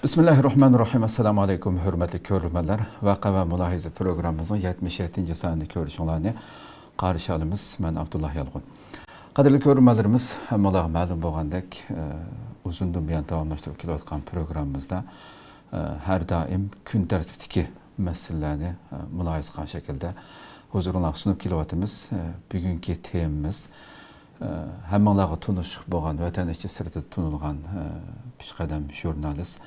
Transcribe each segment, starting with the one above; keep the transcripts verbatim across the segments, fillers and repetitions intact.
بىسمىللاھىررەھمانىررەھىم. ئەسسالامۇ ئەلەيكۇم، ھۆرمەتلىك كۆرۈرمەنلەر. ۋەقە ۋە مۇلاھىزە پروگراممىمىزنىڭ يەتمىش يەتتىنچى سانىنى كۆرۈشۈڭلارنى قارشى ئالىمىز. مەن ئابدۇللا يالغۇن. قەدىرلىك كۆرۈرمەنلىرىمىز، ھەممىڭلارغا مەلۇم بولغاندەك، ئۇزۇندىن بۇيان داۋاملاشتۇرۇپ كېلىۋاتقان پروگراممىمىزدا، ھەر دائىم كۈن تەرتىپتىكى مەسىلىلەرنى، مۇلاھىزە قىلغان شەكىلدە ھۇزۇرۇڭلارغا سۇنۇپ كېلىۋاتىمىز. بۈگۈنكى تېمىمىز، ھەممىڭلارغا تونۇشلۇق بولغان، ۋەتەن ئىچى سىرتىدا تونۇلغان، پېشقەدەم ژۇرنالىست،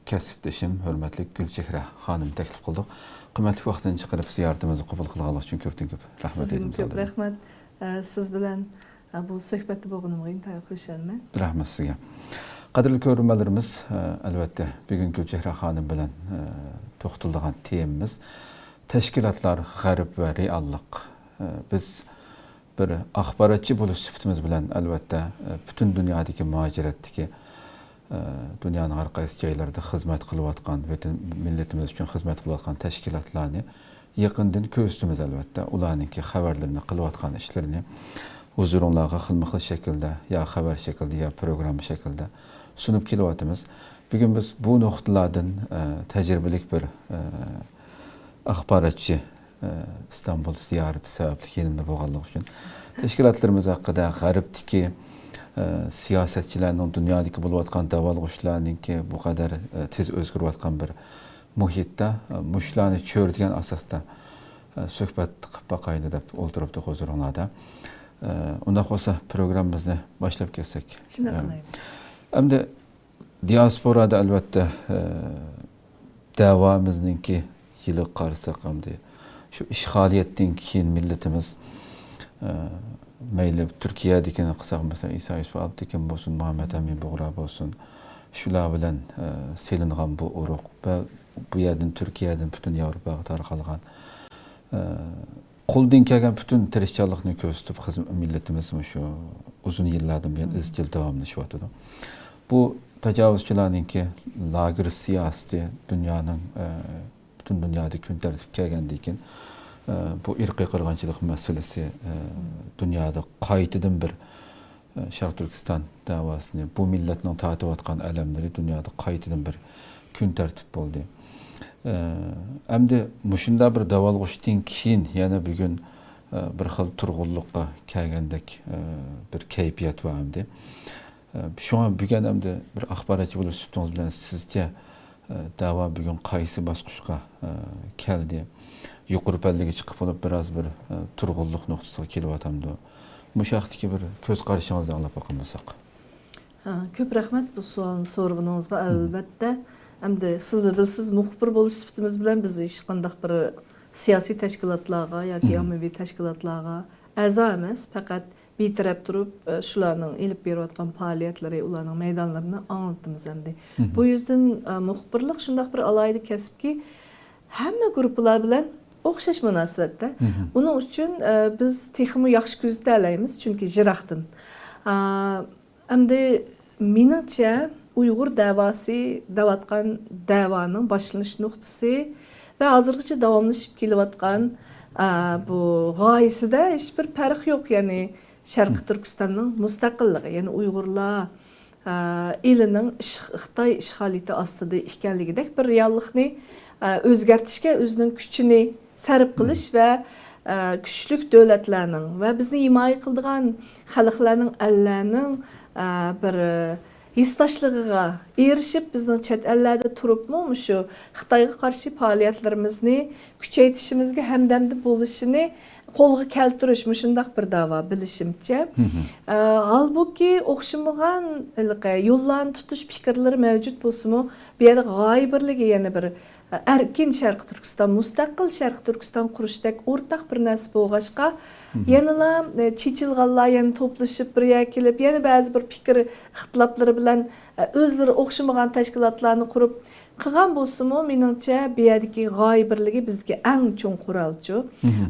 كەسىپدىشىم، ھۆرمەتلىك گۈلچېھرە خانىمنى تەكلىپ قىلدۇق. قىممەتلىك ۋاقتىنى چىقىرىپ، زىيارىتىمىزنى قوبۇل قىلغانلىقى ئۈچۈن كۆپتىن كۆپ رەھمەت سىزگىمۇ ئېيتىمىز كۆپ ئالدىن. رەھمەت. ئە، سىز بىلەن، ئە، بۇ سۆھبەتتە بولغىنىمغا ئىنتايىن خۇشالمەن. رەھمەت سىزگە. قەدىرلىك كۆرۈرمەنلىرىمىز، ئە، ئەلۋەتتە، بۈگۈن گۈلچېھرە خانىم بىلەن، ئە، توختىلىدىغان تېمىمىز تەشكىلاتلار، غەرب ۋە رېئاللىق. ئە، بىز بىر ئاخباراتچى بولۇش سۈپىتىمىز بىلەن، ئەلۋەتتە، پۈتۈن دۇنيادىكى مۇھاجىرەتتىكى، دۇنيانىڭ ھەر قايسى جايلىرىدا خىزمەت قىلىۋاتقان، ۋەتەن، مىللىتىمىز ئۈچۈن خىزمەت قىلىۋاتقان تەشكىلاتلارنى يېقىندىن كۆزىتىمىز، ئەلۋەتتە. ئۇلارنىڭكى خەۋەرلىرىنى، قىلىۋاتقان ئىشلىرىنى ھۇزۇرۇڭلارغا خىلمۇ خىل شەكىلدە، يا خەۋەر شەكلىدە، يا پروگرامما شەكلىدە سۇنۇپ كېلىۋاتىمىز. بۈگۈن بىز بۇ نۇقتىلاردىن، ئە، تەجرىبىلىك بىر، ئە، ئاخباراتچى، ئە، ئىستانبۇل زىيارىتى سەۋەبلىك يېنىمدا بولغانلىقى ئۈچۈن تەشكىلاتلىرىمىز ھەققىدە، غەربتىكى، ئە، سىياسەتچىلەرنىڭ، دۇنيادىكى بولۇۋاتقان داۋالغۇشلارنىڭكى بۇ قەدەر، ئە، تېز ئۆزگىرىۋاتقان بىر مۇھىتتا، ئە، مۇشۇلارنى چۆرىدىگەن ئاساستا، ئە، سۆھبەت قىلىپ باقايلى دەپ ئولتۇرۇپتۇق ھۇزۇرۇڭلاردا. ئە، ئۇنداق بولسا، پروگراممىمىزنى باشلاپ كەتسەك. شۇنداق ئە، قىلايلى. ئەمدى دىياسپورادا، ئەلۋەتتە، ئە، دەۋامىزنىڭكى يىلىغا قارىساق، ئەمدى شۇ ئىشغالىيەتتىن كېيىن مىللىتىمىز، ئە، مەيلى تۈركىيەدىكىنى قىلساق، مەسىلەن، ئىسا يۈسۈپ ئابدۇكىم بولسۇن، مۇھەممەد ئەمىن بۇغرا بولسۇن، شۇلار بىلەن، ئە، سېلىنغان بۇ ئۇرۇق ۋە بۇ يەردىن، تۈركىيەدىن پۈتۈن ياۋروپاغا تارقالغان، ئە، قولدىن كەلگەن پۈتۈن تىرىشچانلىقنى كۆرسىتىپ، خىزم-، مىللىتىمىز مۇشۇ ئۇزۇن يىللاردىن بۇيان ئىزچىل داۋاملىشىۋاتىدۇ. بۇ تاجاۋۇزچىلارنىڭكى لاگېر سىياسىتى دۇنيانىڭ، ئە، پۈتۈن دۇنيادا كۈن تەرتىپكە كەلگەندىن كېيىن، ئە، بۇ ئىرقىي قىرغىنچىلىق مەسىلىسى، ئە، دۇنيادا قايتىدىن بىر، ئە، شەرقىي تۈركىستان دەۋاسىنى، بۇ مىللەتنىڭ تارتىۋاتقان ئەلەملىرى دۇنيادا قايتىدىن بىر كۈن تەرتىپ بولدى. ئە، ئەمدى مۇشۇنداق بىر داۋالغۇشتىن كېيىن يەنە بۈگۈن، ئە، بىر خىل تۇرغۇنلۇققا كەلگەندەك، ئە، بىر كەيپىيات بار ئەمدى. ئە، شۇڭا بۈگۈن ئەمدى بىر ئاخباراتچى بولۇش سۈپىتىڭىز بىلەن سىزچە، ئە، دەۋا بۈگۈن قايسى باسقۇچقا، ئە، كەلدى؟ يۇقىرى پەللىگە چىقىپ بولۇپ، بىراز بىر، ئە، تۇرغۇنلۇق نۇقتىسىغا كېلىۋاتامدۇ؟ مۇشۇ ھەقتىكى بىر كۆز قارىشىڭىزنى ئاڭلاپ باققان بولساق. ھە، كۆپ رەھمەت بۇ سوئالنى سورىغىنىڭىزغا. ئەلۋەتتە، ئەمدى سىزمۇ بىلىسىز، مۇخبىر بولۇش سۈپىتىمىز بىلەن بىز ھېچقانداق بىر سىياسىي تەشكىلاتلارغا ياكى ئاممىۋى تەشكىلاتلارغا ئەزا ئەمەس، پەقەت بىتەرەپ تۇرۇپ، ئە، شۇلارنىڭ ئېلىپ بېرىۋاتقان پائالىيەتلىرى، ئۇلارنىڭ مەيدانلىرىنى ئاڭلىتىمىز ئەمدى. بۇ يۈزدىن، ئە، مۇخبىرلىق شۇنداق بىر ئالاھىدە كەسىپكى، ھەممە گۇرۇپپىلار بىلەن ئوخشاش مۇناسىۋەتتە. ئۇنىڭ ئۈچۈن، ئە، بىز تېخىمۇ ياخشى كۆزىتەلەيمىز، چۈنكى يىراقتىن. ئا، ئەمدى مېنىڭچە، ئۇيغۇر دەۋاسى دەۋاتقان دەۋانىڭ باشلىنىش نۇقتىسى ۋە ھازىرغىچە داۋاملىشىپ كېلىۋاتقان، ئا، بۇ غايىسىدە ھېچبىر پەرق يوق. يەنى شەرقىي تۈركىستاننىڭ مۇستەقىللىقى، يەنى ئۇيغۇرلار، ئا، ئېلىنىڭ ئىش-، خىتاي ئىشغالىيىتى ئاستىدا ئىكەنلىكىدەك بىر رېئاللىقنى، ئا، ئۆزگەرتىشكە ئۆزىنىڭ كۈچىنى سەرپ قىلىش ۋە، ئە، كۈچلۈك دۆلەتلەرنىڭ ۋە بىزنى ھىمايە قىلىدىغان خەلقلەرنىڭ، ئەللەرنىڭ، ئە، بىر ھېسداشلىقىغا ئېرىشىپ، بىزنىڭ چەت ئەللەردە تۇرۇپمۇ مۇشۇ خىتايغا قارشى پائالىيەتلىرىمىزنى كۈچەيتىشىمىزگە ھەمدەمدە بولۇشىنى قولغا كەلتۈرۈش، مۇشۇنداق بىر دەۋا بىلىشىمچە. ئە، ھالبۇكى، ئوخشىمىغان ھېلىقى يوللارنى تۇتۇش پىكىرلىرى مەۋجۇت بولسىمۇ، بۇ يەردە غايە بىرلىكى يەنە بىر ئەركىن شەرقىي تۈركىستان، مۇستەقىل شەرقىي تۈركىستان قۇرۇشتەك ئورتاق بىر نەرسە بولغاچقا، يەنىلا، ئە، چېچىلغانلار يەنە توپلىشىپ بىر يەرگە كېلىپ، يەنە بەزى بىر پىكىر ئىختىلاپلىرى بىلەن، ئە، ئۆزلىرى ئوخشىمىغان تەشكىلاتلارنى قۇرۇپ قىلغان بولسىمۇ، مېنىڭچە، بۇ يەردىكى غايە بىرلىكى بىزدىكى ئەڭ چوڭ قورالچۇ.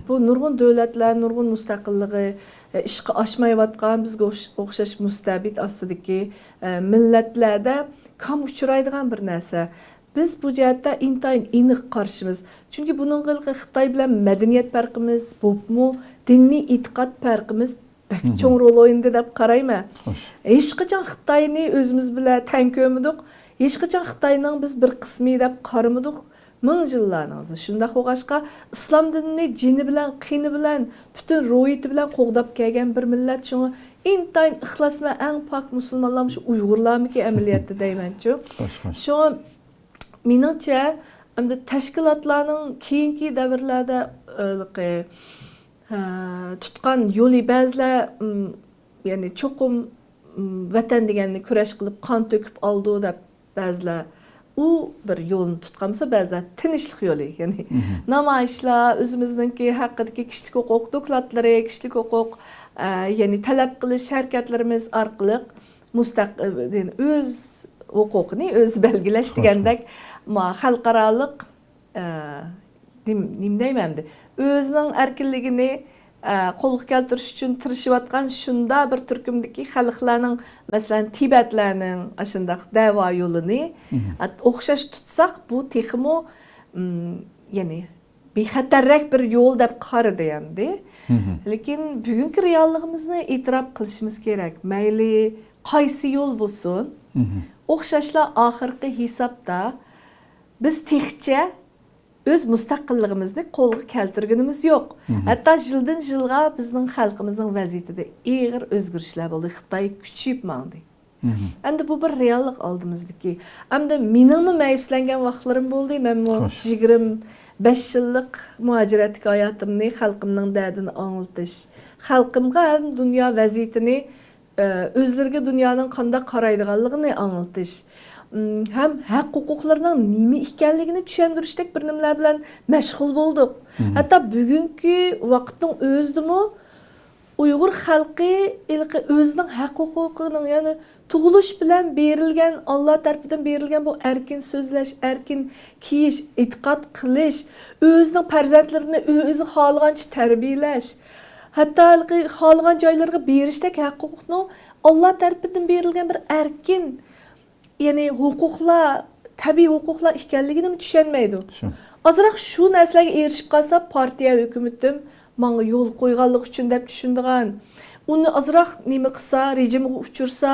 بۇ نۇرغۇن دۆلەتلەر، نۇرغۇن مۇستەقىللىقى، ئە، ئىشقا ئاشمايۋاتقان، بىزگە ئوخش-، ئوخشاش مۇستەبىت ئاستىدىكى، ئە، مىللەتلەردە كام ئۇچرايدىغان بىر نەرسە. بىز بۇ جەھەتتە ئىنتايىن ئېنىق قارشىمىز. چۈنكى بۇنىڭغا ھېلىقى خىتاي بىلەن مەدەنىيەت پەرقىمىز، بولۇپمۇ دىنىي ئېتىقاد پەرقىمىز بەك چوڭ رول ئوينىدى دەپ قارايمەن. خوش. ھېچقاچان خىتاينى ئۆزىمىز بىلەن تەڭ كۆرمىدۇق. ھېچقاچان خىتاينىڭ بىز بىر قىسمى دەپ قارىمىدۇق. مىڭ يىللارنىڭ ئىزى. شۇنداق بولغاچقا، ئىسلام دىنىنى جېنى بىلەن، قېنى بىلەن، پۈتۈن روھىيىتى بىلەن قوغداپ كەلگەن بىر مىللەت. شۇڭا ئىنتايىن ئىخلاس بىلەن ئەڭ پاك مۇسۇلمانلار مۇشۇ ئۇيغۇرلارمىكى ئەمەلىيەتتە دەيمەنچۇ. خوش، خوش. شۇڭا مېنىڭچە، ئەمدى تەشكىلاتلارنىڭ كېيىنكى دەۋرلەردە، ھېلىقى، ھە، تۇتقان يولى بەزىلەر، ئىم، يەنى چوقۇم، ئىم، ۋەتەن دېگەننى كۈرەش قىلىپ قان تۆكۈپ ئالىدۇ دەپ بەزىلەر ئۇ بىر يولنى تۇتقان بولسا، بەزىلەر تىنچلىق يولى، يەنى نامايىشلار، ئۆزىمىزنىڭكى ھەققىدىكى كىشىلىك ھوقۇق دوكلاتلىرى، كىشىلىك ھوقۇق، ئە، يەنى تەلەپ قىلىش ھەرىكەتلىرىمىز ئارقىلىق مۇستەق-، ئۆز ھوقۇقىنى ئۆزى بەلگىلەش دېگەندەك، ما-، خەلقئارالىق، ئە، نېم-، نېمە دەيمەن ئەمدى؟ ئۆزىنىڭ ئەركىنلىكىنى، ئە، قولغا كەلتۈرۈش ئۈچۈن تىرىشىۋاتقان شۇنداق بىر تۈركۈمدىكى خەلقلەرنىڭ، مەسىلەن، تىبەتلەرنىڭ ئاشۇنداق دەۋا يولىنى، ئە، ئوخشاش تۇتساق، بۇ تېخىمۇ، ئىم، يەنى بىخەتەررەك بىر يول دەپ قارىدى ئەمدى. لېكىن بۈگۈنكى رېئاللىقىمىزنى ئېتىراپ قىلىشىمىز كېرەك. مەيلى قايسى يول بولسۇن، ئوخشاشلا ئاخىرقى ھېسابتا بىز تېخىچە ئۆز مۇستەقىللىقىمىزنى قولغا كەلتۈرگىنىمىز يوق. ھەتتا يىلدىن يىلغا بىزنىڭ خەلقىمىزنىڭ ۋەزىيىتىدە ئېغىر ئۆزگىرىشلەر بولدى. خىتاي كۈچىيىپ ماڭدى. ئەمدى بۇ بىر رېئاللىق ئالدىمىزدىكى. ئەمدى مېنىڭمۇ مەيۈسلەنگەن ۋاقىتلىرىم بولدى. مەنمۇ يىگىرمە بەش يىللىق مۇھاجىرەتتىكى ھاياتىمنى خەلقىمنىڭ دەردىنى ئاڭلىتىش، خەلقىمغا ھەم دۇنيا ۋەزىيىتىنى، ئۆزلىرىگە دۇنيانىڭ قانداق قارايدىغانلىقىنى ئاڭلىتىش، ھەم ھەق-ھوقۇقلىرىنىڭ نېمە ئىكەنلىكىنى چۈشەندۈرۈشتەك بىر نېمىلەر بىلەن مەشغۇل بولدۇق. ھەتتا بۈگۈنكى ۋاقىتنىڭ ئۆزىدىمۇ ئۇيغۇر خەلقى ھېلىقى ئۆزىنىڭ ھەق-ھوقۇقىنىڭ، يەنى تۇغۇلۇش بىلەن بېرىلگەن، ئاللا تەرىپىدىن بېرىلگەن بۇ ئەركىن سۆزلەش، ئەركىن كىيىش، ئېتىقاد قىلىش، ئۆزىنىڭ پەرزەنتلىرىنى ئۆزى خالىغانچە تەربىيەلەش، ھەتتا ھېلىقى خالىغان جايلىرىغا بېرىشتەك ھەق-ھوقۇقنىڭ ئاللا تەرىپىدىن بېرىلگەن بىر ئەركىن، يەنى ھوقۇقلار، تەبىئىي ھوقۇقلار ئىكەنلىكىنىمۇ چۈشەنمەيدۇ. شۇ. ئازراق شۇ نەرسىلەرگە ئېرىشىپ قالسا، پارتىيە، ھۆكۈمىتىم ماڭا يول قويغانلىقى ئۈچۈن دەپ چۈشىنىدىغان، ئۇنى ئازراق نېمە قىلسا، رېجىمغا ئۇچۇرسا،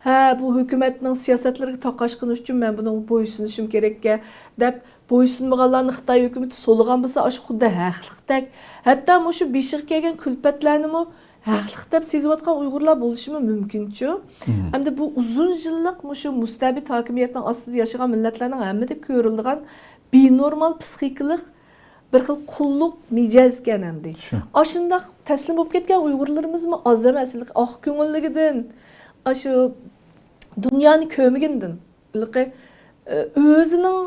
ھە، بۇ ھۆكۈمەتنىڭ سىياسەتلىرىگە تاقاشقىنى ئۈچۈن مەن بۇنىڭغا بويسۇنۇشۇم كېرەككە دەپ، بويسۇنمىغانلارنى خىتاي ھۆكۈمىتى سولىغان بولسا، ئاشۇ خۇددى ھەقلىقتەك. ھەتتا مۇشۇ بېشىغا كەلگەن كۈلپەتلەرنىمۇ ھەقلىق دەپ سېزىۋاتقان ئۇيغۇرلار بولۇشىمۇ مۇمكىنچۇ؟ ئەمدى بۇ ئۇزۇن يىللىق مۇشۇ مۇستەبىت ھاكىمىيەتنىڭ ئاستىدا ياشىغان مىللەتلەرنىڭ ھەممىدە كۆرۈلىدىغان بىنورمال پسىخىكىلىق بىر خىل قۇللۇق مىجەزكەن ئەمدى. شۇ. ئاشۇنداق تەسلىم بولۇپ كەتكەن ئۇيغۇرلىرىمىزمۇ ئاز ئەمەس. ئاق كۆڭۈللۈكىدىن، ئاشۇ دۇنيانى كۆرمىگىنىدىن، ھېلىقى، ئۆزىنىڭ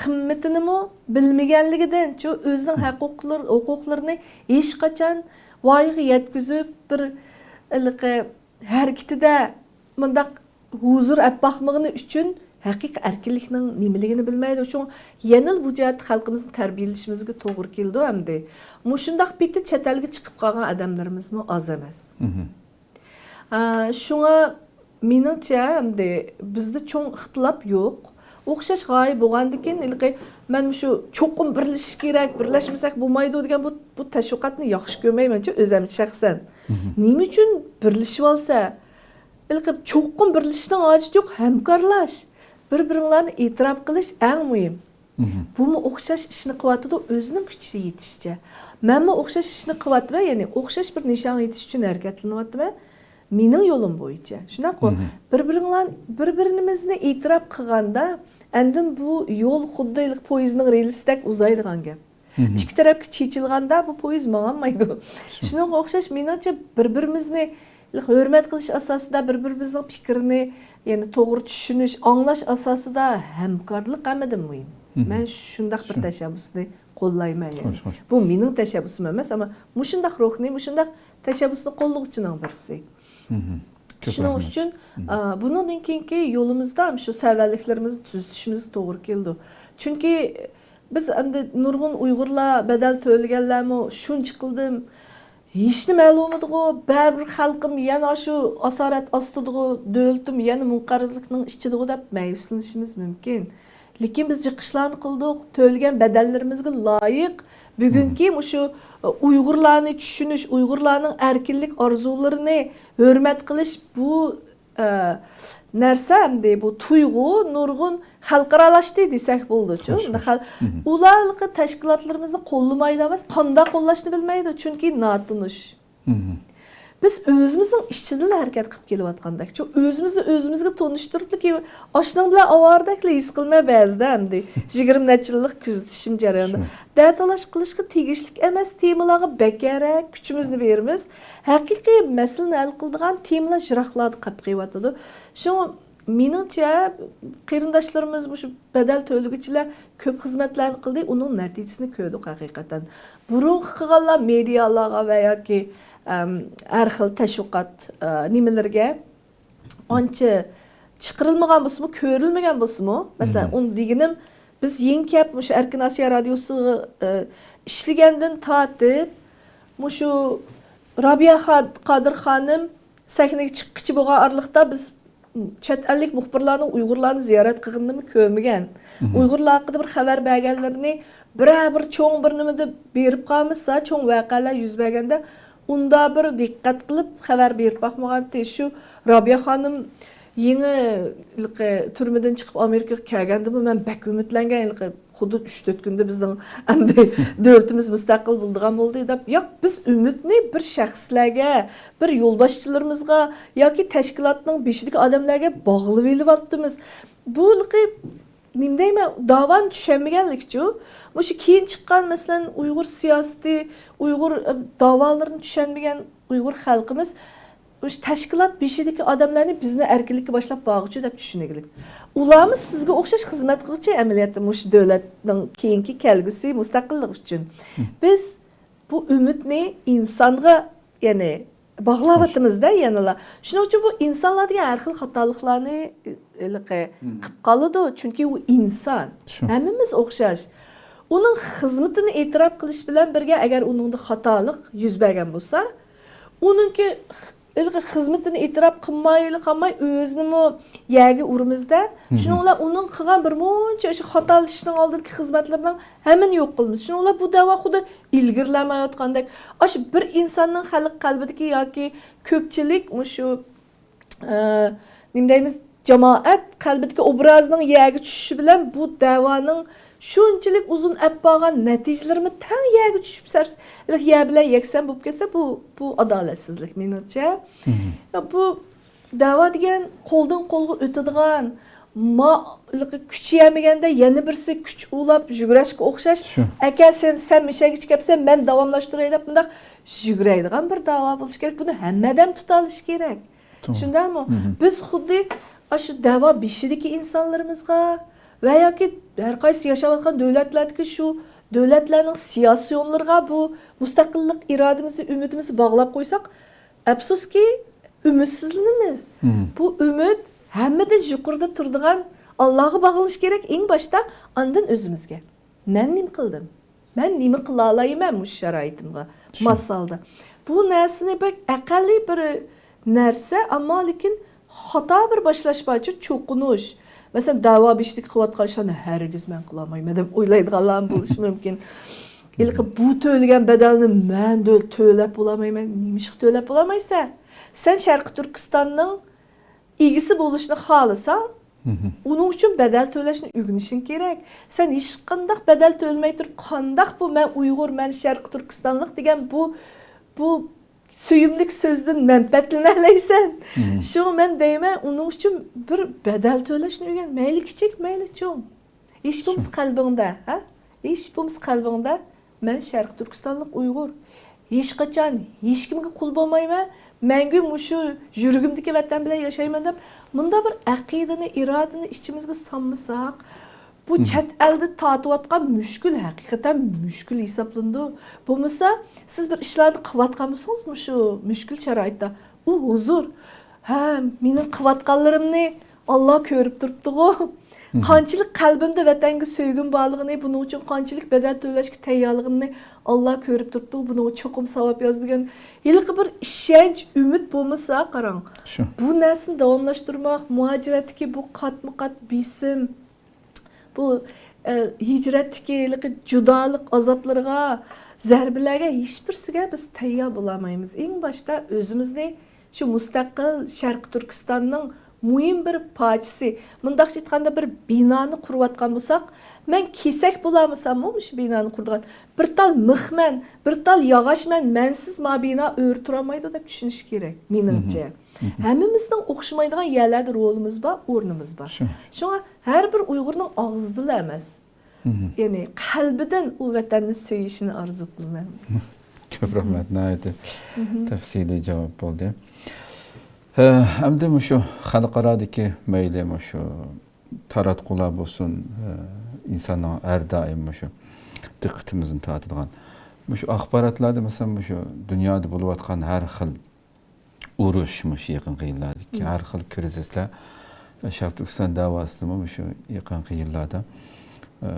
قىممىتىنىمۇ بىلمىگەنلىكىدىن، شۇ ئۆزىنىڭ ھەق-ھوقۇقلىرى-، ھوقۇقلىرىنى ھېچقاچان ۋايىغا يەتكۈزۈپ، بىر ھېلىقى ھەرىكىتىدە مۇنداق ھۇزۇر ئەپ باقمىغىنى ئۈچۈن ھەقىقىي ئەركىنلىكنىڭ نېمىلىكىنى بىلمەيدۇ. شۇڭا يەنىلا بۇ جەھەتتە خەلقىمىزنى تەربىيەلىشىمىزگە توغرا كېلىدۇ ئەمدى. مۇشۇنداق پېتى چەت ئەلگە چىقىپ قالغان ئادەملىرىمىزمۇ ئاز ئەمەس. ئا، شۇڭا مېنىڭچە، ئەمدى بىزدە چوڭ ئىختىلاپ يوق. ئوخشاش غايە بولغاندىكىن، ھېلىقى مەن مۇشۇ چوقۇم بىرلىشىش كېرەك، بىرلەشمىسەك بولمايدۇ دېگەن بۇ، بۇ تەشۋىقاتنى ياخشى كۆرمەيمەنچۇ، ئۆزۈم شەخسەن. نېمە ئۈچۈن بىرلىشىۋالسا؟ ھېلىقى چوقۇم بىرلىشىشنىڭ ھاجىتى يوق، ھەمكارلاش. بىر-بىرىڭلارنى ئېتىراپ قىلىش ئەڭ مۇھىم. بۇمۇ ئوخشاش ئىشنى قىلىۋاتىدۇ، ئۆزىنىڭ كۈچى يېتىشىچە. مەنمۇ ئوخشاش ئىشنى قىلىۋاتىمەن، يەنى ئوخشاش بىر نىشانغا يېتىش ئۈچۈن ھەرىكەتلىنىۋاتىمەن. مېنىڭ يولۇم بويىچە. شۇنداققۇ؟ بىر-بىرىڭلار، بىر-بىرىمىزنى ئېتىراپ قىلغاندا، ئاندىن بۇ يول خۇددى ھېلىقى پويىزنىڭ رېلىسىدەك ئۇزايدىغان گەپ. ئىككى تەرەپكە چېچىلغاندا بۇ پويىز ماڭالمايدۇ. شۇنىڭغا ئوخشاش، مېنىڭچە، بىر-بىرىمىزنى ھۆرمەت قىلىش ئاساسىدا، بىر-بىرىمىزنىڭ پىكرىنى، يەنى توغرا چۈشىنىش، ئاڭلاش ئاساسىدا ھەمكارلىق ھەممىدىن مۇھىم. مەن شۇنداق بىر تەشەببۇسنى قوللايمەن، يەنى. خوش، خوش. بۇ مېنىڭ تەشەببۇسۇم ئەمەس، ئەمما مۇشۇنداق روھنى، مۇشۇنداق تەشەببۇسنى قوللىغۇچىنىڭ بىرسى. كۆپ شۇنىڭ رەھمەت. ئۈچۈن، ئا، بۇنىڭدىن كېيىنكى يولىمىزدا شۇ سەۋەنلىكلىرىمىزنى تۈزىتىشىمىزگە توغرا كېلىدۇ. چۈنكى بىز ئەمدى نۇرغۇن ئۇيغۇرلار، بەدەل تۆلىگەنلەرمۇ شۇنچە قىلدىم، ھېچنېمە ھەل بولمىدىغۇ، بەرىبىر خەلقىم يەنە شۇ ئاسارەت ئاستىدىغۇ، دۆلىتىم يەنە مۇڭقەرزلىكنىڭ ئىچىدىغۇ دەپ مەيۈسلىنىشىمىز مۇمكىن. لېكىن بىز جىقىشلارنى قىلدۇق، تۆلىگەن بەدەللىرىمىزگە لايىق بۈگۈنكى مۇشۇ، ئۇيغۇرلارنى چۈشىنىش، ئۇيغۇرلارنىڭ ئەركىنلىك ئارزۇلىرىنى ھۆرمەت قىلىش، بۇ، ئە، نەرسە ئەمدى بۇ تۇيغۇ نۇرغۇن خەلقئارالاشتى دېسەك بولىدۇچۇ. خوش، ئەمدى خوش. خەل-، ئۇلار ھېلىقى تەشكىلاتلىرىمىزنى قوللىمايدۇ ئەمەس، قانداق قوللاشنى بىلمەيدۇ، چۈنكى ناتونۇش. بىز ئۆزىمىزنىڭ ئىچىدىلا ھەرىكەت قىلىپ كېلىۋاتقاندەكچۇ، ئۆزىمىزنى ئۆزىمىزگە تونۇشتۇرۇپلا كېلىپ، ئاشۇنىڭ بىلەن ئاۋارىدەكلا ھېس قىلىمەن بەزىدە ئەمدى. يىگىرمە نەچچە يىللىق كۆزىتىشىم جەريانىدا. شۇ. دەتالاش قىلىشقا تېگىشلىك ئەمەس تېمىلارغا بەكرەك كۈچىمىزنى بېرىمىز. ھەقىقىي مەسىلىنى ھەل قىلىدىغان تېمىلار يىراقلاردا قېلىپ قېلىۋاتىدۇ. شۇڭا مېنىڭچە، قېرىنداشلىرىمىز مۇشۇ بەدەل تۆلىگۈچىلەر كۆپ خىزمەتلەرنى قىلدى، ئۇنىڭ نەتىجىسىنى كۆردۇق ھەقىقەتەن. بۇرۇنقى قىلغانلار مېدىيالارغا ۋە ياكى، ئەم، ھەر خىل تەشۋىقات، ئە، نېمىلىرىگە ئانچە چىقىرىلمىغان بولسىمۇ، كۆرۈلمىگەن بولسىمۇ، مەسىلەن، ئۇنى دېگىنىم، بىز يېڭى كەپ مۇشۇ ئەركىن ئاسىيا رادىيوسىغا، ئە، ئىشلىگەندىن تارتىپ، مۇشۇ رابىيە خا-، قادىر خانىم سەھنىگە چىققىچە بولغان ئارىلىقتا بىز چەت ئەللىك مۇخبىرلارنىڭ ئۇيغۇرلارنى زىيارەت قىلغىنىنىمۇ كۆرمىگەن. ئۇيغۇرلار ھەققىدە بىر خەۋەر بەرگەنلىرىنى بىرەر بىر چوڭ بىر نېمىدە بېرىپ قالمىسا، چوڭ ۋەقەلەر يۈز بەرگەندە، ئۇندا بىر دىققەت قىلىپ خەۋەر بېرىپ باقمىغانتى. شۇ رابىيە خانىم يېڭى ھېلىقى تۈرمىدىن چىقىپ ئامېرىكىغا كەلگەندىمۇ مەن بەك ئۈمىدلەنگەن، ھېلىقى خۇددى ئۈچ تۆت كۈندە بىزنىڭ ئەمدى دۆلىتىمىز مۇستەقىل بولىدىغان بولدى دەپ. ياق، بىز ئۈمىدنى بىر شەخسلەرگە، بىر يولباشچىلىرىمىزغا ياكى تەشكىلاتنىڭ بېشىدىكى ئادەملەرگە باغلىۋېلىۋاپتىمىز. بۇ ھېلىقى نېمە دەيمەن، داۋانى چۈشەنمىگەنلىكچۇ. مۇشۇ كېيىن چىققان، مەسىلەن، ئۇيغۇر سىياسىتى، ئۇيغۇر، ئە، داۋالىرىنى چۈشەنمىگەن ئۇيغۇر خەلقىمىز مۇشۇ تەشكىلات بېشىدىكى ئادەملەرنى بىزنى ئەركىنلىككە باشلاپ بارغۇچۇ دەپ چۈشىنىگلىك. ئۇلارمۇ سىزگە ئوخشاش خىزمەت قىلغۇچى ئەمەلىيەتتە مۇشۇ دۆلەتنىڭ كېيىنكى كەلگۈسى، مۇستەقىللىق ئۈچۈن. بىز بۇ ئۈمىدنى ئىنسانغا، يەنى، باغلاۋاتىمىز-دە يەنىلا. شۇنىڭ ئۈچۈن بۇ ئىنسانلار دېگەن ھەر خىل خاتالىقلارنى ھېلىقى قىلىپ قالىدۇ. چۈنكى ئۇ ئىنسان. شۇ. ھەممىمىز ئوخشاش. ئۇنىڭ خىزمىتىنى ئېتىراپ قىلىش بىلەن بىرگە، ئەگەر ئۇنىڭدا خاتالىق يۈز بەرگەن بولسا، ئۇنىڭكى خ-، ھېلىقى خىزمىتىنى ئېتىراپ قىلمايلا قالماي، ئۆزىنىمۇ يەرگە ئۇرىمىز-دە. شۇنىڭ بىلەن ئۇنىڭ قىلغان بىر مۇنچە ئاشۇ خاتالىشىشنىڭ ئالدىدىكى خىزمەتلىرىنىڭ ھەممىنى يوق قىلىمىز. شۇنىڭ بىلەن بۇ دەۋا خۇددى ئىلگىرىلەمەيۋاتقاندەك. ئاشۇ بىر ئىنساننىڭ خەلق قەلبىدىكى ياكى كۆپچىلىك مۇشۇ، ئە، نېمە دەيمىز، جامائەت قەلبىدىكى ئوبرازىنىڭ يەرگە چۈشۈشى بىلەن بۇ دەۋانىڭ شۇنچىلىك ئۇزۇن ئەپ بارغان نەتىجىلىرىمۇ تەڭ يەرگە چۈشۈپ سەر-، يەر بىلەن يەكسان بولۇپ كەتسە، بۇ، بۇ ئادالەتسىزلىك مېنىڭچە. بۇ دەۋا دېگەن قولدىن قولغا ئۆتىدىغان، ما-، كۈچىيەلمىگەندە يەنە بىرسى كۈچ ئۇلاپ يۈگۈرۈشكە ئوخشاش. شۇ. ئەكە، سەن، سەن مەشەگە چىقىپسەن، مەن داۋاملاشتۇراي دەپ، بۇنداق يۈگۈرەيدىغان بىر دەۋا بولۇشى كېرەك. بۇنى ھەممە ئادەم تۇتالىشى كېرەك. توغرا. شۇنداقمۇ؟ بىز خۇددى ئاشۇ دەۋا بېشىدىكى ئىنسانلىرىمىزغا ۋە ياكى ھەر قايسى ياشاۋاتقان دۆلەتلەردىكى شۇ دۆلەتلەرنىڭ سىياسىيونلىرىغا بۇ مۇستەقىللىق ئىرادىمىزنى، ئۈمىدىمىزنى باغلاپ قويساق، ئەپسۇسكى، ئۈمىدسىزلىنىمىز. بۇ ئۈمىد ھەممىدىن يۇقىرىدا تۇرىدىغان ئاللاغا باغلىنىشى كېرەك ئەڭ باشتا، ئاندىن ئۆزىمىزگە. مەن نېمە قىلدىم؟ مەن نېمە قىلالايمەن مۇشۇ شارائىتىمغا ماس ھالدا؟ بۇ نەرسىنى بەك ئەقەللىي بىر نەرسە، ئەمما لېكىن خاتا بىر باشلاش بارچۇ، چوقۇنۇش. مەسىلەن، دەۋا بېشىدىكى قىلىۋاتقان ئىشلارنى ھەرگىز مەن قىلالمايمەن دەپ ئويلايدىغانلارمۇ بولۇشى مۇمكىن. ھېلىقى بۇ تۆلىگەن بەدەلنى مەن دۆ-، تۆلەپ بولالمايمەن. نېمىشقا تۆلەپ بولالمايسەن؟ سەن شەرقىي تۈركىستاننىڭ ئىگىسى بولۇشنى خالىساڭ، ئۇنىڭ ئۈچۈن بەدەل تۆلەشنى ئۆگىنىشىڭ كېرەك. سەن ھېچقانداق بەدەل تۆلىمەي تۇرۇپ، قانداق بۇ «مەن ئۇيغۇر، مەن شەرقىي تۈركىستانلىق» دېگەن بۇ، بۇ سۆيۈملۈك سۆزدىن مەنپەئەتلىنەلەيسەن؟ شۇڭا مەن دەيمەن، ئۇنىڭ ئۈچۈن بىر بەدەل تۆلەشنى ئۆگەن. مەيلى كىچىك، مەيلى چوڭ. ھېچ بولمىسا قەلبىڭدە، ھە؟ ھېچ بولمىسا قەلبىڭدە، مەن شەرقىي تۈركىستانلىق ئۇيغۇر. ھېچقاچان ھېچكىمگە قۇل بولمايمەن. مەڭگۈ مۇشۇ يۈرىكىمدىكى ۋەتەن بىلەن ياشايمەن دەپ، مۇنداق بىر ئەقىدىنى، ئىرادىنى ئىچىمىزگە سالمىساق، بۇ چەت ئەلدە تارتىۋاتقان مۈشكۈل ھەقىقەتەن مۈشكۈل ھېسابلىنىدۇ. بولمىسا، سىز بىر ئىشلارنى قىلىۋاتقان بولسىڭىز، مۇشۇ مۈشكۈل شارائىتتا، ئۇ ھۇزۇر، ھە، مېنىڭ قىلىۋاتقانلىرىمنى ئاللا كۆرۈپ تۇرۇپتىغۇ. قانچىلىك قەلبىمدە ۋەتەنگە سۆيگۈم بارلىقىنى، بۇنىڭ ئۈچۈن قانچىلىك بەدەل تۆلەشكە تەييارلىقىمنى ئاللا كۆرۈپ تۇرۇپتۇ، بۇنىڭغا چوقۇم ساۋاب يازىدۇ دېگەن ھېلىقى بىر ئىشەنچ، ئۈمىد بولمىسا، قاراڭ، بۇ نەرسىنى داۋاملاشتۇرماق، مۇھاجىرەتتىكى بۇ قاتمۇ قات بېسىم، بۇ، ئە، ھىجرەتتىكى ھېلىقى جۇدالىق ئازابلىرىغا، زەربىلەرگە ھېچبىرسىگە بىز تەييار بولالمايمىز. ئەڭ باشتا ئۆزىمىزنى شۇ مۇستەقىل شەرقىي تۈركىستاننىڭ مۇھىم بىر پارچىسى. مۇنداقچە ئېيتقاندا، بىر بىنانى قۇرۇۋاتقان بولساق، مەن كېسەك بولالمىساممۇ مۇشۇ بىنانى قۇرىدىغان، بىر تال مىخمەن، بىر تال ياغاچمەن، مەنسىز ما بىنا ئۆرە تۇرالمايدۇ دەپ چۈشىنىش كېرەك، مېنىڭچە. ھەممىمىزنىڭ ئوخشىمايدىغان يەرلەردە رولىمىز بار، ئورنىمىز بار. شۇ. شۇڭا ھەر بىر ئۇيغۇرنىڭ ئاغزىدىلا ئەمەس، يەنى قەلبىدىن ئۇ ۋەتەننى سۆيۈشىنى ئارزۇ قىلىمەن. كۆپ رەھمەت، ناھايىتى تەپسىلىي جاۋاب بولدى. ھە، ئەمدى مۇشۇ خەلقئارادىكى مەيلى مۇشۇ تاراتقۇلار بولسۇن، ھە، ئىنساننىڭ ھەر دائىم مۇشۇ دىققىتىمىزنى تارتىدىغان مۇشۇ ئاخباراتلاردا، مەسىلەن، مۇشۇ دۇنيادا بولۇۋاتقان ھەر خىل ئۇرۇش، مۇشۇ يېقىنقى يىللاردىكى ھەر خىل كىرىزىسلار، شەرقىي تۈركىستان دەۋاسىدىمۇ مۇشۇ يېقىنقى يىللاردا، ئە،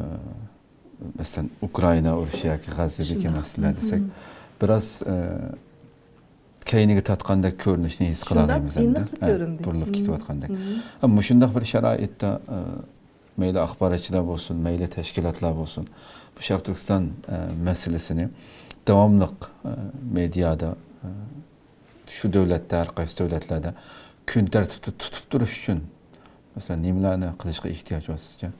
مەسىلەن، ئۇكرائىنا ئۇرۇشى ياكى غەززىدىكى مەسىلىلەر دېسەك، بىراز، ئە، كەينىگە تارتقاندەك كۆرۈنۈشنى ھېس قىلالايمىز ئەمدى. ئېنىقلا ئە، كۆرۈندى. بۇرۇلۇپ كېتىۋاتقاندەك. ئە، مۇشۇنداق بىر شارائىتتا، ئە، مەيلى ئاخباراتچىلار بولسۇن، مەيلى تەشكىلاتلار بولسۇن، بۇ شەرقىي تۈركىستان، ئە، مەسىلىسىنى داۋاملىق، ئە، مېدىيادا، ئە، شۇ دۆلەتتە، ھەر قايسى دۆلەتلەردە كۈن تەرتىپتە تۇتۇپ تۇرۇش ئۈچۈن، مەسىلەن، نېمىلەرنى قىلىشقا ئېھتىياج بار سىزچە؟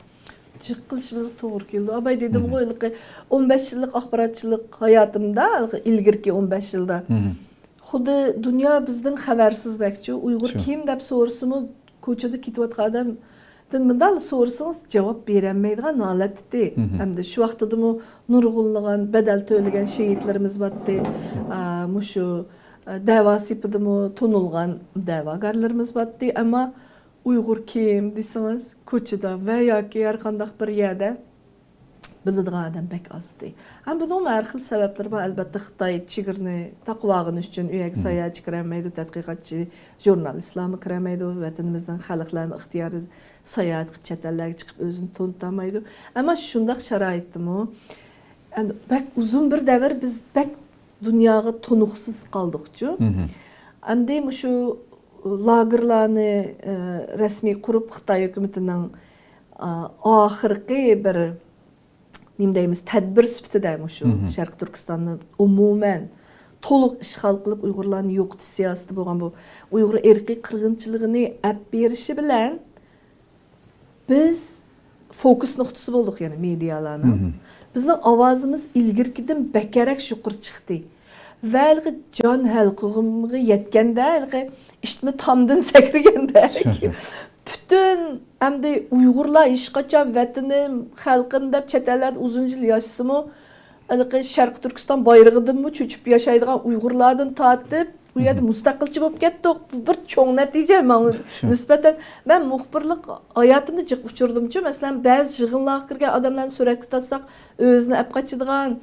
جىق قىلىشىمىزغا توغرا كېلىدۇ. ئاباي دېدىمغۇ، ھېلىقى ئون بەش يىللىق ئاخباراتچىلىق ھاياتىمدا، ھېلىقى ئىلگىرىكى ئون بەش يىلدا. خۇددى دۇنيا بىزدىن خەۋەرسىزدەكچۇ. ئۇيغۇر كىم دەپ سورىسىمۇ، كوچىدا كېتىۋاتقان ئادەمدىن مۇنداق سورىسىڭىز، جاۋاب بېرەلمەيدىغان ھالەتتە. ئەمدى شۇ ۋاقتىدىمۇ نۇرغۇنلىغان بەدەل تۆلىگەن شېھىتلىرىمىز بارتتى. ئا، مۇشۇ، ئا، دەۋا سېپىدىمۇ تونۇلغان دەۋاگەرلىرىمىز بارتتى. ئەمما ئۇيغۇر كىم دېسىڭىز، كوچىدا ۋە ياكى ھەر قانداق بىر يەردە بىلىدىغان ئادەم بەك ئازدى. ھەم بۇنىڭمۇ ھەر خىل سەۋەبلىرى بار. ئەلبەتتە، خىتاي چېگرىنى تاقىۋالغىنى ئۈچۈن ئۇ يەرگە ساياھەتچى كىرەلمەيدۇ، تەتقىقاتچى، ژۇرنالىستلارمۇ كىرەلمەيدۇ، ۋەتىنىمىزنىڭ خەلقلەرمۇ ئىختىيارى ساياھەت قىلىپ، چەت ئەللەرگە چىقىپ ئۆزىنى تونۇتالمايدۇ. ئەمما شۇنداق شارائىتتىمۇ، ئەمدى بەك ئۇزۇن بىر دەۋر بىز بەك دۇنياغا تونۇقسىز قالدۇقچۇ. ئەمدى مۇشۇ لاگېرلارنى، ئە، رەسمىي قۇرۇپ، خىتاي ھۆكۈمىتىنىڭ، ئا، ئاخىرقى بىر، نېمە دەيمىز، تەدبىر سۈپىتىدە مۇشۇ شەرقىي تۈركىستاننى ئومۇمەن تولۇق ئىشغال قىلىپ، ئۇيغۇرلارنى يوقىتىش سىياسىتى بولغان بۇ ئۇيغۇر ئىرقىي قىرغىنچىلىقىنى ئەپ بېرىشى بىلەن، بىز فوكۇس نۇقتىسى بولدۇق، يەنى مېدىيالارنىڭ. بىزنىڭ ئاۋازىمىز ئىلگىرىكىدىن بەكرەك يۇقىرى چىقتى. ۋە ھېلىقى جان ھەلقۇمغا يەتكەندە، ھېلىقى ئىتمۇ تامدىن سەكرىگەندەك. پۈتۈن ئەمدى ئۇيغۇرلار ھېچقاچان ۋەتىنىم، خەلقىم دەپ چەت ئەللەردە ئۇزۇن يىل ياشىسىمۇ، ھېلىقى شەرقىي تۈركىستان بايرىقىدىنمۇ چۆچۈپ ياشايدىغان ئۇيغۇرلاردىن تارتىپ، بۇ يەردە مۇستەقىلچى بولۇپ كەتتۇق. بۇ بىر چوڭ نەتىجە ماڭا نىسبەتەن. مەن مۇخبىرلىق ھاياتىمدا جىق ئۇچرىدىمچۇ. مەسىلەن، بەزى يىغىنلارغا كىرگەن ئادەملەرنى سۈرەتكە تارتساق، ئۆزىنى ئەپ قاچىدىغان،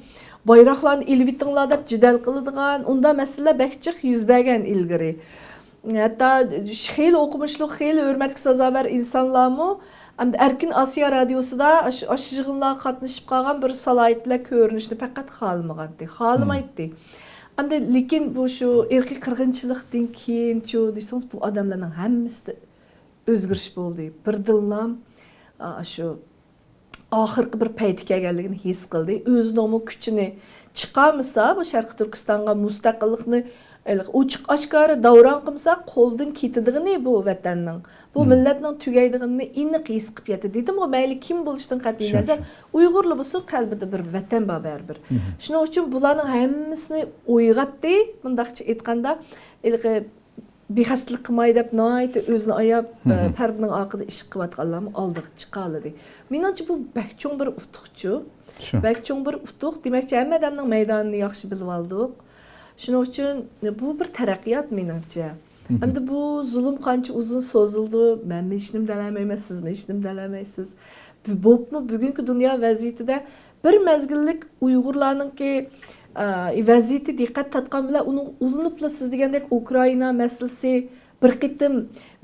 بايراقلارنى ئېلىۋېتىڭلار دەپ جېدەل قىلىدىغان، ئۇنداق مەسىلىلەر بەك جىق يۈز بەرگەن ئىلگىرى. ھەتتا خېلى ئوقۇمۇشلۇق، خېلى ھۆرمەتكە سازاۋەر ئىنسانلارمۇ ئەمدى ئەركىن ئاسىيا رادىيوسىدا ئاشۇ، ئاشۇ يىغىنلارغا قاتنىشىپ قالغان بىر سالاھىيەتلەر كۆرۈنۈشنى پەقەت خالىمىغانتى، خالىمايتتى. ئەمدى لېكىن بۇ شۇ ئىرقىي قىرغىنچىلىقتىن كېيىنچۇ دېسىڭىز، بۇ ئادەملەرنىڭ ھەممىسىدە ئۆزگىرىش بولدى. بىردىنلا، ئا، شۇ ئاخىرقى بىر پەيتى كەلگەنلىكىنى ھېس قىلدى. ئۆزىنىڭمۇ كۈچىنى چىقارمىسا، بۇ شەرقىي تۈركىستانغا مۇستەقىللىقنى ئوچۇق ئاشكارا داۋراڭ قىلمىسا، قولدىن كېتىدىغىنى بۇ ۋەتەننىڭ، بۇ مىللەتنىڭ تۈگەيدىغىنىنى ئېنىق ھېس قىلىپ يەتتى. دېدىمغۇ، مەيلى كىم بولۇشىدىن قەتئىي نەزەر، ئۇيغۇرلا بولسا قەلبىدە بىر ۋەتەن بار بەرىبىر. شۇنىڭ ئۈچۈن بۇلارنىڭ ھەممىسىنى ئويغاتتى، مۇنداقچە ئېيتقاندا، ھېلىقى بىخەستەلىك قىلماي دەپ ناھايىتى ئۆزىنى ئاياپ، ئە، پەردىنىڭ ئارقىدا ئىش قىلىۋاتقانلارمۇ ئالدىغا چىقالىدى. مېنىڭچە بۇ بەك چوڭ بىر ئۇتۇقچۇ. بەك چوڭ بىر ئۇتۇق. دېمەكچى، ھەممە ئادەمنىڭ مەيدانىنى ياخشى بىلىۋالدۇق. شۇنىڭ ئۈچۈن بۇ بىر تەرەققىيات مېنىڭچە. ئەمدى بۇ زۇلۇم قانچە ئۇزۇن سوزۇلىدۇ، مەنمۇ ھېچنېمە دېيەلمەيمەن، سىزمۇ ھېچنېمە دېيەلمەيسىز. بولۇپمۇ بۈگۈنكى دۇنيا ۋەزىيىتىدە بىر مەزگىللىك ئۇيغۇرلارنىڭكى، ئا، ۋەزىيىتى دىققەت تارتقان بىلەن، ئۇنىڭغا ئۇلىنىپلا سىز دېگەندەك ئۇكرائىنا مەسىلىسى بىر قېتىم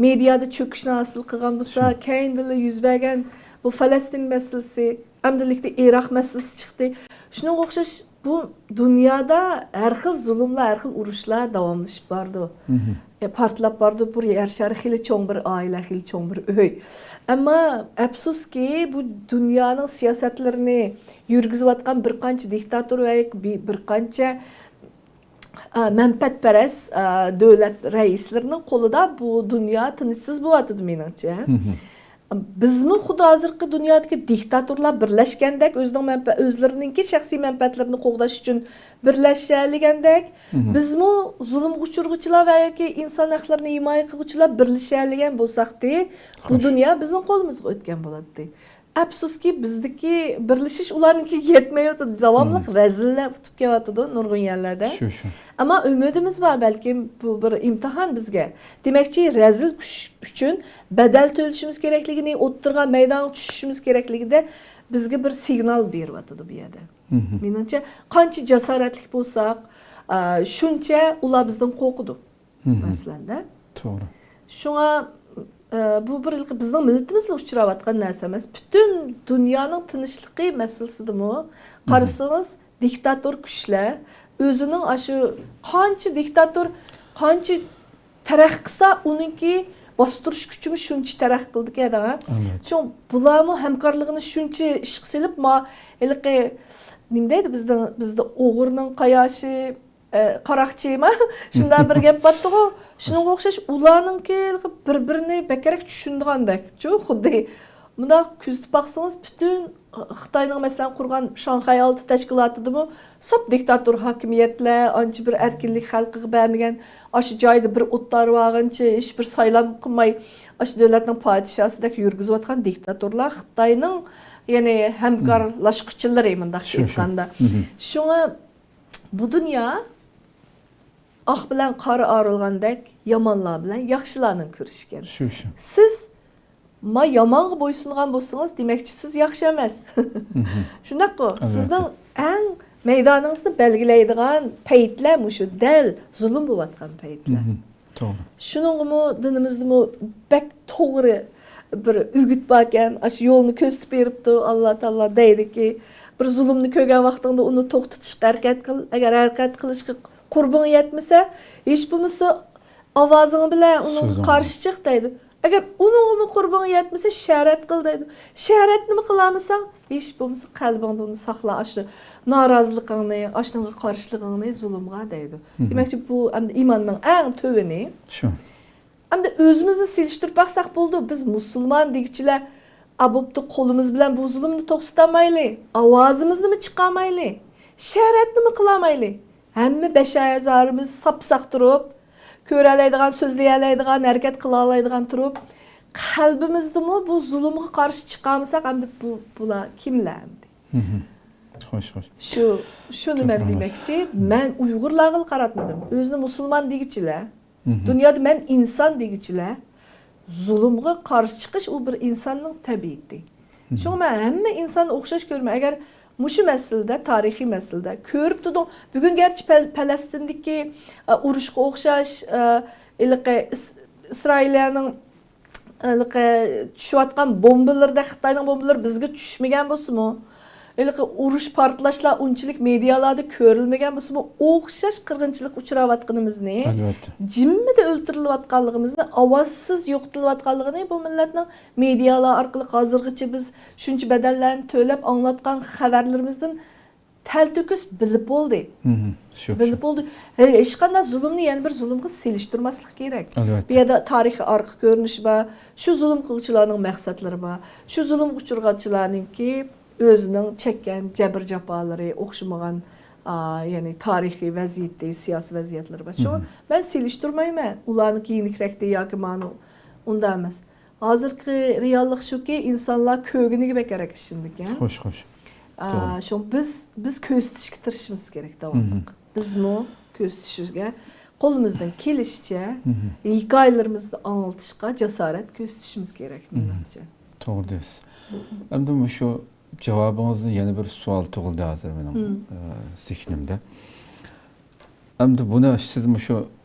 مېدىيادا چۆكۈشنى ھاسىل قىلغان بولسا، كەينىدىنلا يۈز بەرگەن بۇ فەلەستىن مەسىلىسى، ئەمدىلىكتە ئىراق مەسىلىسى چىقتى. شۇنىڭغا ئوخشاش بۇ دۇنيادا ھەر خىل زۇلۇملار، ھەر خىل ئۇرۇشلار داۋاملىشىپ بارىدۇ. ئە، پارتلاپ بارىدۇ. بۇ يەر شارى خېلى چوڭ بىر ئائىلە، خېلى چوڭ بىر ئۆي. ئەمما ئەپسۇسكى، بۇ دۇنيانىڭ سىياسەتلىرىنى يۈرگۈزۈۋاتقان بىر قانچە دىكتاتور ۋە بى-، بىر قانچە ئا، مەنپەئەتپەرەس، ئا، دۆلەت رەئىسلىرىنىڭ قولىدا بۇ دۇنيا تىنچسىز بولۇۋاتىدۇ، مېنىڭچە. بىزمۇ خۇددى ھازىرقى دۇنيادىكى دىكتاتورلار بىرلەشكەندەك، ئۆزىنىڭ مەنپە-، ئۆزلىرىنىڭكى شەخسىي مەنپەئەتلىرىنى قوغداش ئۈچۈن بىرلەشەلىگەندەك، بىزمۇ زۇلۇمغا ئۇچرىغۇچىلار ۋە ياكى ئىنسان ھەقلىرىنى ھىمايە قىلغۇچىلار بىرلىشەلىگەن بولساقتى، بۇ دۇنيا بىزنىڭ قولىمىزغا ئۆتكەن بولاتتى. ئەپسۇسكى، بىزدىكى بىرلىشىش ئۇلارنىڭكىگە يەتمەيۋاتىدۇ. داۋاملىق رەزىللەر ئۇتۇپ كېلىۋاتىدۇ نۇرغۇن يەرلەردە. شۇ، شۇ. ئەمما ئۈمىدىمىز بار، بەلكىم بۇ بىر ئىمتىھان بىزگە. دېمەكچى، رەزىل كۈچ ئۈچۈن بەدەل تۆلىشىمىز كېرەكلىكىنى، ئوتتۇرىغا، مەيدانغا چۈشۈشىمىز كېرەكلىكىدە بىزگە بىر سىگنال بېرىۋاتىدۇ بۇ يەردە. مېنىڭچە، قانچە جاسارەتلىك بولساق، ئا، شۇنچە ئۇلار بىزدىن قورقىدۇ. مەسىلەندە. توغرا. شۇڭا، ئە، بۇ بىر بىزنىڭ مىللىتىمىزلا ئۇچراۋاتقان نەرسە ئەمەس. پۈتۈن دۇنيانىڭ تىنچلىقى مەسىلىسىدىمۇ قارىسىڭىز، دىكتاتور كۈچلەر ئۆزىنىڭ ئاشۇ قانچە دىكتاتور، قانچە تەرەققىي قىلسا، ئۇنىڭكى باستۇرۇش كۈچىمۇ شۇنچە تەرەققىي قىلىدىكەن، دەڭە. ئەلۋەتتە. شۇڭا بۇلارمۇ ھەمكارلىقىنى شۇنچە ئىشقا سېلىپ، ما، ھېلىقى، نېمە دەيدۇ بىزدە، بىزدە ئوغرىنىڭ قاياشى، ئە، قاراقچىما؟ شۇنداق بىر گەپ بارتتىغۇ. شۇنىڭغا ئوخشاش ئۇلارنىڭكى بىر-بىرىنى بەكرەك چۈشىنىدىغاندەكچۇ، خۇددى. مۇنداق كۆزىتىپ باقسىڭىز، پۈتۈن خىتاينىڭ، مەسىلەن، قۇرغان شاڭخەي ئالتە تەشكىلاتىدىمۇ ساپ دىكتاتور ھاكىمىيەتلەر، ئانچە بىر ئەركىنلىك خەلقىگە بەرمىگەن، ئاشۇ جايدا بىر ئوت تارىۋالغىنىچە ھېچ بىر سايلام قىلماي، ئاشۇ دۆلەتنىڭ پادىشاسىدەك يۈرگۈزۈۋاتقان دىكتاتورلار خىتاينىڭ، يەنى، ھەمكارلاشقۇچىلىرى، مۇنداق شۇ، شۇ. ئېيتقاندا. شۇڭا بۇ دۇنيا ئاق بىلەن قارا ئايرىلغاندەك، يامانلار بىلەن ياخشىلارنىڭ كۈرىشىكەن. شۇ، شۇ. سىز ما يامانغا بويسۇنغان بولسىڭىز، دېمەكچى، سىز ياخشى ئەمەس. شۇنداققۇ؟ ئەلۋەتتە. سىزنىڭ ئەڭ مەيدانىڭىزنى بەلگىلەيدىغان پەيتلەر مۇشۇ، دەل زۇلۇم بولۇۋاتقان پەيتلەر. توغرا. شۇنىڭغىمۇ دىنىمىزدىمۇ بەك توغرا بىر ئۈگۈت باركەن، ئاشۇ يولنى كۆرسىتىپ بېرىپتۇ. ئاللا تائالا دەيدۇكى، بىر زۇلۇمنى كۆرگەن ۋاقتىڭدا ئۇنى توختىتىشقا ھەرىكەت قىل. ئەگەر ھەرىكەت قىلىشقا قۇربىڭ يەتمىسە، ھېچ بولمىسا ئاۋازىڭ بىلەن ئۇنىڭغا قارشى چىق دەيدۇ. ئەگەر ئۇنىڭغىمۇ قۇربىڭ يەتمىسە، شەرەت قىل دەيدۇ. شەرەتنىمۇ قىلالمىساڭ، ھېچ بولمىسا قەلبىڭدە ئۇنى ساقلا، ئاشۇ نارازىلىقىڭنى، ئاشۇنىڭغا قارشىلىقىڭنى زۇلۇمغا دەيدۇ. دېمەكچى، بۇ ئەمدى ئىماننىڭ ئەڭ تۆۋىنى. شۇ. ئەمدى ئۆزىمىزنى سېلىشتۇرۇپ باقساق بولىدۇ. بىز مۇسۇلمان دېگۈچىلەر، ئا، بوپتۇ، قولىمىز بىلەن بۇ زۇلۇمنى توختىتالمايلى، ئاۋازىمىزنىمۇ چىقارمايلى، شەرەتنىمۇ قىلالمايلى. ھەممە بەشەي ئەزالىرىمىز ساپساق تۇرۇپ، كۆرەلەيدىغان، سۆزلىيەلەيدىغان، ھەرىكەت قىلالايدىغان تۇرۇپ، قەلبىمىزدىمۇ بۇ زۇلۇمغا قارشى چىقالمىساق، ئەمدى بۇ، بۇلار كىملەر ئەمدى؟ خوش، خوش. شۇ، شۇنى مەن دېمەكچى، مەن ئۇيغۇرلارغىلا قاراتمىدىم. ئۆزىنى مۇسۇلمان دېگۈچىلەر، دۇنيادا مەن ئىنسان دېگۈچىلەر، زۇلۇمغا قارشى چىقىش ئۇ بىر ئىنساننىڭ تەبىئىتى. شۇڭا مەن ھەممە ئىنساننى ئوخشاش كۆرىمەن. ئەگەر مۇشۇ مەسىلىدە، تارىخىي مەسىلىدە كۆرۈپ تۇردۇڭ، بۈگۈن گەرچە پەل-، پەلەستىندىكى، ئە، ئۇرۇشقا ئوخشاش، ئە، ھېلىقى ئىس-، ئىسرائىلىيەنىڭ، ھېلىقى چۈشۈۋاتقان بومبىلىرىدەك خىتاينىڭ بومبىلىرى بىزگە چۈشمىگەن بولسىمۇ، ھېلىقى ئۇرۇش پارتلاشلار ئۇنچىلىك مېدىيالاردا كۆرۈلمىگەن بولسىمۇ، ئوخشاش قىرغىنچىلىققا ئۇچراۋاتقىنىمىزنى، ئەلۋەتتە. جىممىدە ئۆلتۈرۈلۈۋاتقانلىقىمىزنى، ئاۋازسىز يوقىتىلىۋاتقانلىقىنى بۇ مىللەتنىڭ مېدىيالار ئارقىلىق ھازىرغىچە بىز شۇنچە بەدەللەرنى تۆلەپ ئاڭلاتقان خەۋەرلىرىمىزدىن تەلتۆكۈس بىلىپ بولدى. شۇ، بىلىپ شۇ. بولدى. ھە، ھېچقانداق زۇلۇمنى يەنە بىر زۇلۇمغا سېلىشتۇرماسلىق كېرەك. ئەلۋەتتە. بۇ يەردە تارىخىي ئارقا كۆرۈنۈشى بار. شۇ زۇلۇم قىلغۇچىلارنىڭ مەقسەتلىرى بار. شۇ زۇلۇمغا ئۇچرىغۇچىلارنىڭكى ئۆزىنىڭ چەككەن جەبىر-جاپالىرى ئوخشىمىغان، ئا، يەنى تارىخىي ۋەزىيىتى، سىياسىي ۋەزىيەتلىرى بار. شۇڭا مەن سېلىشتۇرمايمەن. ئۇلارنىڭكى يېنىكرەكتى ياكى مانى ئۇنداق ئەمەس. ھازىرقى رېئاللىق شۇكى، ئىنسانلار كۆرگىنىگە بەكرەك ئىشىنىدىكەن. خوش، خوش. ئا، توغرا. شۇڭا بىز، بىز كۆرسىتىشكە تىرىشىشىمىز كېرەك داۋاملىق. بىزمۇ كۆرسىتىشىگە قولىمىزدىن كېلىشىچە ھېكايىلىرىمىزنى ئاڭلىتىشقا جاسارەت كۆرسىتىشىمىز كېرەك، مېنىڭچە. توغرا دەيسىز. ئەمدى مۇشۇ جاۋابىڭىزدىن يەنە بىر سوئال تۇغۇلدى ھازىر مېنىڭ، ئە، زېھنىمدە. ئەمدى بۇنى سىز مۇشۇ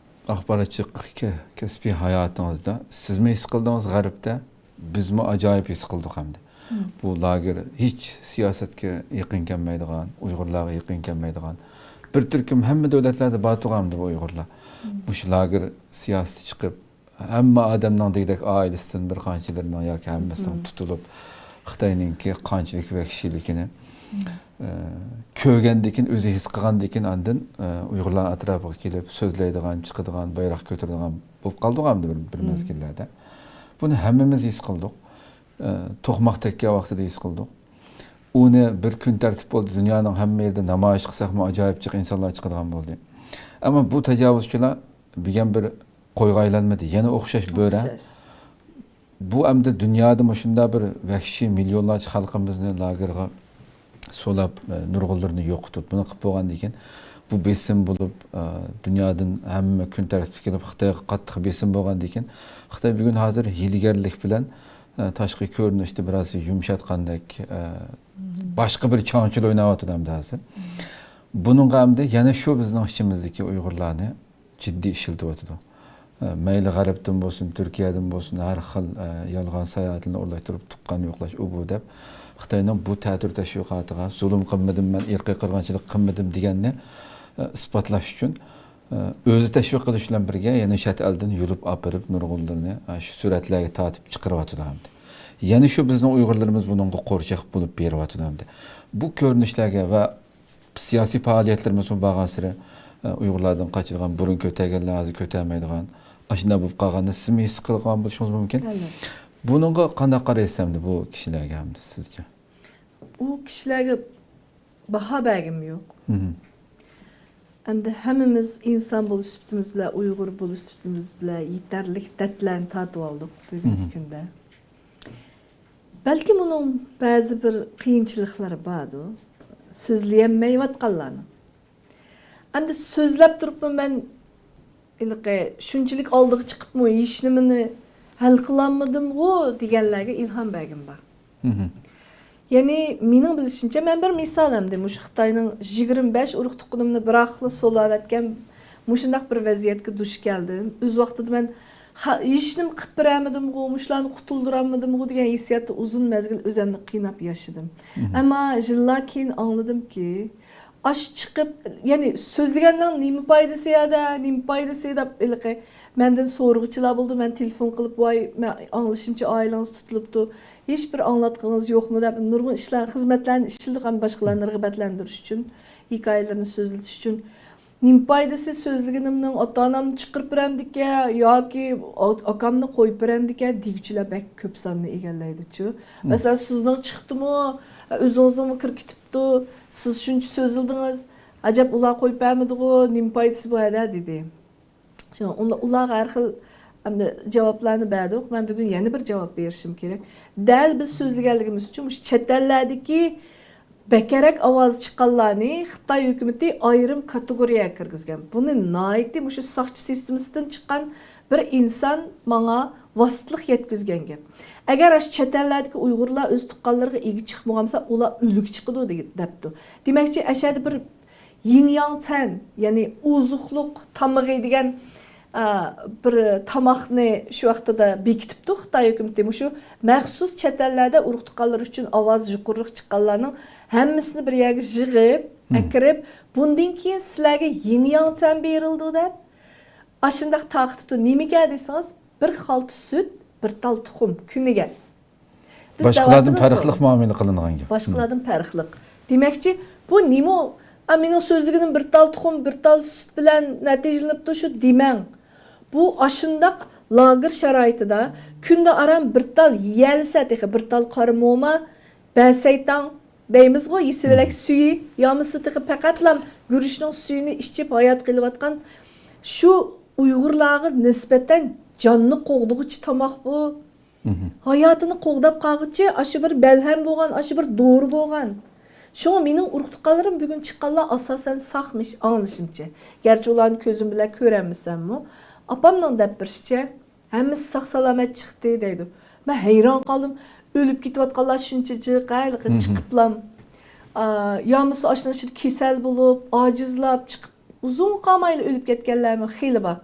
ئاخباراتچىلىق كە-، كەسپىي ھاياتىڭىزدا سىزمۇ ھېس قىلدىڭىز غەربتە، بىزمۇ ئاجايىپ ھېس قىلدۇق ئەمدى. بۇ لاگېر ھېچ سىياسەتكە يېقىن كەلمەيدىغان، ئۇيغۇرلارغا يېقىن كەلمەيدىغان، بىر تۈركۈم ھەممە دۆلەتلەردە بار تۇرغان ئەمدى بۇ ئۇيغۇرلار. مۇشۇ لاگېر سىياسىتى چىقىپ، ھەممە ئادەمنىڭ دېگۈدەك ئائىلىسىدىن بىر قانچىلىرىنىڭ ياكى ھەممىسىنىڭ تۇتۇلۇپ، خىتاينىڭكى قانچىلىك ۋەھشىيلىكىنى. ئە، كۆرگەندىكىن، ئۆزى ھېس قىلغاندىكىن ئاندىن، ئە، ئۇيغۇرلارنىڭ ئەتراپىغا كېلىپ سۆزلەيدىغان، چىقىدىغان، بايراق كۆتۈرىدىغان بولۇپ قالدىغۇ ئەمدى بىر، بىر مەزگىللەردە. بۇنى ھەممىمىز ھېس قىلدۇق. ئە، توقماق تەگكەن ۋاقتىدا ھېس قىلدۇق. ئۇنى بىر كۈن تەرتىپ بولدى، دۇنيانىڭ ھەممە يېرىدە نامايىش قىلساقمۇ ئاجايىپ جىق ئىنسانلار چىقىدىغان بولدى. ئەمما بۇ تاجاۋۇزچىلار بۈگۈن بىر قويغا ئايلانمىدى، يەنە ئوخشاش بۆرە. بۇ ئەمدى دۇنيادا مۇشۇنداق بىر ۋەھشىي مىليونلارچە خەلقىمىزنى لاگېرغا سولاپ، ئە، نۇرغۇنلىرىنى يوقىتىپ، بۇنى قىلىپ بولغاندىن كېيىن، بۇ بېسىم بولۇپ، ئە، دۇنيادىن ھەممە كۈن تەرتىپكە كېلىپ، خىتايغا قاتتىق بېسىم بولغاندىن كېيىن، خىتاي بۈگۈن ھازىر ھىيلىگەرلىك بىلەن، ئە، تاشقى كۆرۈنۈشتە بىراز يۇمشاتقاندەك، ئە، باشقا بىر چاڭچىل ئويناۋاتىدۇ ئەمدى ھازىر. بۇنىڭغا ئەمدى يەنە شۇ بىزنىڭ ئىچىمىزدىكى ئۇيغۇرلارنى جىددىي ئىشلىتىۋاتىدۇ. ئە، مەيلى غەربتىن بولسۇن، تۈركىيەدىن بولسۇن، ھەر خىل، ئە، يالغان ساياھەتلەرنى ئورۇنلاشتۇرۇپ، تۇغقان يوقلاش، ئۇ بۇ دەپ، خىتاينىڭ بۇ تەتۈر تەشۋىقاتىغا زۇلۇم قىلمىدىم، مەن ئىرقىي قىرغىنچىلىق قىلمىدىم دېگەننى، ئە، ئىسپاتلاش ئۈچۈن، ئە، ئۆزى تەشۋىق قىلىش بىلەن بىرگە يەنە چەت ئەلدىن يۇلۇپ ئاپىرىپ، نۇرغۇنلىرىنى، ئە، شۇ سۈرەتلەرگە تارتىپ چىقىرىۋاتىدۇ ئەمدى. يەنە شۇ بىزنىڭ ئۇيغۇرلىرىمىز بۇنىڭغا قورشاق بولۇپ بېرىۋاتىدۇ ئەمدى. بۇ كۆرۈنۈشلەرگە ۋە سىياسىي پائالىيەتلىرىمىزمۇ بارغانسېرى، ئە، ئۇيغۇرلاردىن قاچىدىغان، بۇرۇن كۆتەرگەنلەر ھازىر كۆتەرمەيدىغان، ئاشۇنداق بولۇپ قالغاندا سىزمۇ ھېس قىلغان بولۇشىڭىز مۇمكىن. ئەلۋەتتە. بۇنىڭغا قانداق قارايسىز ئەمدى بۇ كىشىلەرگە ئەمدى سىزچە؟ ئۇ كىشىلەرگە باھا بەرگۈم يوق. مم. ئەمدى ھەممىمىز ئىنسان بولۇش سۈپىتىمىز بىلەن، ئۇيغۇر بولۇش سۈپىتىمىز بىلەن يېتەرلىك دەردلەرنى تارتىۋالدۇق بۈگۈنكى مم. كۈندە. بەلكىم ئۇنىڭ بەزى بىر قىيىنچىلىقلىرى باردۇ، سۆزلىيەلمەيۋاتقانلارنىڭ. ئەمدى سۆزلەپ تۇرۇپمۇ مەن ھېلىقى شۇنچىلىك ئالدىغا چىقىپمۇ ھېچنېمىنى ھەل قىلالمىدىمغۇ دېگەنلەرگە ئىلھام بەرگۈم بار. مم. يەنى مېنىڭ بىلىشىمچە، مەن بىر مىسال ئەمدى مۇشۇ خىتاينىڭ يىگىرمە بەش ئۇرۇق تۇغقىنىمنى بىراقلا سولاۋەتكەن مۇشۇنداق بىر ۋەزىيەتكە دۇچ كەلدىم. ئۆز ۋاقتىدا مەن ھا-، ھېچنېمە قىلىپ بېرەلمىدىمغۇ، مۇشۇلارنى قۇتۇلدۇرالمىدىمغۇ دېگەن ھېسسىياتتا ئۇزۇن مەزگىل ئۆزۈمنى قىيناپ ياشىدىم. مم. ئەمما يىللار كېيىن ئاڭلىدىمكى، ئاشۇ چىقىپ، يەنى سۆزلىگەننىڭ نېمە پايدىسى يا دە، نېمە پايدىسى دەپ ھېلىقى مەندىن سورىغۇچىلار بولدى. مەن تېلېفون قىلىپ، ۋاي، مەن ئاڭلىشىمچە ئائىلىڭىز تۇتۇلۇپتۇ، ھېچبىر ئاڭلاتقىڭىز يوقمۇ دەپ نۇرغۇن ئىشلار، خىزمەتلەرنى ئىشلىدۇق ھەم باشقىلارنى رىغبەتلەندۈرۈش ئۈچۈن، ھېكايىلىرىنى سۆزلىتىش ئۈچۈن. نېمە پايدىسى سۆزلىگىنىمنىڭ، ئاتا-ئانامنى چىقىرىپ بېرەمدىكەن ياكى ئا-، ئاكامنى قويۇپ بېرەمدىكەن دېگۈچىلەر بەك كۆپ ساننى ئىگىلەيدىچۇ. مم. مەسىلەن، سىزنىڭ چىقتىمۇ، ئۆزىڭىزنىڭمۇ كىرىپ كېتىپتۇ، سىز شۇنچە سۆزلىدىڭىز، ئەجەب ئۇلار قويۇپ بەرمىدىغۇ، نېمە پايدىسى بار ھەدە دېدى. شۇڭا ئۇلا-، ئۇلارغا ھەر خىل ئەمدى جاۋابلارنى بەردۇق. مەن بۈگۈن يەنە بىر جاۋاب بېرىشىم كېرەك. دەل بىز سۆزلىگەنلىكىمىز ئۈچۈن مۇشۇ چەت ئەللەردىكى بەكرەك ئاۋاز چىققانلارنى خىتاي ھۆكۈمىتى ئايرىم كاتېگورىيەگە كىرگۈزگەن. بۇنى ناھايىتى مۇشۇ ساقچى سىستېمىسىدىن چىققان بىر ئىنسان ماڭا ۋاسىتىلىق يەتكۈزگەن گەپ. ئەگەر ئاشۇ چەت ئەللەردىكى ئۇيغۇرلار ئۆز تۇغقانلىرىغا ئىگە چىقمىغانمىسا، ئۇلار ئۆلۈك چىقىدۇ دېگەن، دەپتۇ. دېمەكچى، ئەشەدە بىر يىڭياڭ چەن، يەنى ئوزۇقلۇق تامىقى دېگەن، ئا، بىر تاماقنى شۇ ۋاقتىدا بېكىتىپتۇ خىتاي ھۆكۈمىتى. مۇشۇ مەخسۇس چەت ئەللەردە ئۇرۇق-تۇغقانلىرى ئۈچۈن ئاۋازى يۇقىرىراق چىققانلارنىڭ ھەممىسىنى بىر يەرگە يىغىپ، مم. ئەكىرىپ، بۇندىن كېيىن سىلەرگە يىڭياڭ چەن بېرىلىدۇ دەپ، ئاشۇنداق تارقىتىپتۇ. نېمىكەن دېسىڭىز، بىر خالتا سۈت، بىر تال تۇخۇم كۈنىگە. بىز باشقىلاردىن دەۋاتىمىزغۇ، پەرقلىق مۇئامىلە قىلىنغان گەپ. باشقىلاردىن پەرقلىق. دېمەكچى، بۇ نېمە؟ ئا، مېنىڭ سۆزلىگىنىم بىر تال تۇخۇم، بىر تال سۈت بىلەن نەتىجىلىنىپتۇ شۇ دېمەڭ. بۇ ئاشۇنداق لاگېر شارائىتىدا كۈندە ئاران بىر تال يېيەلىسە تېخى، بىر تال قارا موما، بەسەيتاڭ دەيمىزغۇ، يېسىۋېلەك سۈيى، يامىسى تېخى پەقەتلا گۈرۈچنىڭ سۈيىنى ئىچىپ ھايات قېلىۋاتقان شۇ ئۇيغۇرلارغا نىسبەتەن جاننى قوغدىغۇچى تاماق بۇ. مهم. ھاياتىنى قوغداپ قالغۇچى ئاشۇ بىر مەلھەم بولغان، ئاشۇ بىر دورا بولغان. شۇڭا مېنىڭ ئۇرۇق-تۇغقانلىرىم بۈگۈن چىققانلار ئاساسەن ساقمىش، ئاڭلىشىمچە. گەرچە ئۇلارنى كۆزۈم بىلەن كۆرەلمىسەممۇ، ئاپامنىڭ دەپ بېرىشىچە، ھەممىسى ساق-سالامەت چىقتى دەيدۇ. مەن ھەيران قالدىم. ئۆلۈپ كېتىۋاتقانلار شۇنچە جىق، ھېلىقى مهم. چىقىپلام، ئا، يامىسا ئاشۇنىڭ ئىچىدە كېسەل بولۇپ، ئاجىزلاپ چىقىپ، ئۇزۇن قالمايلا ئۆلۈپ كەتكەنلەرمۇ خېلى بار.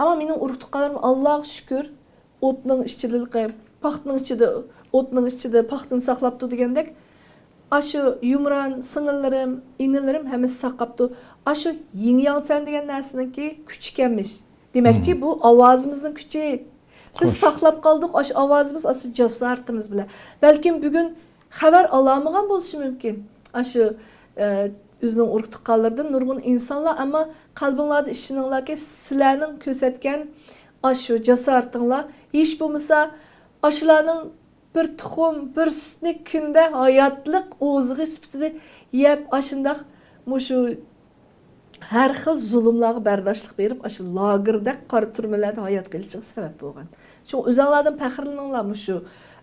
ئەمما مېنىڭ ئۇرۇق-تۇغقانلىرىم، ئاللاغا شۈكۈر، ئوتنىڭ ئىچىدىلىقى، پاختىنىڭ ئىچىدە، ئوتنىڭ ئىچىدە پاختىنى ساقلاپتۇ دېگەندەك، ئاشۇ يۇمران سىڭىللىرىم، ئىنىلىرىم ھەممىسى ساقلاپتۇ. ئاشۇ يىڭياڭچەن دېگەن نەرسىنىڭكى كۈچى ئىكەنمىش. دېمەكچى، مم. بۇ ئاۋازىمىزنىڭ كۈچى. بىز خوش. ساقلاپ قالدۇق ئاشۇ ئاۋازىمىز ئاستى جاسارىتىمىز بىلەن. بەلكىم بۈگۈن خەۋەر ئالالمىغان بولۇشى مۇمكىن. ئاشۇ، ئە، ئۆزىنىڭ ئۇرۇق-تۇغقانلىرىدىن نۇرغۇن ئىنسانلار، ئەمما قەلبىڭلاردا ئىشىنىڭلاركى، سىلەرنىڭ كۆرسەتكەن ئاشۇ جاسارىتىڭلار ھېچ بولمىسا ئاشۇلارنىڭ بىر تۇخۇم، بىر سۈتنى كۈندە ھاياتلىق ئوزۇقى سۈپىتىدە يەپ، ئاشۇنداق مۇشۇ ھەر خىل زۇلۇملارغا بەرداشلىق بېرىپ، ئاشۇ لاگېردەك قارا تۈرمىلەردە ھايات قېلىشىغا سەۋەب بولغان. شۇڭا ئۆزۈڭلاردىن پەخىرلىنىڭلار، مۇشۇ،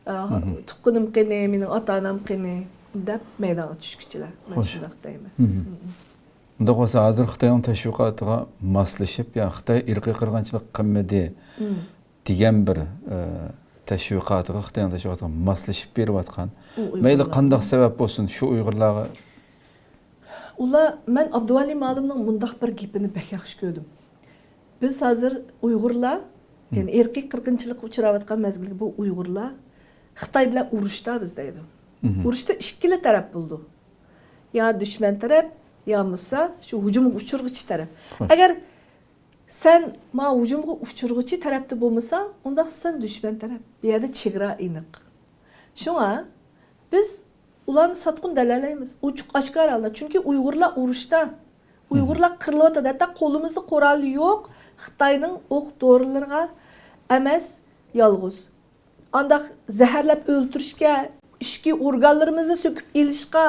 ئە، مھم. تۇغقىنىم قېنى، مېنىڭ ئاتا-ئانام قېنى دەپ مەيدانغا چۈشكۈچىلەر. مەن خوش. شۇنداق دەيمەن. مھم. مھم. ئۇنداق بولسا، ھازىر خىتاينىڭ تەشۋىقاتىغا ماسلىشىپ، يا خىتاي ئىرقىي قىرغىنچىلىق قىلمىدى مم. دېگەن بىر، ئە، تەشۋىقاتىغا، خىتاينىڭ تەشۋىقاتىغا ماسلىشىپ بېرىۋاتقان. ئۇ مەيلى ئۇيغۇرلار. قانداق سەۋەب بولسۇن، شۇ ئۇيغۇرلارغا. ئۇلار، مەن ئابدۇۋالى مالىمنىڭ مۇنداق بىر گېپىنى بەك ياخشى كۆردۈم. بىز ھازىر ئۇيغۇرلار، مم. يەنى ئىرقىي قىرغىنچىلىققا ئۇچراۋاتقان مەزگىلدىكى بۇ ئۇيغۇرلار خىتاي بىلەن ئۇرۇشتا بىز دەيدۇ. مم. ئۇرۇشتا ئىككىلا تەرەپ بولىدۇ. يا دۈشمەن تەرەپ، يا بولمىسا شۇ ھۇجۇمغا ئۇچرىغۇچى تەرەپ. خوش. ئەگەر سەن ما ھۇجۇمغا ئۇچرىغۇچى تەرەپتە بولمىساڭ، ئۇنداق سەن دۈشمەن تەرەپ. بۇ يەردە چېگرا ئېنىق. شۇڭا بىز ئۇلارنى ساتقۇن دەلەلەيمىز. ئوچۇق ئاشكارا ھالدا. چۈنكى ئۇيغۇرلار ئۇرۇشتا. ئۇيغۇرلار قىرىلىۋاتىدۇ. ھەتتا قولىمىزدا قورال يوق. خىتاينىڭ ئوق دورىلىرىغا ئەمەس، يالغۇز. ئانداق زەھەرلەپ ئۆلتۈرۈشكە، ئىچكى ئورگانلىرىمىزنى سۆكۈپ ئېلىشقا،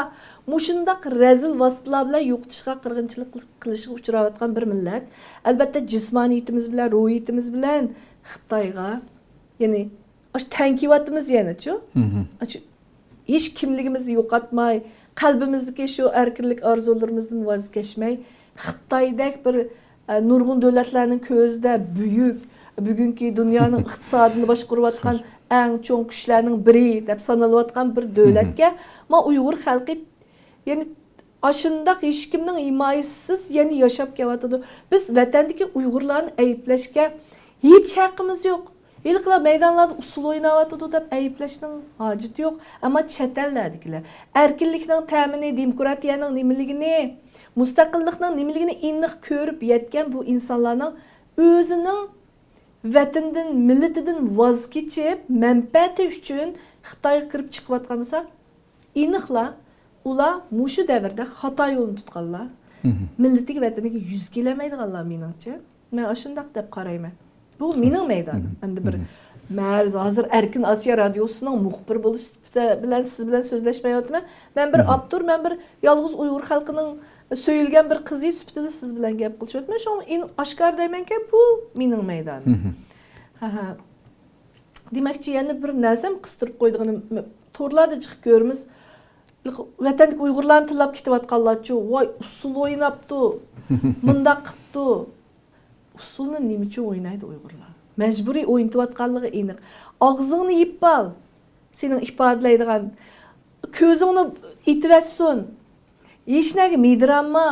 مۇشۇنداق رەزىل ۋاسىتىلەر بىلەن يوقىتىشقا، قىرغىنچىلىق قىلىشقا ئۇچراۋاتقان بىر مىللەت. ئەلبەتتە، جىسمانىيىتىمىز بىلەن، روھىيىتىمىز بىلەن خىتايغا، يەنى ئاشۇ تەڭ كېلىۋاتىمىز يەنىچۇ. مھم. ئاشۇ ھېچ كىملىكىمىزنى يوقاتماي، قەلبىمىزدىكى شۇ ئەركىنلىك ئارزۇلىرىمىزدىن ۋاز كەچمەي، خىتايدەك بىر، ئە، نۇرغۇن دۆلەتلەرنىڭ كۆزىدە بۈيۈك، بۈگۈنكى دۇنيانىڭ ئىقتىسادىنى باشقۇرۇۋاتقان ئەڭ چوڭ كۈچلەرنىڭ بىرى دەپ سانىلىۋاتقان بىر دۆلەتكە، مھم. ما ئۇيغۇر خەلقى، يەنى ئاشۇنداق ھېچكىمنىڭ ھىمايىسىسىز يەنە ياشاپ كېلىۋاتىدۇ. بىز ۋەتەندىكى ئۇيغۇرلارنى ئەيىبلەشكە ھېچ ھەققىمىز يوق. ھېلىقىلار مەيدانلاردا ئۇسسۇل ئويناۋاتىدۇ دەپ ئەيىبلەشنىڭ ھاجىتى يوق. ئەمما چەت ئەللەردىكىلەر ئەركىنلىكنىڭ تەمىنى، دېموكراتىيەنىڭ نېمىلىكىنى، مۇستەقىللىقنىڭ نېمىلىكىنى ئېنىق كۆرۈپ يەتكەن بۇ ئىنسانلارنىڭ ئۆزىنىڭ ۋەتىنىدىن، مىللىتىدىن ۋاز كېچىپ، مەنپەئەتى ئۈچۈن خىتايغا كىرىپ چىقىۋاتقان بولسا، ئېنىقلا، ئۇلار مۇشۇ دەۋردە خاتا يولنى تۇتقانلار، مھم. مىللىتىگە، ۋەتىنىگە يۈز كېلەلمەيدىغانلار مېنىڭچە. مەن ئاشۇنداق دەپ قارايمەن. بۇ مېنىڭ مەيدانىم. مھم. ئەمدى بىر، مھم. مەن ھازىر ئەركىن ئاسىيا رادىيوسىنىڭ مۇخبىرى بولۇش سۈپىتى بىلەن سىز بىلەن سۆزلەشمەيۋاتىمەن. مەن بىر مھم. ئاپتور، مەن بىر يالغۇز ئۇيغۇر خەلقىنىڭ سۆيۈلگەن بىر قىزى سۈپىتىدە سىز بىلەن گەپ قىلىشىۋاتىمەن. شۇڭا ئېنىق ئاشكارا دەيمەنكى، بۇ مېنىڭ مەيدانىم. مھم. ھە، ھە. دېمەكچى، يەنە بىر نەرسەم قىستۇرۇپ قويىدىغىنىم، تورلاردا جىق كۆرىمىز. ۋەتەندىكى ئۇيغۇرلارنى تىللاپ كېتىۋاتقانلارچۇ، ۋاي، ئۇسسۇل ئويناپتۇ، مۇنداق قىپتۇ. ئۇسسۇلنى نېمە ئۈچۈن ئوينايدۇ ئۇيغۇرلار؟ مەجبۇرىي ئوينىتىۋاتقانلىقى ئېنىق. ئاغزىڭنى يېپىپ ئال، سېنىڭ ئىپادىلەيدىغان. كۆزۈڭنى ئېتىۋەتسۇن. ھېچنەگە مىدىرانما.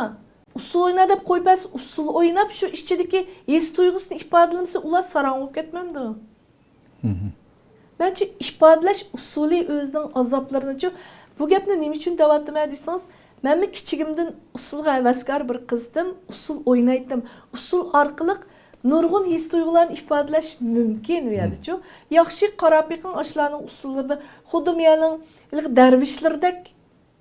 ئۇسسۇل ئوينا دەپ قويۇپ بەرسە، ئۇسسۇل ئويناپ، شۇ ئىچىدىكى ھېس تۇيغۇسىنى ئىپادىلىمىسە، ئۇلار ساراڭ بولۇپ كەتمەمدۇ؟ مھم. مەنچە ئىپادىلەش ئۇسۇلى ئۆزىنىڭ ئازابلىرىنىچۇ، بۇ گەپنى نېمە ئۈچۈن دەۋاتىمەن دېسىڭىز، مەنمۇ كىچىكىمدىن ئۇسسۇلغا ھەۋەسكار بىر قىزدىم، ئۇسسۇل ئوينايتتىم. ئۇسسۇل ئارقىلىق نۇرغۇن ھېس تۇيغۇلارنى ئىپادىلەش مۇمكىن ئۇ يەردىچۇ. ياخشى قارا بېقىڭ ئاشۇلارنىڭ ئۇسسۇللىرىدا، خۇددى مۇيەنىڭ ھېلىقى دەرۋىشلىرىدەك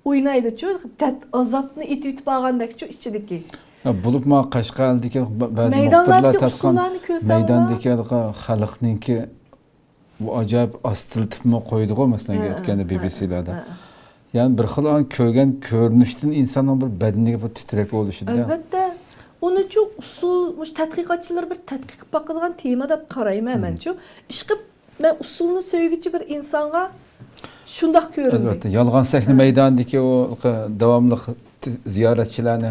ئوينايدۇچۇ، دەرد ئازابنى ئېتىۋېتىپ ئالغاندەكچۇ ئىچىدىكى. يا، بولۇپمۇ قەشقەردىكى بە-، بەزى مۇخبىرلار مەيدانلاردىكى تارتقان ئۇسسۇللارنى كۆرسەڭلار. مەيداندىكى خەلقنىڭكى بۇ ئاجايىپ ئاستىلىتىپمۇ قويدىغۇ، مەسىلەن، ھە، ئۆتكەندە ھە، بىبىسىلاردا. ھە. يەنى بىر خىل ئان كۆرگەن كۆرۈنۈشتىن ئىنساننىڭ بىر بەدىنىگە بىر تىترەك بولۇشىدا. ئەلۋەتتە. ئۇنىچۇ ئۇسسۇل، مۇشۇ تەتقىقاتچىلار بىر تەتقىق قىلىپ باقىدىغان تېما دەپ قارايمەن مەنچۇ. ئىشقىلىپ، مەن ئۇسسۇلنى سۆيگۈچى بىر ئىنسانغا شۇنداق كۆرۈندى. ئەلۋەتتە، يالغان سەھنە ھە. مەيدانىدىكى ئۇ داۋاملىق زىيارەتچىلەرنى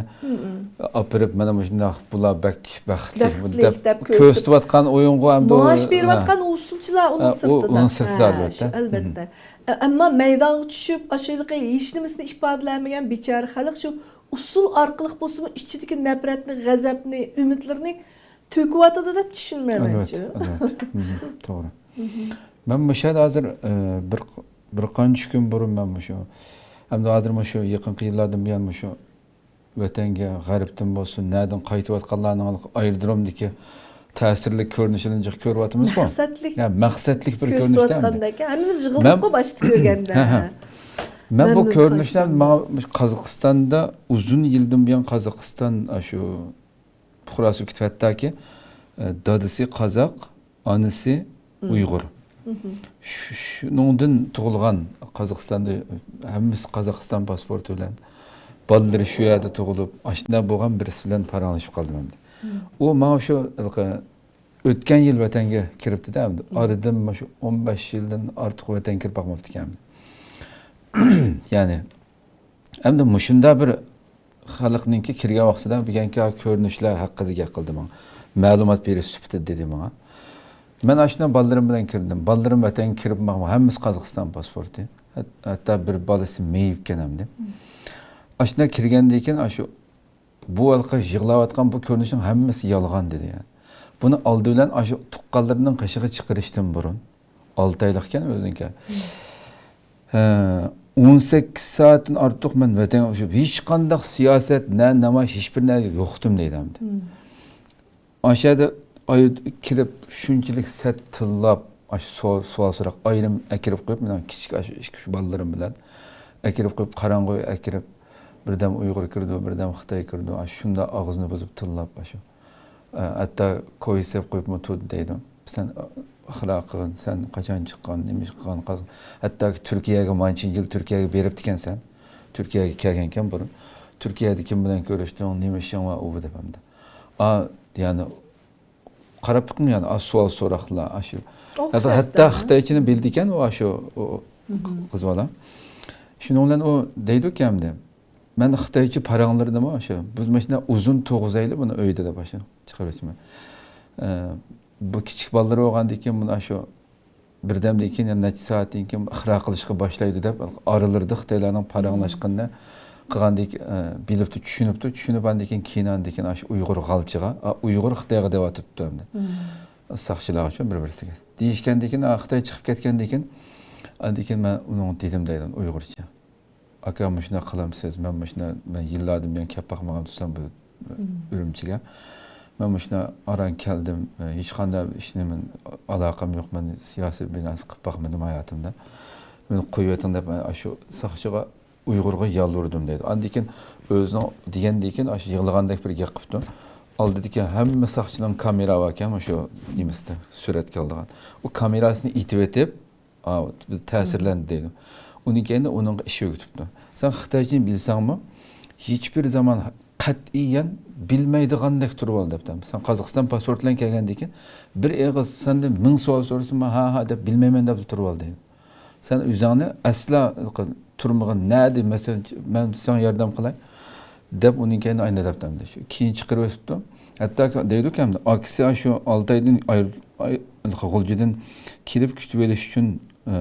ئاپىرىپ، مانا مۇشۇنداق، بۇلار بەك بەختلىك، بەختلىك دەپ دەپ كۆرسىتىپ، كۆرسىتىۋاتقان ئويۇنغۇ ھەمدە مۇئاش بېرىۋاتقان ئۇسسۇلچىلار ئۇنىڭ ھە، ئۇ، سىرتىدا. ئۇنىڭ سىرتىدا، ھە، ئەلۋەتتە. شۇ، ئەلۋەتتە. ئە، ئەمما مەيدانغا چۈشۈپ، ئاشۇ ھېلىقى ھېچنېمىسىنى ئىپادىلەلمىگەن بىچارە خەلق شۇ ئۇسسۇل ئارقىلىق بولسىمۇ ئىچىدىكى نەپرەتنى، غەزەپنى، ئۈمىدلىرىنى تۆكۈۋاتىدۇ دەپ چۈشىنىمەن مەنچۇ. ئەلۋەتتە، ئەلۋەتتە. توغرا. مەن مۇشۇ يەردە ھازىر، ئە، بىر، بىر قانچە كۈن بۇرۇن مەن مۇشۇ، ھەمدە ھازىر مۇشۇ يېقىنقى يىللاردىن بۇيان مۇشۇ ۋەتەنگە غەربتىن بولسۇن، نەدىن قايتىۋاتقانلارنىڭ ئايرودرومدىكى تەسىرلىك كۆرۈنۈشىنى جىق كۆرۈۋاتىمىزغۇ. مەقسەتلىك يا، مەقسەتلىك بىر كۆرۈنۈشتە كۆرسىتىۋاتقاندەك. ھەممىمىز يىغلىدۇققۇ باشتا كۆرگەندە. ھە، ھە. مەن بۇ كۆرۈنۈشلەر ماڭا مۇشۇ قازاقىستاندا ئۇزۇن يىلدىن بۇيان قازاقىستان، ئاشۇ پۇقراسى كېتىپ، ھەتتاكى، ئە، دادىسى قازاق، ئانىسى ئۇيغۇر. شۇ-، شۇنىڭدىن تۇغۇلغان، قازاقىستاندا ھەممىسى قازاقىستان پاسپورتى بىلەن، بالىلىرى شۇ يەردە تۇغۇلۇپ، ئاشۇنداق بولغان بىرسى بىلەن پاراڭلىشىپ قالدىم ئەمدى. ئۇ ماڭا شۇ ھېلىقى ئۆتكەن يىل ۋەتەنگە كىرىپتىدە، ئەمدى ئارىدىن مۇشۇ ئون بەش يىلدىن ئارتۇق ۋەتەنگە كىرىپ باقماپتىكەن. يەنى، ئەمدى مۇشۇنداق بىر خەلقنىڭكى كىرگەن ۋاقتىدا بۈگۈنكى كۆرۈنۈشلەر ھەققىدە گەپ قىلدى ماڭا. مەلۇمات بېرىش سۈپىتىدە دېدى ماڭا. مەن ئاشۇنداق بالىلىرىم بىلەن كىردىم. بالىلىرىم ۋەتەنگە كىرىپ ماڭا، ھەممىسى قازاقىستان پاسپورتى. ھەت-، ھەتتا بىر بالىسى مېيىپكەن ئەمدى. ئاشۇنداق كىرگەندىن كېيىن، ئاشۇ بۇ ھېلىقى يىغلاۋاتقان بۇ كۆرۈنۈشنىڭ ھەممىسى يالغان دېدى. يەنى بۇنى ئالدى بىلەن ئاشۇ تۇغقانلىرىنىڭ قېشىغا چىقىرىشتىن بۇرۇن، ئالتە ئايلىقكەن ئۆزىنىڭكى. ھە، ئون سەككىز سائەتتىن ئارتۇق مەن ۋەتەنگە ئۇچۇپ، ھېچقانداق سىياسەت، نە نامايىش، ھېچبىر نەرسە يوقتۇم دەيدۇ ئەمدى. ئاشۇ يەردە ئايرىپ كىرىپ، شۇنچىلىك سەت تىللاپ، ئاشۇ سوئال، سوئال سوراق، ئايرىم ئەكىرىپ قويۇپ، مېنىڭ كىچىك ئاشۇ ئىككى، ئۈچ بالىلىرىم بىلەن ئەكىرىپ قويۇپ، قاراڭغۇ ئەكىرىپ، بىردەم ئۇيغۇر كىرىدۇ، بىردەم خىتاي كىرىدۇ، ئاشۇ شۇنداق ئاغزىنى بۇزۇپ تىللاپ، ئاشۇ، ئە، ھەتتا كويسەپ قويۇپمۇ تۇردى دەيدۇ. سەن ئىقرار قىلغىن، سەن قاچان چىققان، نېمە ئىش قىلغان، قازان-، ھەتتاكى تۈركىيەگە مانچە يىل تۈركىيەگە بېرىپتىكەنسەن. تۈركىيەگە كەلگەنكەن بۇرۇن. تۈركىيەدە كىم بىلەن كۆرۈشتۈڭ، نېمە ئىشىڭ بار، ئۇ بۇ دەپ ئەمدى. ئا، يەنى قاراپ بېقىڭ، يەنى ئاز سوئال سوراقلار، ئاشۇ. ھەتتا خىتايچىنى بىلىدىكەن ئۇ، ئاشۇ، ئۇ قىز بالا. شۇنىڭ بىلەن ئۇ دەيدۇكەن ئەمدى، مەن خىتايچە پاراڭلىرىمنىمۇ ئاشۇ، بىز ماشۇنداق ئۇزۇن تۇرغۇزايلى بۇنى ئۆيدە دەپ ئاشۇ چىقىرىۋەتىمەن. ئە، بۇ كىچىك بالىلىرى بولغاندىن كېيىن بۇنى ئاشۇ بىردەمدىن كېيىن، يەنە نەچچە سائەتتىن كېيىن ئىقرار قىلىشقا باشلايدۇ دەپ، ئارىلىرىدا خىتايلارنىڭ پاراڭلاشقىنىنى قىلغاندىن كېيىن، ئە، بىلىپتۇ، چۈشىنىپتۇ، چۈشىنىپ، ئاندىن كېيىن، كېيىن ئاندىن كېيىن ئاشۇ ئۇيغۇر غالچىغا، ئا، ئۇيغۇر خىتايغا دەۋاتىپتۇ ئەمدى. ساقچىلارغىچۇ بىر-بىرسىگە. دېيىشكەندىن كېيىن، ئا، خىتاي چىقىپ كەتكەندىن كېيىن، ئاندىن كېيىن مەن ئۇنىڭغا دېدىم دەيدۇ ئۇيغۇرچە. ئاكا، مۇشۇنداق قىلامسىز، مەن مۇشۇنداق، مەن يىللاردىن بۇيان كەپ باقمىغان تۇرسام بۇ ئۈرۈمچىگە. مەن مۇشۇنداق ئاران كەلدىم، ھېچقانداق ئىشنى مەن ئالاقەم يوق، مەن سىياسىي بىر نەرسە قىلىپ باقمىدىم ھاياتىمدا. مېنى قويۇۋېتىڭ دەپ، ئاشۇ ساقچىغا، ئۇيغۇرغا يالۋۇردۇم دەيدۇ. ئاندىن كېيىن ئۆزىنىڭ دېگەندىن كېيىن ئاشۇ يىغلىغاندەك بىر گەپ قىپتۇ. ئالدىدىكى ھەممە ساقچىنىڭ كامېرا باركەن، مۇشۇ نېمىسىدە، سۈرەتكە ئالىدىغان. ئۇ كامېراسىنى ئېتىۋېتىپ، ئاۋۇ، بىز تەسىرلەندى دەيدۇ. ئۇنىڭ كەينىدە ئۇنىڭغا ئىش ئۆگىتىپتۇ. سەن خىتايچىنى بىلسەڭمۇ، ھېچبىر زامان قەتئىيەن بىلمەيدىغاندەك تۇرۇۋال دەپتۇ. سەن قازاقىستان پاسپورت بىلەن كەلگەندىن كېيىن، بىر ئېغىز سەندىن مىڭ سوئال سورىسىمۇ، ھا، ھا دەپ، بىلمەيمەن دەپ تۇرۇۋال دەيدۇ. سەن ئۆزۈڭنى ئەسلا تۇرمىغىن، نەدە، مەسىلەن، مەن ساڭا ياردەم قىلاي دەپ، ئۇنىڭ كەينىدىن ئاينى دەپتۇ. كېيىن چىقىرىۋېتىپتۇ. ھەتتا دەيدۇكەن، ئاكىسى شۇ ئالتايدىن ئاير-، ئاي-، غۇلجىدىن كېلىپ كۈتۈۋېلىش ئۈچۈن، ئە،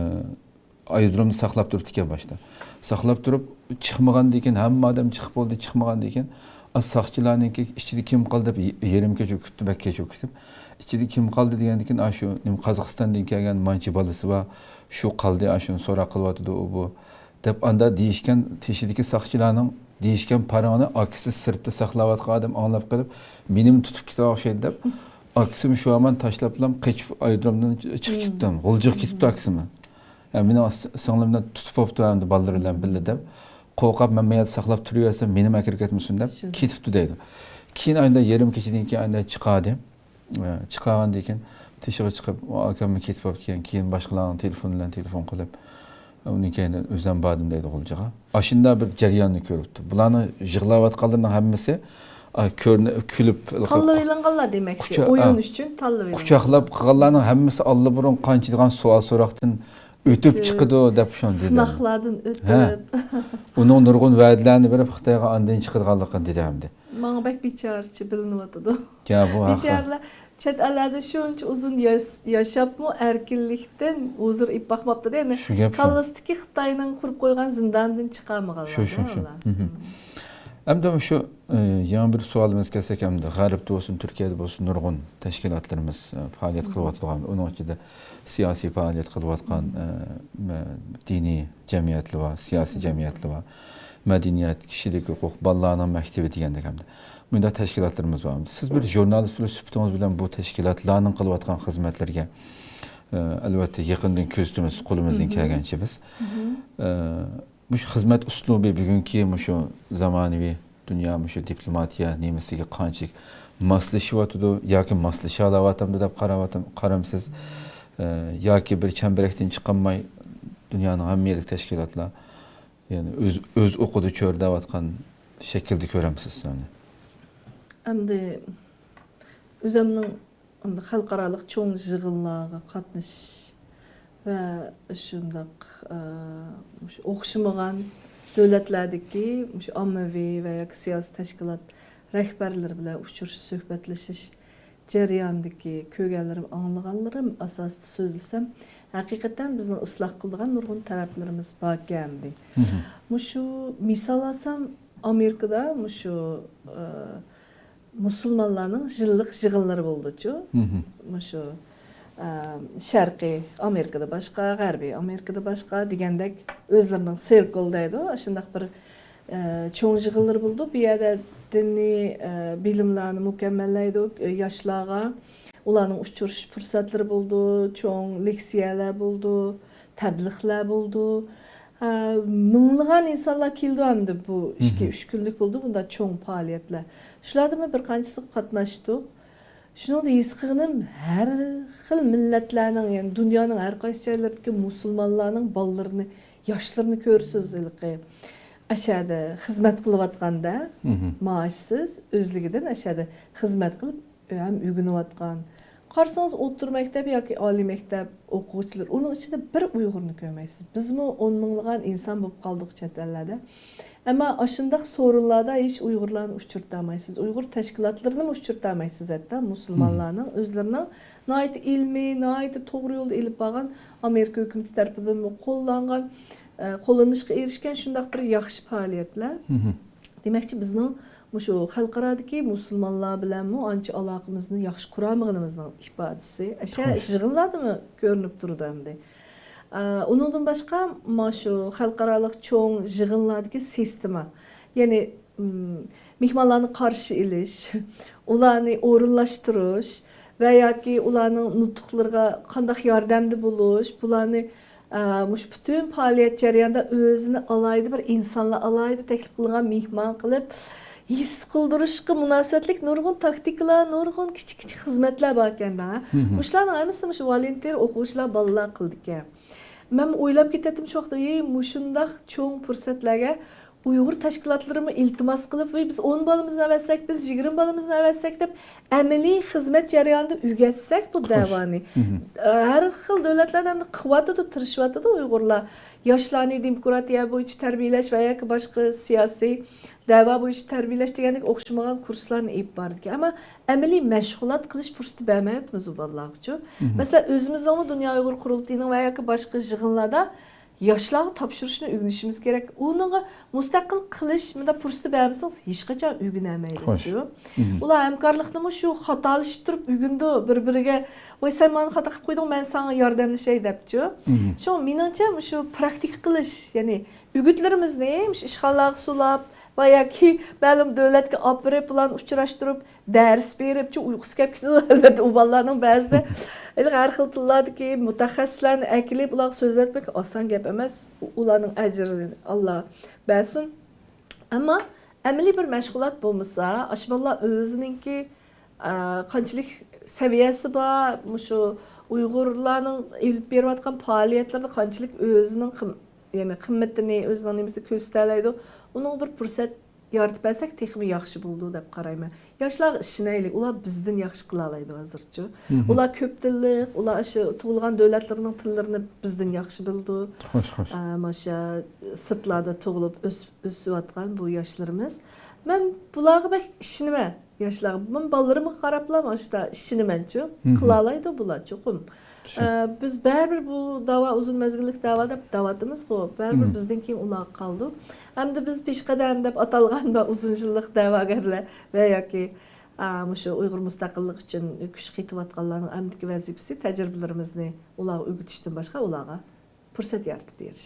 ئايرودرومدا ساقلاپ تۇرۇپتىكەن باشتا. ساقلاپ تۇرۇپ، چىقمىغاندىن كېيىن، ھەممە ئادەم چىقىپ بولدى، چىقمىغاندىن كېيىن، ئا، ساقچىلارنىڭكى ئىچىدە كىم قالدى دەپ، يېرىم كېچە كۈتتى، بەك كېچە كۈتۈپ. ئىچىدە كىم قالدى دېگەندىن كېيىن، ئا، شۇ نېمە، قازاقىستاندىن كەلگەن مانچە بالىسى بار، شۇ قالدى، ئا، شۇنى سوراق قىلىۋاتىدۇ، ئۇ، بۇ. دەپ ئاندا دېيىشكەن، تېشىدىكى ساقچىلارنىڭ دېيىشكەن پاراڭىنى ئاكىسى سىرتتا ساقلاۋاتقان ئادەم ئاڭلاپ قېلىپ، مېنىمۇ تۇتۇپ كېتىدىغان ئوخشايدۇ دەپ، ئاكىسىمۇ شۇ ھامان تاشلاپلا قېچىپ ئايرودرومدىن چىقىپ كېتىپتۇ. غۇلجىغا كېتىپتۇ ئاكىسىمۇ. يا، مېنىڭ س-، سىڭلىمنى تۇتۇپ بوپتۇ ئەمدى بالىلىرى بىلەن بىللە دەپ، قورقۇپ، مەن بۇ يەردە ساقلاپ تۇرۇۋەرسەم، مېنىمۇ ئەكىرىپ كەتمىسۇن دەپ كېتىپتۇ دەيدۇ. كېيىن ئاندىن يېرىم كېچىدىن كېيىن ئاندىن چىقاردى. ئە، چىقارغاندىن كېيىن تېشىغا چىقىپ، ئۇ ئاكاممۇ كېتىپ بوپتىكەن، كېيىن باشقىلارنىڭ تېلېفونى بىلەن تېلېفون قىلىپ، ئۇنىڭ كەينىدىن ئۆزۈم باردىم دەيدۇ غۇلجىغا. ئاشۇنداق بىر جەرياننى كۆرۈپتۇ. بۇلارنىڭ يىغلاۋاتقانلىرىنىڭ ھەممىسى، ئا، كۆرۈنە-، كۈلۈپ، تاللىۋېلىنغانلار دېمەكچى. قۇچا-، ئويۇن ئۈچۈن تاللىۋېلىنغان. قۇچاقلاپ قىلغانلارنىڭ ھەممىسى ئاللىبۇرۇن قانچىلىغان سوئال سوراقتىن ئۆتۈپ چىقىدۇ دەپ شۇنى دېدى. سىناقلاردىن ئۆتۈپ. ھە. ئۇنىڭ نۇرغۇن ۋەدىلەرنى بېرىپ، خىتايغا ئاندىن چىقىدىغانلىقىنى دېدى ئەمدى. ماڭا بەك بىچارىچە بىلىنىۋاتىدۇ. يا، بۇ ھەقىقەت. بىچارىلەر چەت ئەللەردە شۇنچە ئۇزۇن ياش-، ياشاپمۇ ئەركىنلىكتىن ھۇزۇر ئېلىپ باقماپتۇ-دە، يەنى شۇ گەپ شۇ. كاللىسىدىكى خىتاينىڭ قۇرۇپ قويغان زىندانىدىن چىقالمىغانلار شۇ، شۇ، شۇ. ئەمدى شۇ، ئە، يېڭى بىر سوئالىمىزغا كەلسەك، ئەمدى غەربتە بولسۇن، تۈركىيەدە بولسۇن، نۇرغۇن تەشكىلاتلىرىمىز، ئە، پائالىيەت قىلىۋاتىدىغان، ئۇنىڭ ئىچىدە سىياسىي پائالىيەت قىلىۋاتقان، ئە، مە-، دىنىي جەمئىيەتلەر بار، سىياسىي جەمئىيەتلەر بار، مەدەنىيەت، كىشىلىك ھوقۇق، بالىلارنىڭ مەكتىۋى دېگەندەك ئەمدى. مۇنداق تەشكىلاتلىرىمىز بار. سىز بىر ژۇرنالىست بولۇش سۈپىتىڭىز بىلەن بۇ تەشكىلاتلارنىڭ قىلىۋاتقان خىزمەتلىرىگە، ئە، ئەلۋەتتە يېقىندىن كۆزىتىمىز، قولىمىزدىن كەلگەنچە بىز. ئە، مۇشۇ خىزمەت ئۇسلۇبى بۈگۈنكى مۇشۇ زامانىۋى دۇنيا مۇشۇ دىپلوماتىيە نېمىسىگە قانچىلىك ماسلىشىۋاتىدۇ ياكى ماسلىشالاۋاتامدۇ دەپ قاراۋاتام-، قارامسىز؟ ئە، ياكى بىر چەمبىرەكتىن چىقالماي دۇنيانىڭ ھەممە يېرىدىكى تەشكىلاتلار، يەنى ئۆز، ئۆز ئوقىدا چۆرىدەۋاتقان شەكىلدە كۆرەمسىز سىز ئۇنى؟ ئەمدى ئۆزۈمنىڭ ئەمدى خەلقئارالىق چوڭ يىغىنلارغا قاتنىشىش ۋە شۇنداق، ئە، مۇشۇ ئوخشىمىغان دۆلەتلەردىكى مۇشۇ ئاممىۋى ۋە ياكى سىياسىي تەشكىلات رەھبەرلىرى بىلەن ئۇچرىشىش، سۆھبەتلىشىش جەريانىدىكى كۆرگەنلىرىم، ئاڭلىغانلىرىم ئاساسىدا سۆزلىسەم، ھەقىقەتەن بىزنىڭ ئىسلاھ قىلىدىغان نۇرغۇن تەرەپلىرىمىز باركەن، دېدى. مۇشۇ مىسال ئالسام، ئامېرىكىدا مۇشۇ، ئە، مۇسۇلمانلارنىڭ يىللىق يىغىنلىرى بولىدۇچۇ. مۇشۇ، ئە، شەرقىي ئامېرىكىدا باشقا، غەربىي ئامېرىكىدا باشقا دېگەندەك ئۆزلىرىنىڭ سىركل دەيدۇ، شۇنداق بىر، ئە، چوڭ يىغىنلىرى بولىدۇ. بۇ يەردە دىنىي، ئە، بىلىملەرنى مۇكەممەللەيدۇ، ئە، ياشلارغا. ئۇلارنىڭ ئۇچرىشىش پۇرسەتلىرى بولىدۇ، چوڭ لېكسىيەلەر بولىدۇ، تەبلىغلار بولىدۇ. ئە، مىڭلىغان ئىنسانلار كېلىدۇ ئەمدى بۇ ئىككى، ئۈچ كۈنلۈك بولىدۇ بۇنداق چوڭ پائالىيەتلەر. شۇلاردىنمۇ بىر قانچىسىغا قاتناشتۇق. شۇنىڭدا ھېس قىلغىنىم، ھەر خىل مىللەتلەرنىڭ، يەنى دۇنيانىڭ ھەر قايسى جايلىرىدىكى مۇسۇلمانلارنىڭ بالىلىرىنى، ياشلىرىنى كۆرىسىز ھېلىقى ئەشەدە خىزمەت قىلىۋاتقاندا، مائاشسىز، ئۆزلۈكىدىن ئەشەدە خىزمەت قىلىپ، ھەم ئۆگىنىۋاتقان. قارىسىڭىز، ئوتتۇرا مەكتەپ ياكى ئالىي مەكتەپ ئوقۇغۇچىلىرى، ئۇنىڭ ئىچىدە بىر ئۇيغۇرنى كۆرمەيسىز. بىزمۇ ئون مىڭلىغان ئىنسان بولۇپ قالدۇق چەت ئەللەردە. ئەمما ئاشۇنداق سورۇنلاردا ھېچ ئۇيغۇرلارنى ئۇچرىتالمايسىز. ئۇيغۇر تەشكىلاتلىرىنىمۇ ئۇچرىتالمايسىز، ھەتتا مۇسۇلمانلارنىڭ ئۆزلىرىنىڭ ناھايىتى ئىلمىي، ناھايىتى توغرا يولدا ئېلىپ بارغان، ئامېرىكا ھۆكۈمىتى تەرىپىدىنمۇ قوللانغان، ئە، قوللىنىشقا ئېرىشكەن شۇنداق بىر ياخشى پائالىيەتلەر. دېمەكچى، بىزنىڭ مۇشۇ خەلقئارادىكى مۇسۇلمانلار بىلەنمۇ ئانچە ئالاقىمىزنى ياخشى قۇرالمىغىنىمىزنىڭ ئىپادىسى. ئەشە يىغىنلاردىمۇ كۆرۈنۈپ تۇرىدۇ ئەمدى. ئە، ئۇنىڭدىن باشقا، مانا شۇ خەلقئارالىق چوڭ يىغىنلاردىكى سىستېما، يەنى، ئىم، مېھمانلارنى قارشى ئېلىش، ئۇلارنى ئورۇنلاشتۇرۇش ۋە ياكى ئۇلارنىڭ نۇتۇقلىرىغا قانداق ياردەمدە بولۇش، بۇلارنى، ئە، مۇشۇ پۈتۈن پائالىيەت جەريانىدا ئۆزىنى ئالاھىدە بىر ئىنسانلار ئالاھىدە تەكلىپ قىلىنغان مېھمان قىلىپ، ھېس قىلدۇرۇشقا مۇناسىۋەتلىك نۇرغۇن تاكتىكىلار، نۇرغۇن كىچىك كىچىك خىزمەتلەر باركەن-دە. مۇشۇلارنىڭ ھەممىسىنى مۇشۇ ۋولونتېر ئوقۇغۇچىلار، بالىلار قىلىدىكەن. مەن ئويلاپ كېتەتتىم شۇ ۋاقىتتا، ۋىي، مۇشۇنداق چوڭ پۇرسەتلەرگە ئۇيغۇر تەشكىلاتلىرىمۇ ئىلتىماس قىلىپ، ۋىي، بىز ئون بالىمىزنى ئەۋەتسەك، بىز يىگىرمە بالىمىزنى ئەۋەتسەك دەپ، ئەمەلىي خىزمەت جەريانىدا ئۆگەتسەك بۇ دەۋانى. ھەر خىل دۆلەتلەردە ئەمدى قىلىۋاتىدۇ، تىرىشىۋاتىدۇ ئۇيغۇرلار. ياشلارنى دېموكراتىيە بويىچە تەربىيەلەش ۋە ياكى باشقا سىياسىي دەۋا بويىچە تەربىيەلەش دېگەندەك ئوخشىمىغان كۇرسلارنى ئېلىپ بارىدىكەن. ئەمما ئەمەلىي مەشغۇلات قىلىش پۇرسىتى بەرمەيۋاتىمىز بۇ بالىلارغىچۇ. مەسىلەن، ئۆزىمىزنىڭمۇ دۇنيا ئۇيغۇر قۇرۇلتىيىنىڭ ۋە ياكى باشقا يىغىنلاردا ياشلارغا تاپشۇرۇشنى ئۆگىنىشىمىز كېرەك. ئۇنىڭغا مۇستەقىل قىلىش مۇنداق پۇرسىتى بەرمىسىڭىز، ھېچقاچان ئۆگىنەلمەيدۇچۇ. ئۇلار ھەمكارلىقنىمۇ شۇ خاتالىشىپ تۇرۇپ ئۆگىنىدۇ بىر-بىرىگە. ۋاي، سەن مانا خاتا قىلىپ قويدۇڭ، مەن ساڭا ياردەملىشەي دەپچۇ. شۇڭا مېنىڭچە، مۇشۇ پراكتىكا قىلىش، يەنى ئۆگۈتلىرىمىزنى مۇشۇ ئىشخانىلارغا سولاپ ۋە ياكى مەلۇم دۆلەتكە ئاپىرىپ، بۇلارنى ئۇچراشتۇرۇپ، دەرس بېرىپچۇ، ئۇيقۇسى كەپ كېتىدۇ، ئەلۋەتتە، ئۇ بالىلارنىڭ بەزىدە ھېلىقى ھەر خىل تىللاردىكى مۇتەخەسسىسلەرنى ئەكېلىپ، ئۇلارغا سۆزلەتمەك ئاسان گەپ ئەمەس. ئۇ-، ئۇلارنىڭ ئەجرىنى ئاللا بەرسۇن. ئەمما ئەمەلىي بىر مەشغۇلات بولمىسا، ئاشۇ بالىلار ئۆزىنىڭكى، ئە، قانچىلىك سەۋىيەسى بار، مۇشۇ ئۇيغۇرلارنىڭ ئېلىپ بېرىۋاتقان پائالىيەتلىرىدە قانچىلىك ئۆزىنىڭ قىم-، يەنى قىممىتىنى، ئۆزىنىڭ نېمىسىنى كۆرسىتەلەيدۇ. ئۇنىڭغا بىر پۇرسەت يارىتىپ بەرسەك تېخىمۇ ياخشى بولىدۇ دەپ قارايمەن. ياشلارغا ئىشىنەيلى، ئۇلار بىزدىن ياخشى قىلالايدۇ ھازىرچۇ. ئۇلار كۆپ تىللىق، ئۇلار ئاشۇ تۇغۇلغان دۆلەتلىرىنىڭ تىللىرىنى بىزدىن ياخشى بىلىدۇ. خوش، خوش. ئە، ماشا سىرتلاردا تۇغۇلۇپ ئۆس-، ئۆسۈۋاتقان بۇ ياشلىرىمىز. مەن بۇلارغا بەك ئىشىنىمەن. ياشلارغا، مەن بالىلىرىمغا قاراپلا ماشتا ئىشىنىمەنچۇ. قىلالايدۇ بۇلار چوقۇم. ئە، بىز بەرىبىر بۇ داۋا ئۇزۇن مەزگىللىك داۋا دەپ داۋاتىمىزغۇ، بەرىبىر بىزدىن كېيىن ئۇلارغا قالىدۇ. ئەمدى بىز پېشقەدەم دەپ ئاتالغان بۇ ئۇزۇن يىللىق دەۋاگەرلەر ۋە ياكى، ئا، مۇشۇ ئۇيغۇر مۇستەقىللىقى ئۈچۈن كۈچ قېتىۋاتقانلارنىڭ ئەمدىكى ۋەزىپىسى تەجرىبىلىرىمىزنى ئۇلارغا ئۆگىتىشتىن باشقا ئۇلارغا پۇرسەت يارىتىپ بېرىش.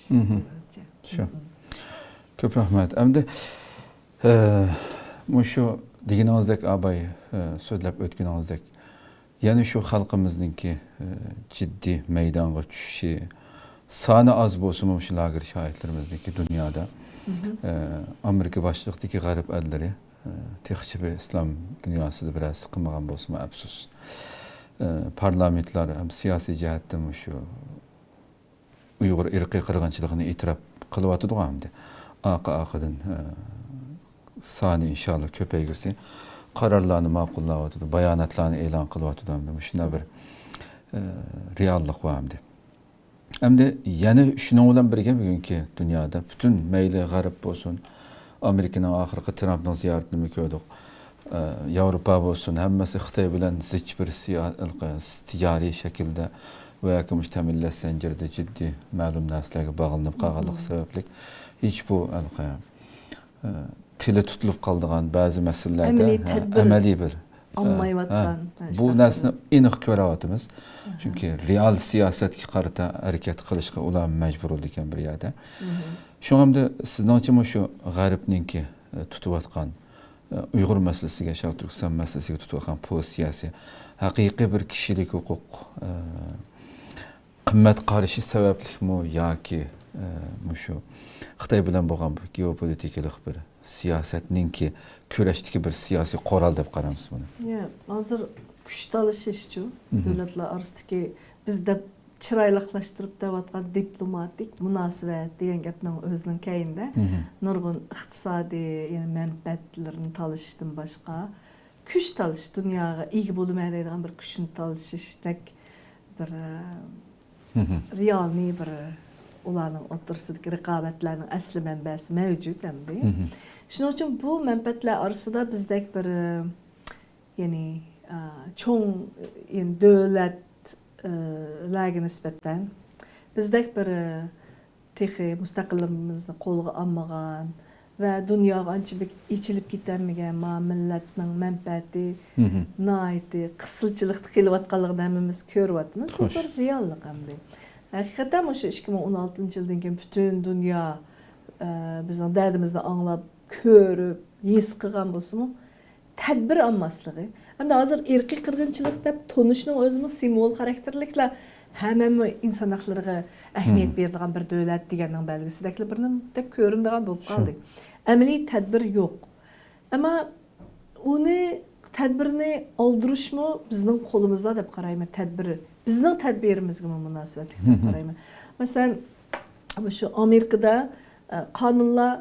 شۇ. كۆپ رەھمەت. ئەمدى، ئە، مۇشۇ دېگىنىڭىزدەك، ئاباي، ئە، سۆزلەپ ئۆتكىنىڭىزدەك، يەنە شۇ خەلقىمىزنىڭكى، ئە، جىددىي مەيدانغا چۈشۈشى، سانى ئاز بولسىمۇ، مۇشۇ لاگېر شاھىتلىرىمىزنىڭكى دۇنيادا، ئە، ئامېرىكا باشچىلىقىدىكى غەرب ئەللىرى، ئە، تېخىچە بىر ئىسلام دۇنياسىدا بىر ھەسسە قىلمىغان بولسىمۇ ئەپسۇس. ئە، پارلامېنتلار ھەم سىياسىي جەھەتتە مۇشۇ ئۇيغۇر ئىرقىي قىرغىنچىلىقىنى ئېتىراپ قىلىۋاتىدىغۇ ئەمدى. ئارقا-ئارقىدىن، ئە، سانى ئىنشاللا كۆپەيگۈسى، قارارلارنى ماقۇللاۋاتىدۇ، باياناتلارنى ئېلان قىلىۋاتىدۇ ئەمدى. مۇشۇنداق بىر، ئە، رېئاللىق بار ئەمدى. ئەمدى يەنە شۇنىڭ بىلەن بىرگە بۈگۈنكى دۇنيادا پۈتۈن مەيلى غەرب بولسۇن، ئامېرىكىنىڭ ئاخىرقى ترامپنىڭ زىيارىتىنىمۇ كۆردۇق. ئە، ياۋروپا بولسۇن، ھەممىسى خىتاي بىلەن زىچ بىر سىيا-، تىجارىي شەكىلدە ۋە ياكى مۇشۇ تەمىنلەش زەنجىرىدە جىددىي مەلۇم نەرسىلەرگە باغلىنىپ قالغانلىقى سەۋەبلىك ھېچ بۇ، ھېلىقى، ئە، تىلى تۇتۇلۇپ قالىدىغان بەزى مەسىلىلەردە، ئەمەلىي ھە، تەدبىر ئەمەلىي بىر، ئە، ئالمايۋاتقان، ھە، ھە، بۇ نەرسىنى ئېنىق كۆرۈۋاتىمىز. چۈنكى رېئال سىياسەتكە قارىتا ھەرىكەت قىلىشقا ئۇلار مەجبۇر بولىدىكەن بىر يەردە. شۇڭا ئەمدى سىزنىڭچە مۇشۇ غەربنىڭكى، ئە، تۇتۇۋاتقان، ئە، ئۇيغۇر مەسىلىسىگە، شەرقىي تۈركىستان مەسىلىسىگە تۇتۇۋاتقان پوزىتسىيەسى ھەقىقىي بىر كىشىلىك ھوقۇق، ئە، قىممەت قارىشى سەۋەبلىكمۇ ياكى، ئە، مۇشۇ خىتاي بىلەن بولغان بۇ گېئوپولىتىكىلىق بىر سىياسەتنىڭكى كۈرەشتىكى بىر سىياسىي قورال دەپ قارامسىز بۇنى؟ ياق، ھازىر كۈچ تالىشىشچۇ، دۆلەتلەر ئارىسىدىكى بىز دەپ چىرايلىقلاشتۇرۇپ دەۋاتقان دىپلوماتىك مۇناسىۋەت دېگەن گەپنىڭ ئۆزىنىڭ كەينىدە نۇرغۇن ئىقتىسادىي، يەنى مەنپەئەتلىرىنى تالىشىشتىن باشقا، كۈچ تالىشىش، دۇنياغا ئىگە بولىمەن دەيدىغان بىر كۈچنى تالىشىشتەك بىر، ئە، رېئالنىي بىر ئۇلارنىڭ ئوتتۇرىسىدىكى رىقابەتلەرنىڭ ئەسلى مەنبەسى مەۋجۇت ئەمدى. شۇنىڭ ئۈچۈن بۇ مەنپەئەتلەر ئارىسىدا بىزدەك بىر، ئە، يەنى، ئە، چوڭ، يەنى دۆلەت، ئە، لەرگە نىسبەتەن بىزدەك بىر، ئە، تېخى مۇستەقىللىقىمىزنى قولغا ئالمىغان ۋە دۇنياغا ئانچە بەك ئېچىلىپ كېتەلمىگەن ما مىللەتنىڭ مەنپەئەتى ناھايىتى قىسىلچىلىقتا قېلىۋاتقانلىقىنى ھەممىمىز كۆرۈۋاتىمىز. بۇ بىر رېئاللىق ئەمدى. ھەقىقەتەن مۇشۇ ئىككى مىڭ ئون ئالتىنچى يىلدىن كېيىن پۈتۈن دۇنيا، ئە، بىزنىڭ دەردىمىزنى ئاڭلاپ، كۆرۈپ، ھېس قىلغان بولسىمۇ، تەدبىر ئالماسلىقى. ئەمدى ھازىر ئىرقىي قىرغىنچىلىق دەپ تونۇشنىڭ ئۆزىمۇ سىمۋول خاراكتېرلىكلا، ھەممىمۇ ئىنسان ھەقلىرىغا ئەھمىيەت بېرىدىغان بىر دۆلەت دېگەننىڭ بەلگىسىدەكلا بىر نېمە دەپ كۆرۈنىدىغان بولۇپ قالدى. ئەمەلىي تەدبىر يوق. ئەمما ئۇنى، تەدبىرنى ئالدۇرۇشمۇ بىزنىڭ قولىمىزدا دەپ قارايمەن، تەدبىر. بىزنىڭ تەدبىرىمىزگىمۇ مۇناسىۋەتلىك دەپ قارايمەن. مەسىلەن، مۇشۇ ئامېرىكىدا، ئە، قانۇنلار،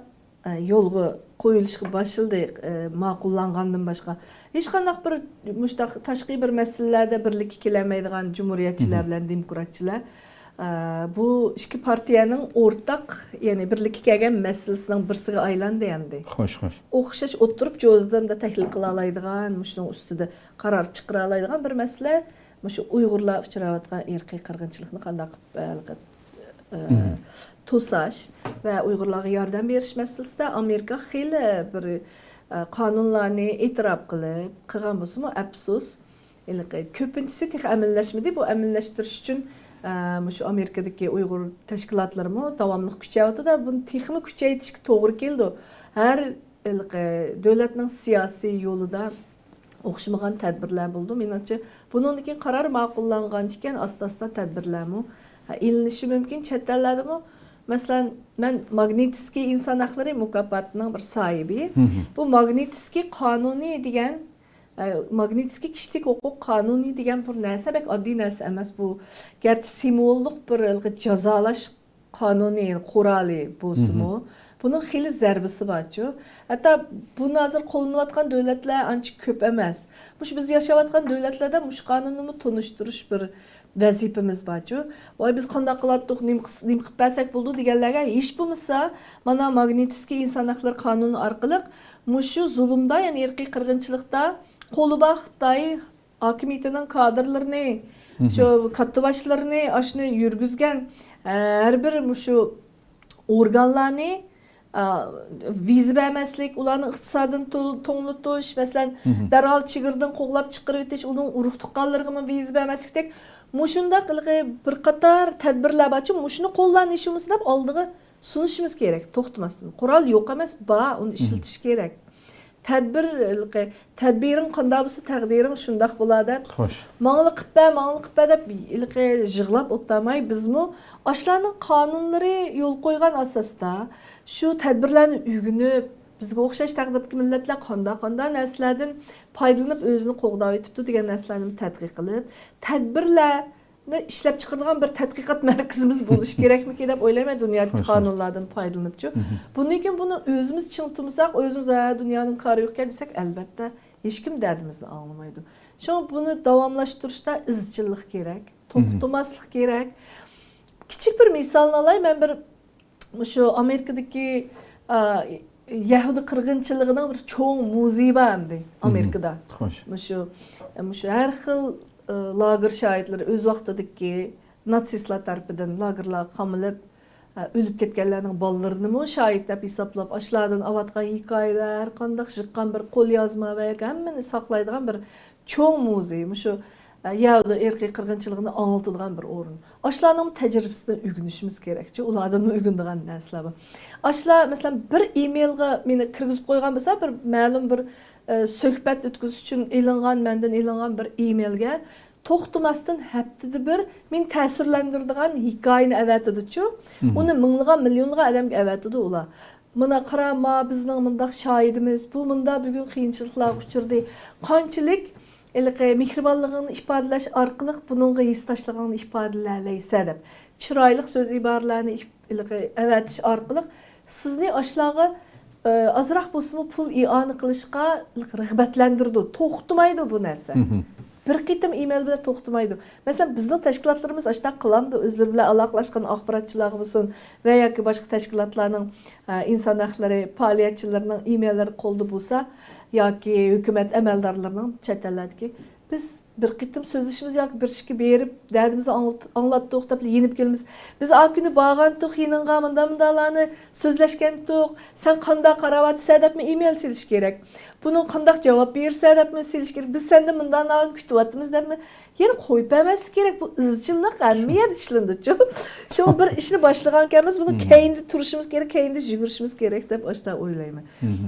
ئە، يولغا قويۇلۇشقا باشلىدى، ئە، ماقۇللانغاندىن باشقا. ھېچقانداق بىر مۇشۇنداق تاشقى بىر مەسىلىلەردە بىرلىككە كېلەلمەيدىغان جۇمھۇرىيەتچىلەر بىلەن دېموكراتچىلار، ئە، بۇ ئىككى پارتىيەنىڭ ئورتاق، يەنى بىرلىككە كەلگەن مەسىلىسىنىڭ بىرسىگە ئايلاندى ئەمدى. خوش، خوش. ئوخشاش ئولتۇرۇپ جوزىدىمدا تەھلىل قىلالايدىغان، مۇشۇنىڭ ئۈستىدە قارار چىقىرالايدىغان بىر مەسىلە، مۇشۇ ئۇيغۇرلار ئۇچراۋاتقان ئىرقىي قىرغىنچىلىقنى قانداق، ئە، توساش ۋە ئۇيغۇرلارغا ياردەم بېرىش مەسىلىسىدە ئامېرىكا خېلى بىر، ئە، قانۇنلارنى ئېتىراپ قىلىپ قىلغان بولسىمۇ، ئەپسۇس، ھېلىقى كۆپىنچىسى تېخى ئەمەلىيلەشمىدى. بۇ ئەمەلىيلەشتۈرۈش ئۈچۈن، ئە، مۇشۇ ئامېرىكىدىكى ئۇيغۇر تەشكىلاتلىرىمۇ داۋاملىق كۈچەۋاتىدۇ. بۇنى تېخىمۇ كۈچەيتىشكە توغرا كېلىدۇ. ھەر ھېلىقى دۆلەتنىڭ سىياسىي يولىدا ئوخشىمىغان تەدبىرلەر بولىدۇ. مېنىڭچە، بۇنىڭدىن كېيىن قارار ماقۇللانغان ئىكەن، ئاستا-ئاستا تەدبىرلەرمۇ، ھە، ئېلىنىشى مۇمكىن. چەت ئەللەردىمۇ، مەسىلەن، مەن ماگنىتسكىي ئىنسان ھەقلىرى مۇكاپاتىنىڭ بىر ساھىبى. بۇ ماگنىتسكىي قانۇنى دېگەن، ئە، ماگنىتسكىي كىشىلىك ھوقۇق قانۇنى دېگەن بىر نەرسە، بەك ئاددىي نەرسە ئەمەس بۇ. گەرچە سىمۋوللۇق بىر ھېلىقى جازالاش قانۇنى، يەنى قورالى بولسىمۇ، بۇنىڭ خېلى زەربىسى بارچۇ. ھەتتا بۇنى ھازىر قوللىنىۋاتقان دۆلەتلەر ئانچە كۆپ ئەمەس. مۇشۇ بىز ياشاۋاتقان دۆلەتلەردە مۇشۇ قانۇننىمۇ تونۇشتۇرۇش بىر ۋەزىپىمىز بارچۇ. ۋاي، بىز قانداق قىلاتتۇق، نېمە قىس-، نېمە قىلىپ بەرسەك بولىدۇ دېگەنلەرگە ھېچ بولمىسا، مانا ماگنىتسكىي ئىنسان ھەقلىرى قانۇنى ئارقىلىق مۇشۇ زۇلۇمدا، يەنى ئىرقىي قىرغىنچىلىقتا قولى بار خىتاي ھاكىمىيىتىنىڭ كادىرلىرىنى، شۇ كاتتىباشلىرىنى، ئاشۇنى يۈرگۈزگەن، ئە، ھەر بىر مۇشۇ ئورگانلارنى، ئا، ۋىزا بەرمەسلىك، ئۇلارنىڭ ئىقتىسادىنى تو-، توڭلىتىش، مەسىلەن، دەرھال چېگرىدىن قوغلاپ چىقىرىۋېتىش، ئۇنىڭ ئۇرۇق تۇغقانلىرىغىمۇ ۋىزا بەرمەسلىكتەك مۇشۇنداق ھېلىقى بىر قاتار تەدبىرلەر بارچۇ، مۇشۇنى قوللارنى ئىشلىمىسۇن دەپ ئالدىغا سۇنۇشىمىز كېرەك، توختىماستىن. قورال يوق ئەمەس، بار، ئۇنى ئىشلىتىش كېرەك. تەدبىر، ھېلىقى، تەدبىرىڭ قانداق بولسا، تەقدىرىڭ شۇنداق بولا دەپ، خوش. ماڭىلا قىپ بە، ماڭىلا قىپ بە دەپ، ھېلىقى، يىغلاپ ئولتۇرماي، بىزمۇ ئاشۇلارنىڭ قانۇنلىرى يول قويغان ئاساستا شۇ تەدبىرلەرنى ئۆگىنىپ، بىزگە ئوخشاش تەقدىردىكى مىللەتلەر قانداق، قانداق نەرسىلەردىن پايدىلىنىپ ئۆزىنى قوغداۋېتىپتۇ دېگەن نەرسىلەرنى تەتقىق قىلىپ، تەدبىرلەر ئىشلەپ چىقىرىدىغان بىر تەتقىقات مەركىزىمىز بولۇشى كېرەكمىكىن دەپ ئويلايمەن، دۇنيادىكى قانۇنلاردىن پايدىلىنىپچۇ. بۇندىن كېيىن بۇنى ئۆزىمىز چىڭ تۇرمىساق، ئۆزىمىز، ھە، دۇنيانىڭ كارى يوقكەن دېسەك، ئەلۋەتتە، ھېچكىم دەردىمىزنى ئاڭلىمايدۇ. شۇڭا بۇنى داۋاملاشتۇرۇشتا ئىزچىللىق كېرەك، توختىماسلىق كېرەك. كىچىك بىر مىسالنى ئالاي، مەن بىر مۇشۇ ئامېرىكىدىكى، ئا، يەھۇدىي قىرغىنچىلىقىنىڭ بىر چوڭ مۇزېيى بار ئەمدى ئامېرىكىدا. خوش. مۇشۇ، مۇشۇ ھەر خىل، ئا، لاگېر شاھىتلىرى، ئۆز ۋاقتىدىكى ناتسىستلار تەرىپىدىن لاگېرلارغا قامىلىپ، ئا، ئۆلۈپ كەتكەنلەرنىڭ بالىلىرىنىمۇ شاھىت دەپ ھېسابلاپ، ئاشۇلاردىن ئاۋاتقان ھېكايىلەر، ھەر قانداق يىغقان بىر قوليازما ۋە ھەممىنى ساقلايدىغان بىر چوڭ مۇزېي، مۇشۇ، ئە، يەھۇدىي ئىرقىي قىرغىنچىلىقىنى ئاڭلىتىدىغان بىر ئورۇن. ئاشۇلارنىڭ تەجرىبىسىدىن ئۆگىنىشىمىز كېرەكچۇ، ئۇلاردىنمۇ ئۆگىنىدىغان نەرسىلەر بار. ئاشۇلار، مەسىلەن، بىر ئىمېيلغا مېنى كىرگۈزۈپ قويغان بولسا، بىر مەلۇم بىر، ئە، سۆھبەت ئۆتكۈزۈش ئۈچۈن ئېلىنغان، مەندىن ئېلىنغان بىر ئىمېيلگە توختىماستىن ھەپتىدە بىر مېنى تەسىرلەندۈرىدىغان ھېكايىنى ئەۋەتىدۇچۇ. ئۇنى مىڭلىغان، مىليونلىغان ئادەمگە ئەۋەتىدۇ ئۇلار. مانا قارا، ما بىزنىڭ مۇنداق شاھىدىمىز، بۇ مۇنداق بۈگۈن قىيىنچىلىقلارغا ئۇچرىدى. قانچىلىك ھېلىقى مېھرىبانلىقىڭنى ئىپادىلەش ئارقىلىق بۇنىڭغا ھېسداشلىقىڭنى ئىپادىلەيسەن دەپ، چىرايلىق سۆز ئىبارىلەرنى ئىپ-، ھېلىقى ئەۋەتىش ئارقىلىق سىزنى ئاشۇلارغا، ئە، ئازراق بولسىمۇ پۇل ئىئانە قىلىشقا رىغبەتلەندۈرىدۇ. توختىمايدۇ بۇ نەرسە. بىر قېتىم ئىمېيل بىلەن توختىمايدۇ. مەسىلەن، بىزنىڭ تەشكىلاتلىرىمىز ئاشۇنداق قىلامدۇ، ئۆزلىرى بىلەن ئالاقىلاشقان ئاخباراتچىلارغا بولسۇن ۋە ياكى باشقا تەشكىلاتلارنىڭ، ئە، ئىنسان ھەقلىرى پائالىيەتچىلىرىنىڭ ئىمېيللىرى قولدا بولسا ياكى ھۆكۈمەت ئەمەلدارلىرىنىڭ چەت ئەللەردىكى، بىز بىر قېتىم سۆزلىشىمىز ياكى بىر ئىشكە بېرىپ، دەردىمىزنى ئاڭلىت-، ئاڭلاتتۇق دەپ يېنىپ كېلىمىز. بىز ئا كۈنى بارغانتۇق يېنىڭغا، مۇنداق مۇنداقلارنى سۆزلەشكەنتۇق، سەن قانداق قاراۋاتىسەن دەپمۇ ئىمېيل سېلىش كېرەك. بۇنىڭ قانداق جاۋاب بېرىسەن دەپمۇ سېلىش كېرەك. بىز سەندىن مۇنداقلارنى كۈتۈۋاتىمىز دەپمۇ. يەنە قويۇپ بەرمەسلىك كېرەك. بۇ ئىزچىللىق ھەممە يەردە ئىشلىنىدۇچۇ. شۇڭا بىر ئىشنى باشلىغانكەنمىز، بۇنىڭ كەينىدە تۇرۇشىمىز كېرەك، كەينىدە يۈگۈرۈشىمىز كېرەك دەپ ئاشۇنداق ئويلايمەن.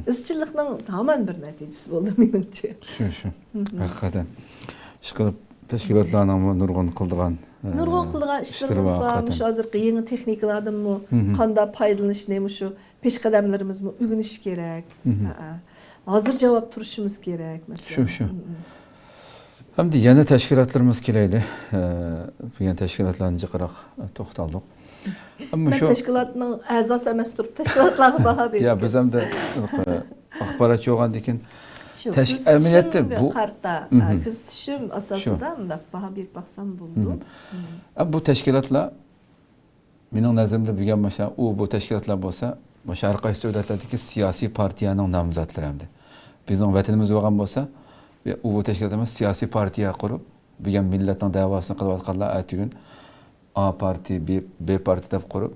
ئىزچىللىقنىڭ ھامان بىر نەتىجىسى بولدى مېنىڭچە. شۇ، شۇ. ھەقىقەتەن. ئىشقىلىپ، تەشكىلاتلارنىڭمۇ نۇرغۇن قىلىدىغان، نۇرغۇن ئە، قىلىدىغان ئىشلىرىمىز بار. مۇشۇ ھازىرقى يېڭى تېخنىكىلاردىنمۇ قانداق پايدىلىنىشنى مۇشۇ پېشقەدەملىرىمىزمۇ ئۆگىنىشى كېرەك. ھەئە. ھازىر جاۋاب تۇرۇشىمىز كېرەك، مەسىلەن. شۇ، شۇ. ھەمدە يەنە تەشكىلاتلىرىمىزغا كېلەيلى. ئە، بۈگۈن تەشكىلاتلارنى جىقراق توختالدۇق. مەن تەشكىلاتنىڭ ئەزاسى ئەمەس تۇرۇپ، تەشكىلاتلارغا باھا بېرىپ يا، بىز ھەمدە، ئە، ئاخباراتچى بولغاندىن كېيىن شۇ، تەش-، ئەمەلىيەتتە كۆزىتىشىمگە بۇ قارىتا، ئە، كۆزىتىشىم ئاساسىدا مۇنداق باھا بېرىپ باقسام بولىدۇ. ئە، بۇ تەشكىلاتلار مېنىڭ نەزىرىمدە بۈگۈن ماشا ئۇ بۇ تەشكىلاتلار بولسا، ماشا ھەر قايسى دۆلەتلەردىكى سىياسىي پارتىيەنىڭ نامزاتلىرى ئەمدى. بىزنىڭ ۋەتىنىمىز بولغان بولسا، ئۇ بۇ تەشكىلاتلار سىياسىي پارتىيە قۇرۇپ، بۈگۈن مىللەتنىڭ دەۋاسىنى قىلىۋاتقانلار ئەتىگۈن ئا پارتىي، بى، بى پارتىي دەپ قۇرۇپ،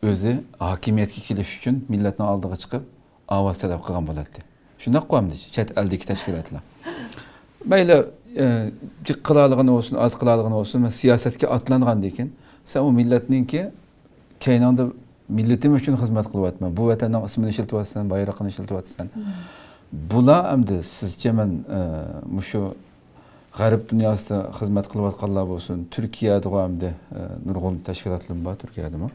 ئۆزى ھاكىمىيەتكە كېلىش ئۈچۈن مىللەتنىڭ ئالدىغا چىقىپ، ئاۋاز تەلەپ قىلغان بولاتتى. شۇنداققۇ ئەمدى چەت ئەلدىكى تەشكىلاتلار. مەيلى، ئە، جىق قىلالىغىنى بولسۇن، ئاز قىلالىغىنى بولسۇن، سىياسەتكە ئاتلانغاندىن كېيىن، سەن ئۇ مىللەتنىڭكى كەينىڭدە مىللىتىم ئۈچۈن خىزمەت قىلىۋاتىمەن، بۇ ۋەتەننىڭ ئىسمىنى ئىشلىتىۋاتىسەن، بايرىقىنى ئىشلىتىۋاتىسەن. بۇلار ئەمدى سىزچە مەن، ئە، مۇشۇ غەرب دۇنياسىدا خىزمەت قىلىۋاتقانلار بولسۇن، تۈركىيەدىغۇ ئەمدى، ئە، نۇرغۇن تەشكىلاتلىرىمۇ بار تۈركىيەدىمۇ.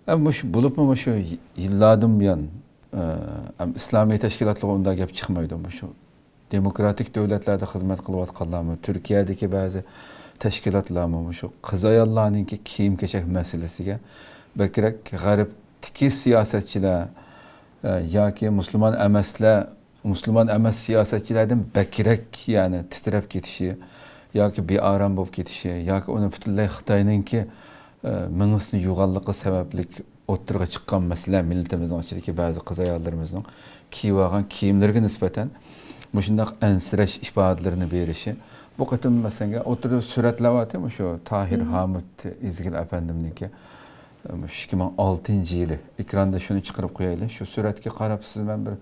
ئە، مۇشۇ، بولۇپمۇ مۇشۇ يىللاردىن بۇيان، ئە، ئەم، ئىسلامىي تەشكىلاتلارغا ئۇنداق گەپ چىقمايدۇ. مۇشۇ دېموكراتىك دۆلەتلەردە خىزمەت قىلىۋاتقانلارمۇ، تۈركىيەدىكى بەزى تەشكىلاتلارمۇ مۇشۇ قىز-ئاياللارنىڭكى كىيىم-كېچەك مەسىلىسىگە بەكرەك غەربتىكى سىياسەتچىلەر، ئە، ياكى مۇسۇلمان ئەمەسلەر، مۇسۇلمان ئەمەس سىياسەتچىلەردىن بەكرەك، يەنى تىترەپ كېتىشى ياكى بىئارام بولۇپ كېتىشى ياكى ئۇنى پۈتۈنلەي خىتاينىڭكى، ئە، مېڭىسىنى يۇغانلىقى سەۋەبلىك ئوتتۇرىغا چىققان مەسىلە، مىللىتىمىزنىڭ ئىچىدىكى بەزى قىز-ئاياللىرىمىزنىڭ كىيىۋالغان كىيىملىرىگە نىسبەتەن مۇشۇنداق ئەنسىرەش ئىپادىلىرىنى بېرىشى. بۇ قېتىم، مەسىلەن، ئوتتۇرىدا سۈرەتلەر بارتى، مۇشۇ تاھىر ھامۇت ئىزگىل ئەپەندىمنىڭكى، مۇشۇ ئىككى مىڭ ئالتىنچى يىلى. ئېكراندا شۇنى چىقىرىپ قويايلى. شۇ سۈرەتكە قاراپ سىز، مەن بىر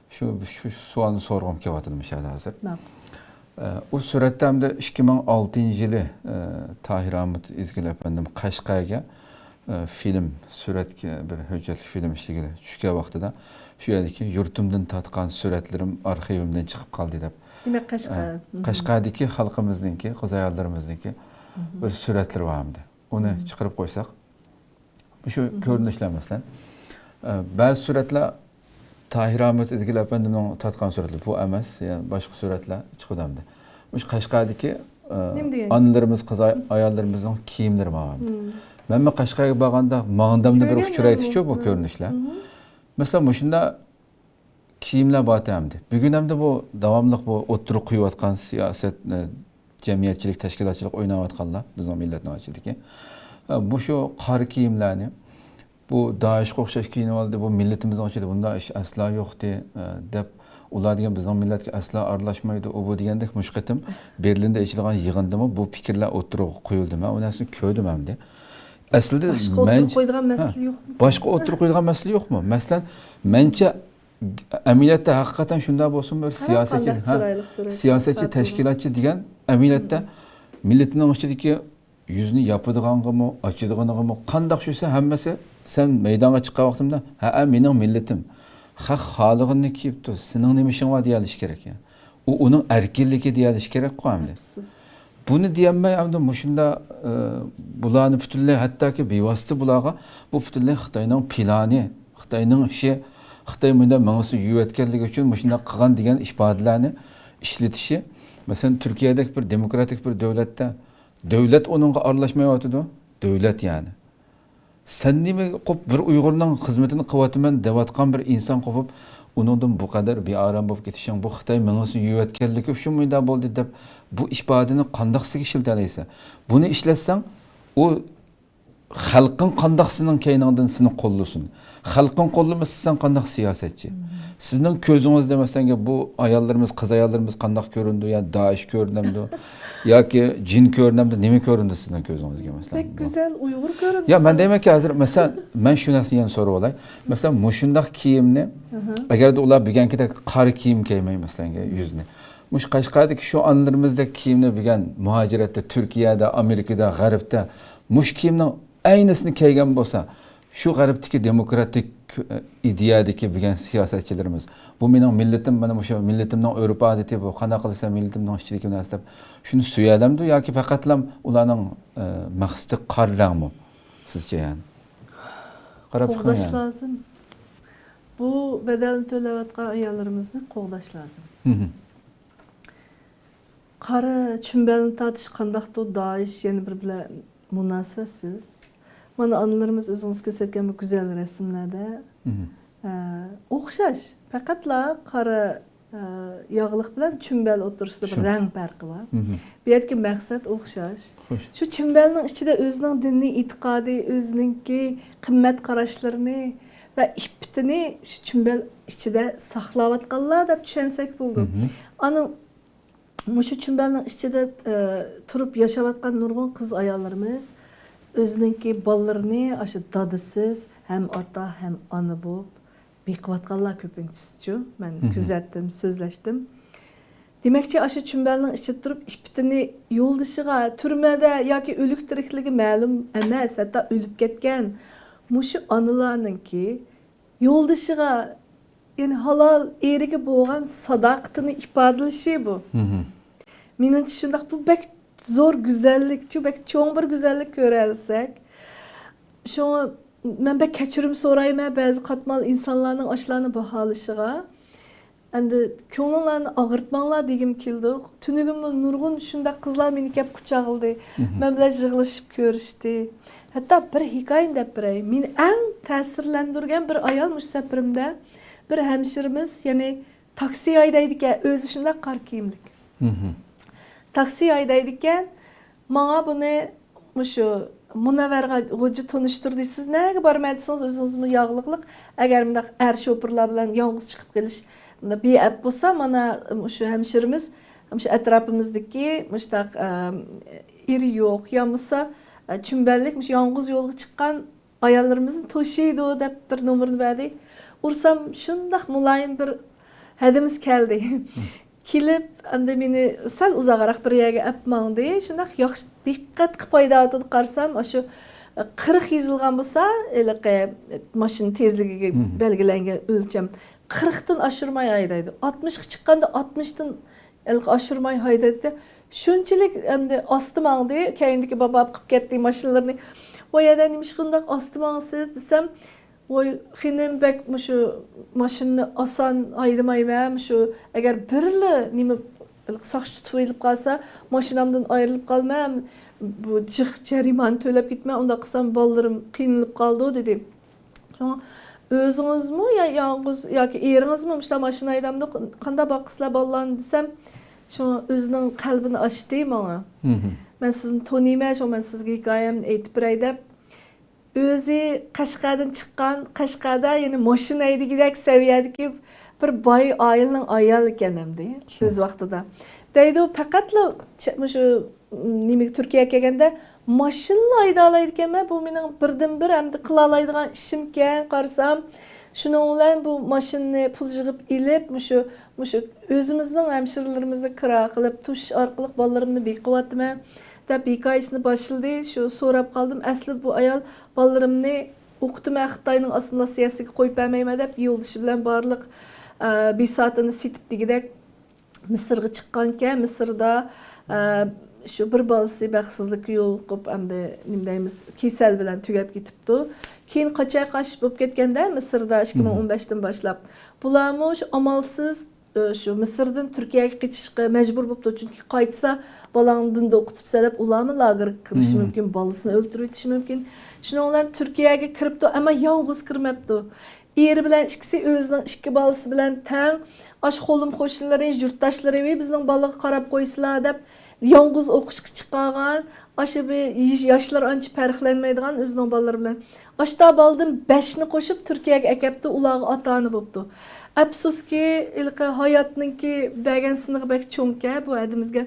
شۇ، شۇ سوئالنى سورىغۇم كېلىۋاتىدۇ مۇشۇ يەردە ھازىر. ماقۇل. ئە، ئۇ سۈرەتتە ئەمدى ئىككى مىڭ ئالتىنچى يىلى، ئە، تاھىر ھامۇت ئىزگىل ئەپەندىم قەشقەرگە، ئە، فىلىم، سۈرەتكە بىر ھۆججەتلىك فىلىم ئىشلىگىلى چۈشكەن ۋاقتىدا شۇ يەردىكى يۇرتۇمدىن تارتقان سۈرەتلىرىم ئارخىۋىمدىن چىقىپ قالدى دەپ. دېمەك، قەشقەر. ئە، مم. قەشقەردىكى خەلقىمىزنىڭكى، قىز ئاياللىرىمىزنىڭكى مم. بىر سۈرەتلىرى بار ئەمدى. ئۇنى مم. چىقىرىپ قويساق، شۇ مم. كۆرۈنۈشلەر، مەسىلەن، ئە، بەزى سۈرەتلەر تاھىر ئامىت ئىدىگىل ئەپەندىمنىڭ تارتقان سۈرەتلىرى، بۇ ئەمەس، يەنە باشقا سۈرەتلەر چىقىدۇ ئەمدى. مۇشۇ قەشقەردىكى، ئە، نېمە دېگەن؟ ئانىلىرىمىز، قىز ئاي-، ئاياللىرىمىزنىڭ كىيىملىرى بار ئەمدى. مم. مەنمۇ قەشقەرگە بارغاندا ماڭدامدا بىر كۆرگەن ئۇچرايتتىچۇ مەن بۇ بۇ. كۆرۈنۈشلەر. مم. مەسىلەن، مۇشۇنداق كىيىملەر بارتى ئەمدى. بۈگۈن ئەمدى بۇ داۋاملىق بۇ ئوتتۇرىغا قويۇۋاتقان سىياسەت، ئە، جەمئىيەتچىلىك، تەشكىلاتچىلىق ئويناۋاتقانلار بىزنىڭ مىللەتنىڭ ئىچىدىكى. ئە، بۇ شۇ قارا كىيىملەرنى، بۇ دائىشقا ئوخشاش كىيىنىۋالدى، بۇ مىللىتىمىزنىڭ ئىچىدە بۇنداق ئىش ئەسلا يوقتى، ئە، دەپ، ئۇلار دېگەن بىزنىڭ مىللەتكە ئەسلا ئارىلاشمايدۇ، ئۇ بۇ دېگەندەك مۇشۇ قېتىم بېرلىندا ئېچىلغان يىغىندىمۇ بۇ پىكىرلەر ئوتتۇرىغا قويۇلدى. مەن ئۇ نەرسىنى كۆردۈم ئەمدى. ئەسلىدە باشقا ئوتتۇرىغا مەن-، قويىدىغان ھە، مەسىلە يوقمۇ؟ باشقا ئوتتۇرىغا قويىدىغان مەسىلە يوقمۇ؟ مەسىلەن، مەنچە ئەمەلىيەتتە ھەقىقەتەن شۇنداق بولسۇن، بىر قاراڭ، سىياسەتچى، قانداق ھە، چىرايلىق سۈرەت سىياسەتچى، تارتىلغان. تەشكىلاتچى دېگەن ئەمەلىيەتتە مم. مىللىتىنىڭ ئىچىدىكى يۈزىنى ياپىدىغانغىمۇ، ئاچىدىغىنىغىمۇ، قانداق چۈشسە ھەممىسى، سەن مەيدانغا چىققان ۋاقتىمدا، ھەئە، مېنىڭ مىللىتىم، خەق خالىغىنىنى كىيىپتۇ، سېنىڭ نېمە ئىشىڭ بار دېيەلىشى كېرەك. يا. ئۇ ئۇنىڭ ئەركىنلىكى دېيەلىشى كېرەكقۇ ئەمدى. ھەپسىز. بۇنى دېيەلمەي ئەمدى مۇشۇنداق، ئە، بۇلارنى پۈتۈنلەي، ھەتتاكى بىۋاسىتە بۇلارغا بۇ پۈتۈنلەي خىتاينىڭ پىلانى، خىتاينىڭ ئىشى، خىتاي مۇنداق مېڭىسى يۈرۈۋەتكەنلىكى ئۈچۈن مۇشۇنداق قىلغان دېگەن ئىپادىلەرنى ئىشلىتىشى. مەسىلەن، تۈركىيەدەك بىر دېموكراتىك بىر دۆلەتتە دۆلەت ئۇنىڭغا ئارىلاشمايۋاتىدۇ. دۆلەت يەنى. سەن نېمە قوپ بىر ئۇيغۇرنىڭ خىزمىتىنى قىلىۋاتىمەن دەۋاتقان بىر ئىنسان قوپۇپ، ئۇنىڭدىن بۇ قەدەر بىئارام بولۇپ كېتىشىڭ، بۇ خىتاي مېڭىسى يۈرۈۋەتكەنلىكى ئۈچۈن مۇنداق بولدى دەپ، بۇ ئىپادىنى قانداق سىزگە ئىشلىتەلەيسەن؟ بۇنى ئىشلەتسەڭ، ئۇ خەلقىڭ قانداق سېنىڭ كەينىڭدىن سېنى قوللىسۇن؟ خەلقىڭ قوللىمىسا، سەن قانداق سىياسەتچى؟ مم. سىزنىڭ كۆزىڭىزدە، مەسىلەنگە، بۇ ئاياللىرىمىز، قىز ئاياللىرىمىز قانداق كۆرۈنىدۇ؟ يا دائىش كۆرۈنەمدۇ؟ ياكى جىن كۆرۈنەمدۇ؟ نېمە كۆرۈنىدۇ سىزنىڭ كۆزىڭىزگە، مەسىلەن؟ بەك گۈزەل ئۇيغۇر كۆرۈنىدۇ. يا، مەن دەيمەنكى، ھازىر، مەسىلەن، مەن شۇ نەرسىنى يەنە سوراۋالاي. مەسىلەن، مۇشۇنداق كىيىمنى، ئەگەردە ئۇلار بۈگۈنكىدەك قارا كىيىم كىيمەي، مەسىلەنگە، يۈزىنى. مۇشۇ قەشقەردىكى شۇ ئانىلىرىمىزدەك كىيىمنى بۈگۈن مۇھاجىرەتتە، تۈركىيەدە، ئامېرىكىدا، غەربتە مۇشۇ كىيىمنىڭ ئەينىسىنى كىيگەن بولسا، شۇ غەربتىكى دېموكراتىك، ئە، ئىدىيەدىكى بۈگۈن سىياسەتچىلىرىمىز، بۇ مېنىڭ مىللىتىم، مانا مۇشۇ مىللىتىمنىڭ ئۆرپ-ئادىتى بۇ، قانداق قىلسا مىللىتىمنىڭ ئىچىدىكى نەرسە دەپ، شۇنى سۆيەلەمدۇ ياكى پەقەتلا ئۇلارنىڭ، ئە، مەقسىتى قارا رەڭمۇ؟ سىزچە يەنى؟ قاراپ چىقىڭ قوغداش يەنى. لازىم. بۇ بەدەلنى تۆلەۋاتقان ئاياللىرىمىزنى قوغداش لازىم. مم. قارا چۈمبەلنى تارتىش قانداقتۇ؟ دائىش يەنە بىر بىلەن مۇناسىۋەتسىز. مانا ئانىلىرىمىز ئۆزىڭىز كۆرسەتكەن بۇ گۈزەل رەسىملەردە، مم. ئە، ئوخشاش. پەقەتلا قارا، ئە، ياغلىق بىلەن چۈمبەل ئوتتۇرىسىدا بىر شۇ. رەڭ پەرقى بار. مم. بۇ يەردىكى مەقسەت ئوخشاش. خوش. شۇ چۈمبەلنىڭ ئىچىدە ئۆزىنىڭ دىنىي ئېتىقادى، ئۆزىنىڭكى قىممەت قاراشلىرىنى ۋە ئىپپىتىنى شۇ چۈمبەل ئىچىدە ساقلاۋاتقانلار دەپ چۈشەنسەك بولىدۇ. مم. ئانا مۇشۇ چۈمبەلنىڭ ئىچىدە، ئە، تۇرۇپ ياشاۋاتقان نۇرغۇن قىز ئاياللىرىمىز ئۆزىنىڭكى بالىلىرىنى ئاشۇ دادىسىز ھەم ئاتا، ھەم ئانا بولۇپ بېقىۋاتقانلار كۆپىنچىسىچۇ. مەن مم. كۆزەتتىم، سۆزلەشتىم. دېمەكچى، ئاشۇ چۈمبەلنىڭ ئىچىدە تۇرۇپ ئىپپىتىنى يولدىشىغا، تۈرمىدە ياكى ئۆلۈك تىرىكلىكى مەلۇم ئەمەس، ھەتتا ئۆلۈپ كەتكەن مۇشۇ ئانىلارنىڭكى يولدىشىغا، يەنى ھالال ئېرىگە بولغان ساداقىتىنى ئىپادىلىشى بۇ. مم. مېنىڭچە شۇنداق، بۇ بەك زور گۈزەللىكچۇ، بەك چوڭ بىر گۈزەللىك كۆرەلىسەك. شۇڭا مەن بەك كەچۈرۈم سورايمەن بەزى قاتمال ئىنسانلارنىڭ ئاشۇلارنى باھالىشىغا. ئەمدى كۆڭلۈڭلارنى ئاغرىتماڭلار دېگۈم كېلىدۇ. تۈنۈگۈنمۇ نۇرغۇن شۇنداق قىزلار مېنى كەپ قۇچاقلىدى. مم. مەن بىلەن يىغلىشىپ كۆرۈشتى. ھەتتا بىر ھېكايىنى دەپ بېرەي. مېنى ئەڭ تەسىرلەندۈرگەن بىر ئايال مۇشۇ سەپىرىمدە بىر ھەمشىرىمىز، يەنى تاكسى ھەيدەيدىكەن، ئۆزى شۇنداق قارا كىيىملىك. مم. تاكسى ھەيدەيدىكەن، ماڭا بۇنى مۇشۇ مۇنەۋۋەر غا-، غوجا تونۇشتۇردى. سىز نەگە بارىمەن دېسىڭىز، ئۆزىڭىزمۇ ياغلىقلىق. ئەگەر مۇنداق ئەر شوپۇرلار بىلەن يالغۇز چىقىپ قېلىش بىئەپ بولسا، مانا مۇشۇ ھەمشىرىمىز، مۇشۇ ئەتراپىمىزدىكى مۇشۇنداق، ئەم، ئېرى يوق يا بولمىسا، ئە، چۈمبەللىك، مۇشۇ يالغۇز يولغا چىققان ئاياللىرىمىزنى توشۇيدۇ دەپ بىر نومۇرنى بەردى. ئۇرسام شۇنداق مۇلايىم بىر ھەدىمىز كەلدى. كېلىپ، ئەمدى مېنى سەل ئۇزاقراق بىر يەرگە ئەپ ماڭدى. شۇنداق ياخشى دىققەت قىلىپ ھەيدەۋاتىدۇ، قارىسام، ئاشۇ، قىرىق يېزىلغان بولسا، ھېلىقى ماشىنا تېزلىكىگە بەلگىلەنگەن ئۆلچەم، قىرىقتىن ئاشۇرماي ھەيدەيدۇ. ئاتمىشقا چىققاندا ئاتمىشتىن ھېلىقى ئاشۇرماي ھەيدەيدۇ. شۇنچىلىك ئەمدى ئاستا ماڭدى، كەينىدىكى بابا قىپ كەتتى ماشىنىلىرىنى. ۋاي ھەدە، نېمىشقا ئۇنداق ئاستا ماڭىسىز دېسەم، ۋاي خېنىم، بەك مۇشۇ ماشىنىنى ئاسان ھەيدىمەيمەن، مۇشۇ ئەگەر بىرلا نېمە ساقچى تۇتۇۋېلىپ قالسا، ماشىنامدىن ئايرىلىپ قالىمەن، بۇ جىق جەرىمانە تۆلەپ كېتىمەن، ئۇنداق قىلسام بالىلىرىم قىينىلىپ قالىدۇ دېدى. شۇڭا ئۆزىڭىزمۇ يا يالغۇز ياكى ئېرىڭىزمۇ مۇشۇنداق ماشىنا ھەيدەمدۇ، قانداق باقىسىلەر بالىلارنى دېسەم، شۇڭا ئۆزىنىڭ قەلبىنى ئاچتى ماڭا. مەن سىزنى تونۇيمەن، شۇڭا مەن سىزگە ھېكايەمنى ئېيتىپ بېرەي دەپ، ئۆزى قەشقەردىن چىققان، قەشقەردە يەنە ماشىنا ھەيدىگۈدەك سەۋىيەدىكى بىر باي ئائىلىنىڭ ئايالى ئىكەن ئەمدى، ئۆز ۋاقتىدا. دەيدۇ، پەقەتلا چە-، مۇشۇ، م، نېمىگە، تۈركىيەگە كەلگەندە ماشىنىلا ھەيدەلەيدىكەنمەن، بۇ مېنىڭ بىردىنبىر ئەمدى قىلالايدىغان ئىشىمكەن، قارىسام، شۇنىڭ بىلەن بۇ ماشىنىنى پۇل يىغىپ ئېلىپ، مۇشۇ، مۇشۇ ئۆزىمىزنىڭ ھەمشىرىلىرىمىزنى كىرا قىلىپ، توشۇش ئارقىلىق بالىلىرىمنى بېقىۋاتىمەن، دەپ ھېكايىسىنى باشلىدى. شۇ سوراپ قالدىم. ئەسلى بۇ ئايال بالىلىرىمنى ئوقۇتىمەن، خىتاينىڭ ئاسسىمىلياتسىيەسىگە قويۇپ بەرمەيمەن دەپ، يولدىشى بىلەن بارلىق، ئە، بىساتىنى سېتىپ دېگۈدەك مىسىرغا چىققانىكەن. مىسىردا، ئە، شۇ بىر بالىسى بەختسىزلىككە يولۇقۇپ، ئەمدى نېمە دەيمىز، كېسەل بىلەن تۈگەپ كېتىپتۇ. كېيىن قاچاي-قاچىش بولۇپ كەتكەندە مىسىردا ئىككى مىڭ ئون بەشتىن باشلاپ، بۇلارمۇ شۇ ئامالسىز ئى، شۇ مىسىردىن تۈركىيەگە قېچىشقا مەجبۇر بوپتۇ. چۈنكى قايتسا، بالاڭنى دىندا ئوقۇتۇپسەن دەپ، ئۇلارمۇ لاگېرغا كىرىشى مۇمكىن، بالىسىنى ئۆلتۈرۈۋېتىشى مۇمكىن. شۇنىڭ بىلەن تۈركىيەگە كىرىپتۇ، ئەمما يالغۇز كىرمەپتۇ. ئېرى بىلەن ئىككىسى ئۆزىنىڭ ئىككى بالىسى بىلەن تەڭ، ئاشۇ قولۇم قوشنىلىرى، يۇرتداشلىرى، ۋى بىزنىڭ بالىغا قاراپ قويسىلا دەپ، يالغۇز ئوقۇشقا چىقارغان، ئاشۇ بىر ياشلار ئانچە پەرقلەنمەيدىغان ئۆزىنىڭ بالىلىرى بىلەن. ئاشتا بالىدىن بەشنى قوشۇپ تۈركىيەگە ئەكەپتۇ، ئۇلارغا ئاتا-ئانا بوپتۇ. ئەپسۇسكى، ھېلىقى ھاياتنىڭكى بەرگەن سىنىقى بەك چوڭكەن بۇ ھەدىمىزگە.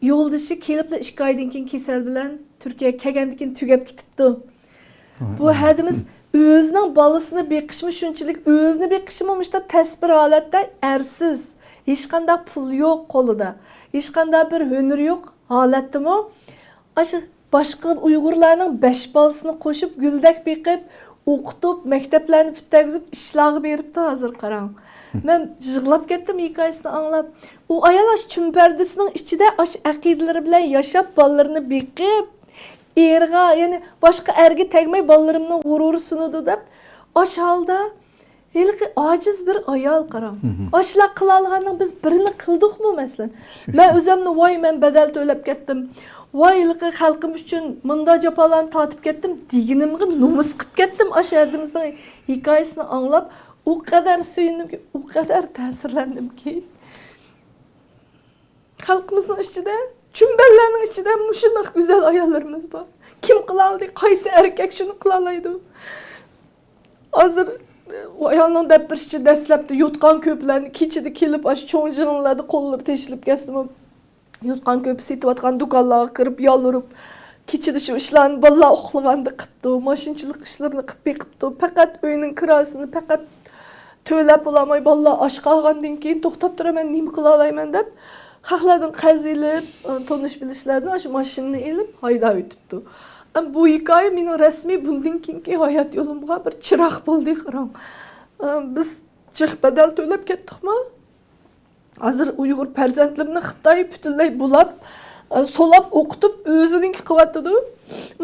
يولدىشى كېلىپلا ئىككى ئايدىن كېيىن كېسەل بىلەن تۈركىيەگە كەلگەندىن كېيىن تۈگەپ كېتىپتۇ. بۇ ھەدىمىز ئۆزىنىڭ بالىسىنى بېقىشمۇ شۇنچىلىك، ئۆزىنى بېقىشىمۇ مۇشۇنداق تەس بىر ھالەتتە، ئەرسىز، ھېچقانداق پۇل يوق قولىدا، ھېچقانداق بىر ھۈنىرى يوق ھالەتتىمۇ، ئاشۇ باشقا ئۇيغۇرلارنىڭ بەش بالىسىنى قوشۇپ، گۈلدەك بېقىپ، ئوقۇتۇپ، مەكتەپلەرنى پۈتتۈرگۈزۈپ، ئىشلارغا بېرىپتۇ ھازىر قاراڭ. مەن يىغلاپ كەتتىم ھېكايىسىنى ئاڭلاپ. ئۇ ئايال ئاشۇ چۈمبە پەردىسىنىڭ ئىچىدە ئاشۇ ئەقىدىلىرى بىلەن ياشاپ، بالىلىرىنى بېقىپ، ئېرىغا، يەنى باشقا ئەرگە تەگمەي، بالىلىرىمنىڭ غۇرۇرى سۇنىدۇ دەپ، ئاشۇ ھالدا ھېلىقى ئاجىز بىر ئايال قاراڭ. ئاشۇلار قىلالىغاننىڭ بىز بىرىنى قىلدۇقمۇ، مەسىلەن؟ مەن ئۆزۈمنى، ۋاي، مەن بەدەل تۆلەپ كەتتىم. ۋاي، ھېلىقى خەلقىم ئۈچۈن مۇنداق جاپالارنى تارتىپ كەتتىم دېگىنىمگە نومۇس قىپ كەتتىم. ئاشۇ ھەدىمىزنىڭ ھېكايىسىنى ئاڭلاپ، ئۇ قەدەر سۆيۈندۈمكى، ئۇ قەدەر تەسىرلەندىمكى. خەلقىمىزنىڭ ئىچىدە، چۈمبەللەرنىڭ ئىچىدە مۇشۇنداق گۈزەل ئاياللىرىمىز بار. كىم قىلالىدى؟ قايسى ئەركەك شۇنى قىلالايدۇ؟ ھازىر، ئۇ ئايالنىڭ دەپ بېرىشىچە، دەسلەپتە يوتقان-كۆپىلەرنى كېچىدە كېلىپ، ئاشۇ چوڭ يىغىنلاردا قوللىرى تېشىلىپ كەتسىمۇ، يوتقان-كۆپە سېتىۋاتقان دۇكانلارغا كىرىپ يالۋۇرۇپ، كېچىدە شۇ ئىشلارنى بالىلار ئۇخلىغاندا قىپتۇ، ماشىنىچىلىق ئىشلىرىنى قىپ بېقىپتۇ، پەقەت ئۆينىڭ كىراسىنى پەقەت تۆلەپ بولالماي، بالىلار ئاچ قالغاندىن كېيىن توختاپ تۇرىمەن، نېمە قىلالايمەن دەپ، خەقلەردىن قەرز ئېلىپ، تونۇش بىلىشلەردىن ئاشۇ ماشىنىنى ئېلىپ ھەيدەپ ئۆتۈپتۇ. ئەم، بۇ ھېكايە مېنىڭ رەسمىي بۇندىن كېيىنكى ھايات يولۇمغا بىر چىراغ بولدى، قاراڭ. ئەم، بىز جىق بەدەل تۆلەپ كەتتۇقمۇ؟ ھازىر ئۇيغۇر پەرزەنتلىرىنى خىتاي پۈتۈنلەي بۇلاپ، ئە، سولاپ ئوقۇتۇپ، ئۆزىنىڭكى قىلىۋاتىدۇ.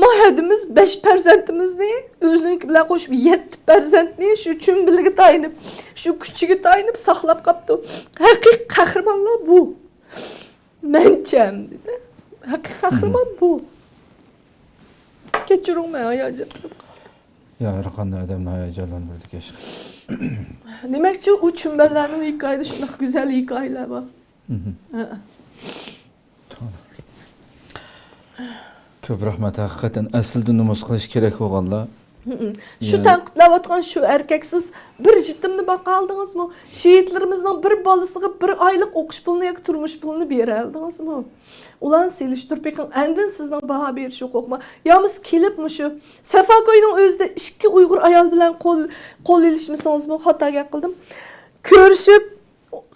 ما ھەدىمىز بەش پەرزەنتىمىزنى، ئۆزىنىڭكى بىلەن قوشۇپ يەتتە پەرزەنتنى شۇ چۈمبىلىگە تايىنىپ، شۇ كۈچىگە تايىنىپ ساقلاپ قاپتۇ. ھەقىقىي قەھرىمانلار بۇ. مەنچە ئەمدى. ھەقىقىي قەھرىمان بۇ. كەچۈرۈڭ، مەن ھاياجانلىنىپ قالدىم. يا، ھەر قانداق ئادەمنى ھاياجانلاندۇرىدىكەن ئىش. دېمەكچى، ئۇ چۈمبەللەرنىڭ ھېكايىدە شۇنداق گۈزەل ھېكايىلەر بار. ھە. كۆپ رەھمەت، ھەقىقەتەن ئەسلىدە نومۇس قىلىش كېرەك بولغانلار. شۇ يا. تەنقىدلەۋاتقان شۇ ئەركەك، سىز بىر يېتىمنى باقالدىڭىزمۇ؟ شېھىتلىرىمىزنىڭ بىر بالىسىغا بىر ئايلىق ئوقۇش پۇلىنى ياكى تۇرمۇش پۇلىنى بېرەلىدىڭىزمۇ؟ ئۇلارنى سېلىشتۇرۇپ بېقىڭ، ئاندىن سىزنىڭ باھا بېرىش ھوقۇقىڭىز بار. يا بولمىسا كېلىپ مۇشۇ سەفاكوينىڭ ئۆزىدە ئىككى ئۇيغۇر ئايال بىلەن قول، قول ئېلىشمىسىڭىزمۇ، خاتا گەپ قىلدىم. كۆرۈشۈپ،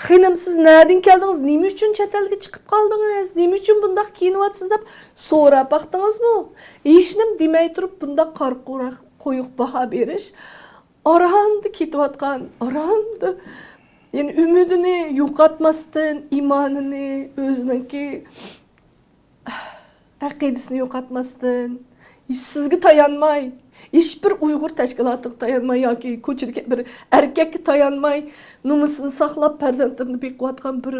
خېنىم، سىز نەدىن كەلدىڭىز؟ نېمە ئۈچۈن چەت ئەلگە چىقىپ قالدىڭىز؟ نېمە ئۈچۈن بۇنداق كىيىنىۋاتىسىز؟ دەپ سوراپ باقتىڭىزمۇ؟ ھېچنېمە دېمەي تۇرۇپ، بۇنداق قارا قورا قويۇق باھا بېرىش، ئاراندا كېتىۋاتقان، ئاراندا، يەنى ئۈمىدىنى يوقاتماستىن، ئىمانىنى، ئۆزىنىڭكى ئەقىدىسىنى يوقاتماستىن، سىزگە تايانماي، ھېچبىر ئۇيغۇر تەشكىلاتىغا تايانماي ياكى كوچىدىكى بىر ئەركەككە تايانماي، نومۇسىنى ساقلاپ، پەرزەنتلىرىنى بېقىۋاتقان بىر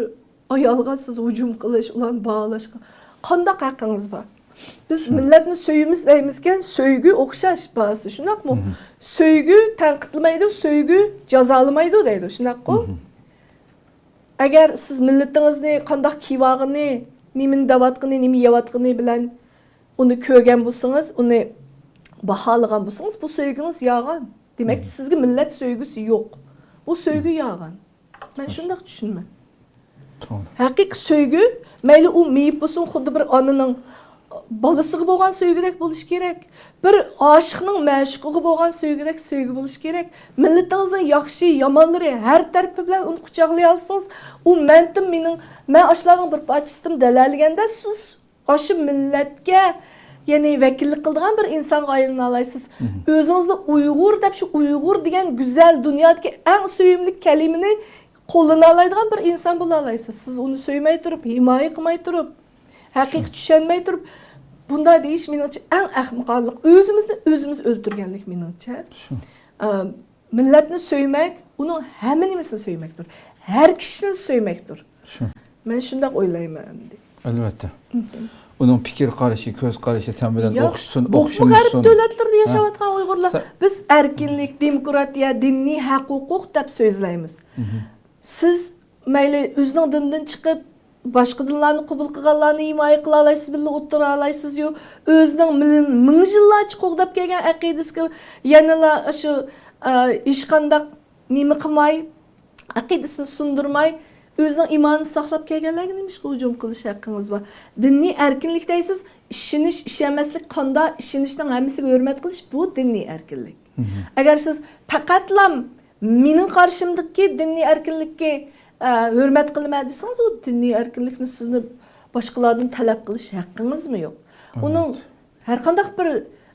ئايالغا سىز ھۇجۇم قىلىش، ئۇلارنى باھالاشقا قانداق ھەققىڭىز بار؟ بىز مىللەتنى سۆيىمىز دەيمىزكەن، سۆيگۈ ئوخشاش باھاسى، شۇنداقمۇ؟ سۆيگۈ تەنقىدلىمەيدۇ، سۆيگۈ جازالىمايدۇ دەيدۇ، شۇنداققۇ؟ ئەگەر سىز مىللىتىڭىزنى قانداق كىيىۋالغىنى، نېمىنى دەۋاتقىنى، نېمە يەۋاتقىنى بىلەن ئۇنى كۆرگەن بولسىڭىز، ئۇنى باھالىغان بولسىڭىز، بۇ سۆيگۈڭىز يالغان. دېمەكچى، سىزگە مىللەت سۆيگۈسى يوق. بۇ سۆيگۈ يالغان. مەن شۇنداق چۈشىنىمەن. توغرا. ھەقىقىي سۆيگۈ، مەيلى ئۇ مېيىپ بولسۇن، خۇددى بىر ئانىنىڭ بالىسىغا بولغان سۆيگۈدەك بولۇشى كېرەك. بىر ئاشىقنىڭ مەشۇقىغا بولغان سۆيگۈدەك سۆيگۈ بولۇشى كېرەك. مىللىتىڭىزنىڭ ياخشى، يامانلىرى ھەر تەرىپى بىلەن ئۇنى قۇچاقلىيالىسىڭىز، ئۇ مەنتىم مېنىڭ، مەن ئاشۇلارنىڭ بىر پارچىسىدىن دەلەللىگەندە، سىز ئاشۇ مىللەتكە، يەنى ۋەكىللىك قىلىدىغان بىر ئىنسانغا ئايلىنالايسىز. ئۆزىڭىزنى ئۇيغۇر دەپ، شۇ ئۇيغۇر دېگەن گۈزەل، دۇنيادىكى ئەڭ سۆيۈملۈك كەلىمىنى قوللىنالايدىغان بىر ئىنسان بولالايسىز. سىز ئۇنى سۆيمەي تۇرۇپ، ھىمايە قىلماي تۇرۇپ، ھەقىقىي چۈشەنمەي تۇرۇپ، بۇنداق دېيىش مېنىڭچە ئەڭ ئەخمىقانلىق. ئۆزىمىزنى ئۆزىمىز ئۆلتۈرگەنلىك مېنىڭچە. ئە، مىللەتنى سۆيمەك، ئۇنىڭ ھەممە نېمىسىنى سۆيمەكتۇر. ھەر كىشىنى سۆيمەكتۇر. مەن شۇنداق ئويلايمەن ئەمدى. ئەلۋەتتە. ئۇنىڭ پىكىر قارىشى، كۆز قارىشى سەن بىلەن ئوخشىشسۇن، ئوخشىمىسۇن. غەرب دۆلەتلىرىدە ياشاۋاتقان ئۇيغۇرلار، بىز ئەركىنلىك، دېموكراتىيە، دىنىي ھەق ھوقۇق دەپ سۆزلەيمىز. سىز مەيلى ئۆزىنىڭ دىنىدىن چىقىپ، باشقا دىنلارنى قوبۇل قىلغانلارنى ھىمايە قىلالايسىز، بىللە ئولتۇرالايسىزيۇ، ئۆزىنىڭ مىڭ، مىڭ يىللارچە قوغداپ كەلگەن ئەقىدىسىگە يەنىلا شۇ، ئە، ھېچقانداق نېمە قىلماي، ئەقىدىسىنى سۇندۇرماي، ئۆزىنىڭ ئىمانىنى ساقلاپ كەلگەنلەرگە نېمىشقا ھۇجۇم قىلىش ھەققىڭىز بار؟ دىنىي ئەركىنلىك دەيسىز، ئىشىنىش، ئىشەنمەسلىك قاندا؟ ئىشىنىشنىڭ ھەممىسىگە ھۆرمەت قىلىش، بۇ دىنىي ئەركىنلىك. ئەگەر سىز پەقەتلا مېنىڭ قارشىمدىكى دىنىي ئەركىنلىككە، ئە، ھۆرمەت قىلىمەن دېسىڭىز، ئۇ دىنىي ئەركىنلىكنى سىزنى باشقىلاردىن تەلەپ قىلىش ھەققىڭىزمۇ يوق. ئۇنىڭ ھەرقانداق بىر،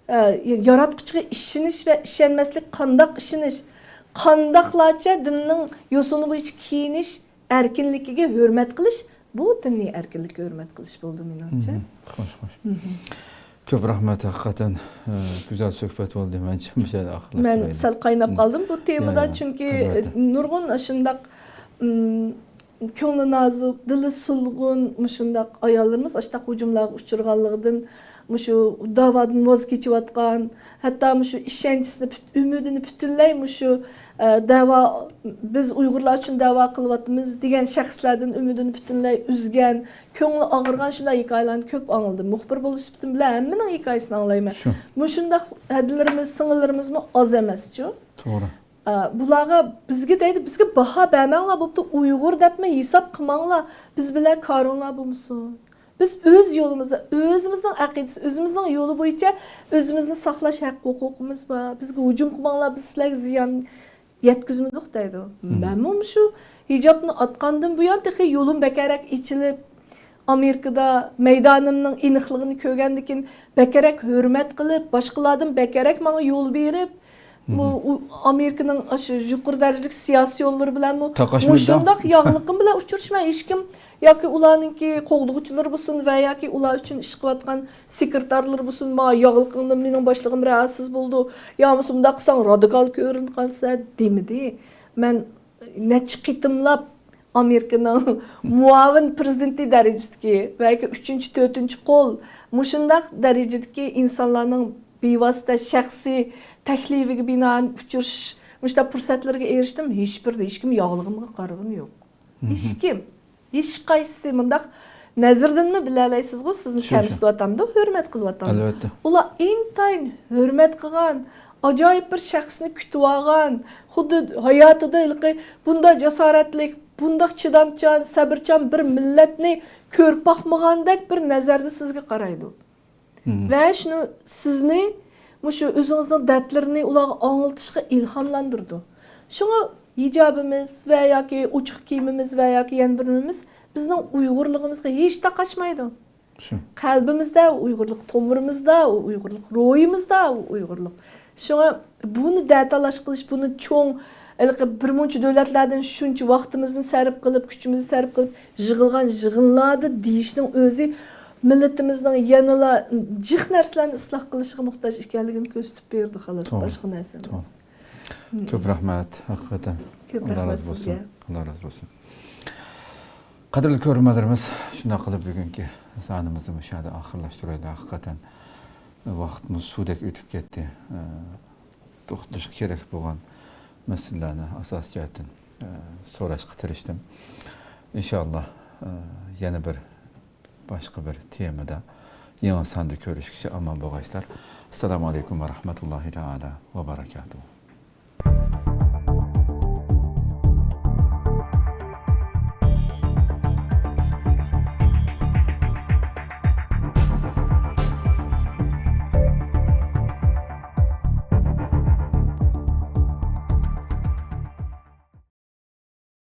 ئە، ياراتقۇچىغا ئىشىنىش ۋە ئىشەنمەسلىك، قانداق ئىشىنىش، قانداقلارچە دىننىڭ يوسۇنى بويىچە كىيىنىش ئەركىنلىكىگە ھۆرمەت قىلىش، بۇ دىنىي ئەركىنلىككە ھۆرمەت قىلىش بولىدۇ مېنىڭچە. خوش، خوش. كۆپ رەھمەت، ھەقىقەتەن، ئە، گۈزەل سۆھبەت بولدى. مەنچە مۇشۇ يەردە ئاخىرلاشتۇرايلى. مەن سەل قايناپ قالدىم بۇ تېمىدا، چۈنكى، ئە، نۇرغۇن ئاشۇنداق، ئىم، كۆڭلى نازۇك، دىلى سولغۇن مۇشۇنداق ئاياللىرىمىز ئاشۇنداق ھۇجۇملارغا ئۇچرىغانلىقىدىن، مۇشۇ داۋادىن ۋاز كېچىۋاتقان، ھەتتا مۇشۇ ئىشەنچىسىنى پۈت-، ئۈمىدىنى پۈتۈنلەي مۇشۇ، ئە، دەۋا، بىز ئۇيغۇرلار ئۈچۈن دەۋا قىلىۋاتىمىز دېگەن شەخسلەردىن ئۈمىدىنى پۈتۈنلەي ئۈزگەن، كۆڭلى ئاغرىغان شۇنداق ھېكايىلەرنى كۆپ ئاڭلىدىم. مۇخبىر بولۇش سۈپىتىم بىلەن ھەممىنىڭ ھېكايىسىنى ئاڭلايمەن. شۇ. مۇشۇنداق ھەدىلىرىمىز، سىڭىللىرىمىزمۇ ئاز ئەمەسچۇ. توغرا. ئا، بۇلارغا، بىزگە دەيدۇ، بىزگە باھا بەرمەڭلار، بوپتۇ، ئۇيغۇر دەپمۇ ھېساب قىلماڭلار، بىز بىلەن كارىڭلار بولمىسۇن. بىز ئۆز يولىمىزدا، ئۆزىمىزنىڭ ئەقىدىسى، ئۆزىمىزنىڭ يولى بويىچە ئۆزىمىزنى ساقلاش ھەق ھوقۇقىمىز بار. بىزگە ھۇجۇم قىلماڭلار، بىز سىلەرگە زىيان يەتكۈزمىدۇق دەيدۇ. مەنمۇ مۇشۇ ھىجابنى ئاتقاندىن بۇيان تېخى يولۇم بەكرەك ئېچىلىپ، ئامېرىكىدا مەيدانىمنىڭ ئېنىقلىقىنى كۆرگەندىن كېيىن بەكرەك ھۆرمەت قىلىپ، باشقىلاردىن بەكرەك ماڭا يول بېرىپ، بۇ ئۇ-، ئامېرىكىنىڭ ئاشۇ يۇقىرى دەرىجىلىك سىياسىيونلىرى بىلەنمۇ مۇشۇنداق ياغلىقىم بىلەن ئۇچرىشىمەن. ھېچكىم ياكى ئۇلارنىڭكى قوغدىغۇچىلىرى بولسۇن ۋە ياكى ئۇلار ئۈچۈن ئىش قىلىۋاتقان سېكرېتارلىرى بولسۇن، ما ياغلىقىڭدىن مېنىڭ باشلىقىم رەھەتسىز بولىدۇ، يا بولمىسا مۇنداق قىلساڭ رادىكال كۆرۈنۈپ قالىسەن دېمىدى. مەن نەچچە قېتىملاپ ئامېرىكىنىڭ مۇئاۋىن پىرېزىدېنتى دەرىجىسىدىكى ۋە ياكى ئۈچىنچى، تۆتىنچى قول مۇشۇنداق دەرىجىدىكى ئىنسانلارنىڭ بىۋاسىتە شەخسىي تەكلىپىگە بىنائەن ئۇچرىشىش، مۇشۇنداق پۇرسەتلىرىگە ئېرىشتىم. ھېچبىرىدە ھېچكىم ياغلىقىمغا قارىغىنى يوق. ھېچكىم. ھېچقايسىسى مۇنداق نەزىرىدىنمۇ بىلەلەيسىزغۇ، سىزنى كەمسىتىۋاتامدۇ، ھۆرمەت قىلىۋاتامدۇ؟ ئەلۋەتتە. ئۇلار ئىنتايىن ھۆرمەت قىلغان، ئاجايىپ بىر شەخسنى كۈتۈۋالغان، خۇددى ھاياتىدا ھېلىقى بۇنداق جاسارەتلىك، بۇنداق چىدامچان، سەبرچان بىر مىللەتنى كۆرۈپ باقمىغاندەك بىر نەزەردە سىزگە قارايدۇ. ۋە شۇنى سىزنى مۇشۇ ئۆزىڭىزنىڭ دەردلىرىنى ئۇلارغا ئاڭلىتىشقا ئىلھاملاندۇرىدۇ. شۇڭا ھىجابىمىز ۋە ياكى ئوچۇق كىيىمىمىز ۋە ياكى يەنە بىر نېمىمىز بىزنىڭ ئۇيغۇرلۇقىمىزغا ھېچ تاقاشمايدۇ. قەلبىمىزدە ئۇ ئۇيغۇرلۇق، تومۇرىمىزدا ئۇ ئۇيغۇرلۇق، روھىمىزدا ئۇ ئۇيغۇرلۇق. شۇڭا بۇنى دەتالاش قىلىش، بۇنى چوڭ، ھېلىقى بىر مۇنچە دۆلەتلەردىن شۇنچە ۋاقتىمىزنى سەرپ قىلىپ، كۈچىمىزنى سەرپ قىلىپ يىغىلغان يىغىنلاردا دېيىشنىڭ ئۆزى مىللىتىمىزنىڭ يەنىلا جىق نەرسىلەرنى ئىسلاھ قىلىشىغا موھتاج ئىكەنلىكىنى كۆرسىتىپ بېرىدۇ، خالاس، توغرا، باشقا نەرسە توغرا. ئەمەس. مم. كۆپ رەھمەت، ھەقىقەتەن. كۆپ ئاللا رەھمەت رازى بولسۇن. سىزگە. ئاللا رازى بولسۇن. قەدىرلىك كۆرۈرمەنلىرىمىز، شۇنداق قىلىپ بۈگۈنكى سانىمىزنى مۇشۇ يەردە ئاخىرلاشتۇرايلى. ھەقىقەتەن ۋاقتىمىز سۇدەك ئۆتۈپ كەتتى. ئە، توختىلىشقا كېرەك بولغان مەسىلىلەرنى ئاساسىي جەھەتتىن، ئە، سوراشقا تىرىشتىم. ئىنشائاللا، ئە، يەنە بىر باشقا بىر تېمىدا يېڭى ساندا كۆرۈشكىچە ئامان بولغايسىلەر. ئەسسالامۇ ئەلەيكۇم ۋە رەھمەتۇللاھى تائالا ۋە بەرەكاتۇھۇ.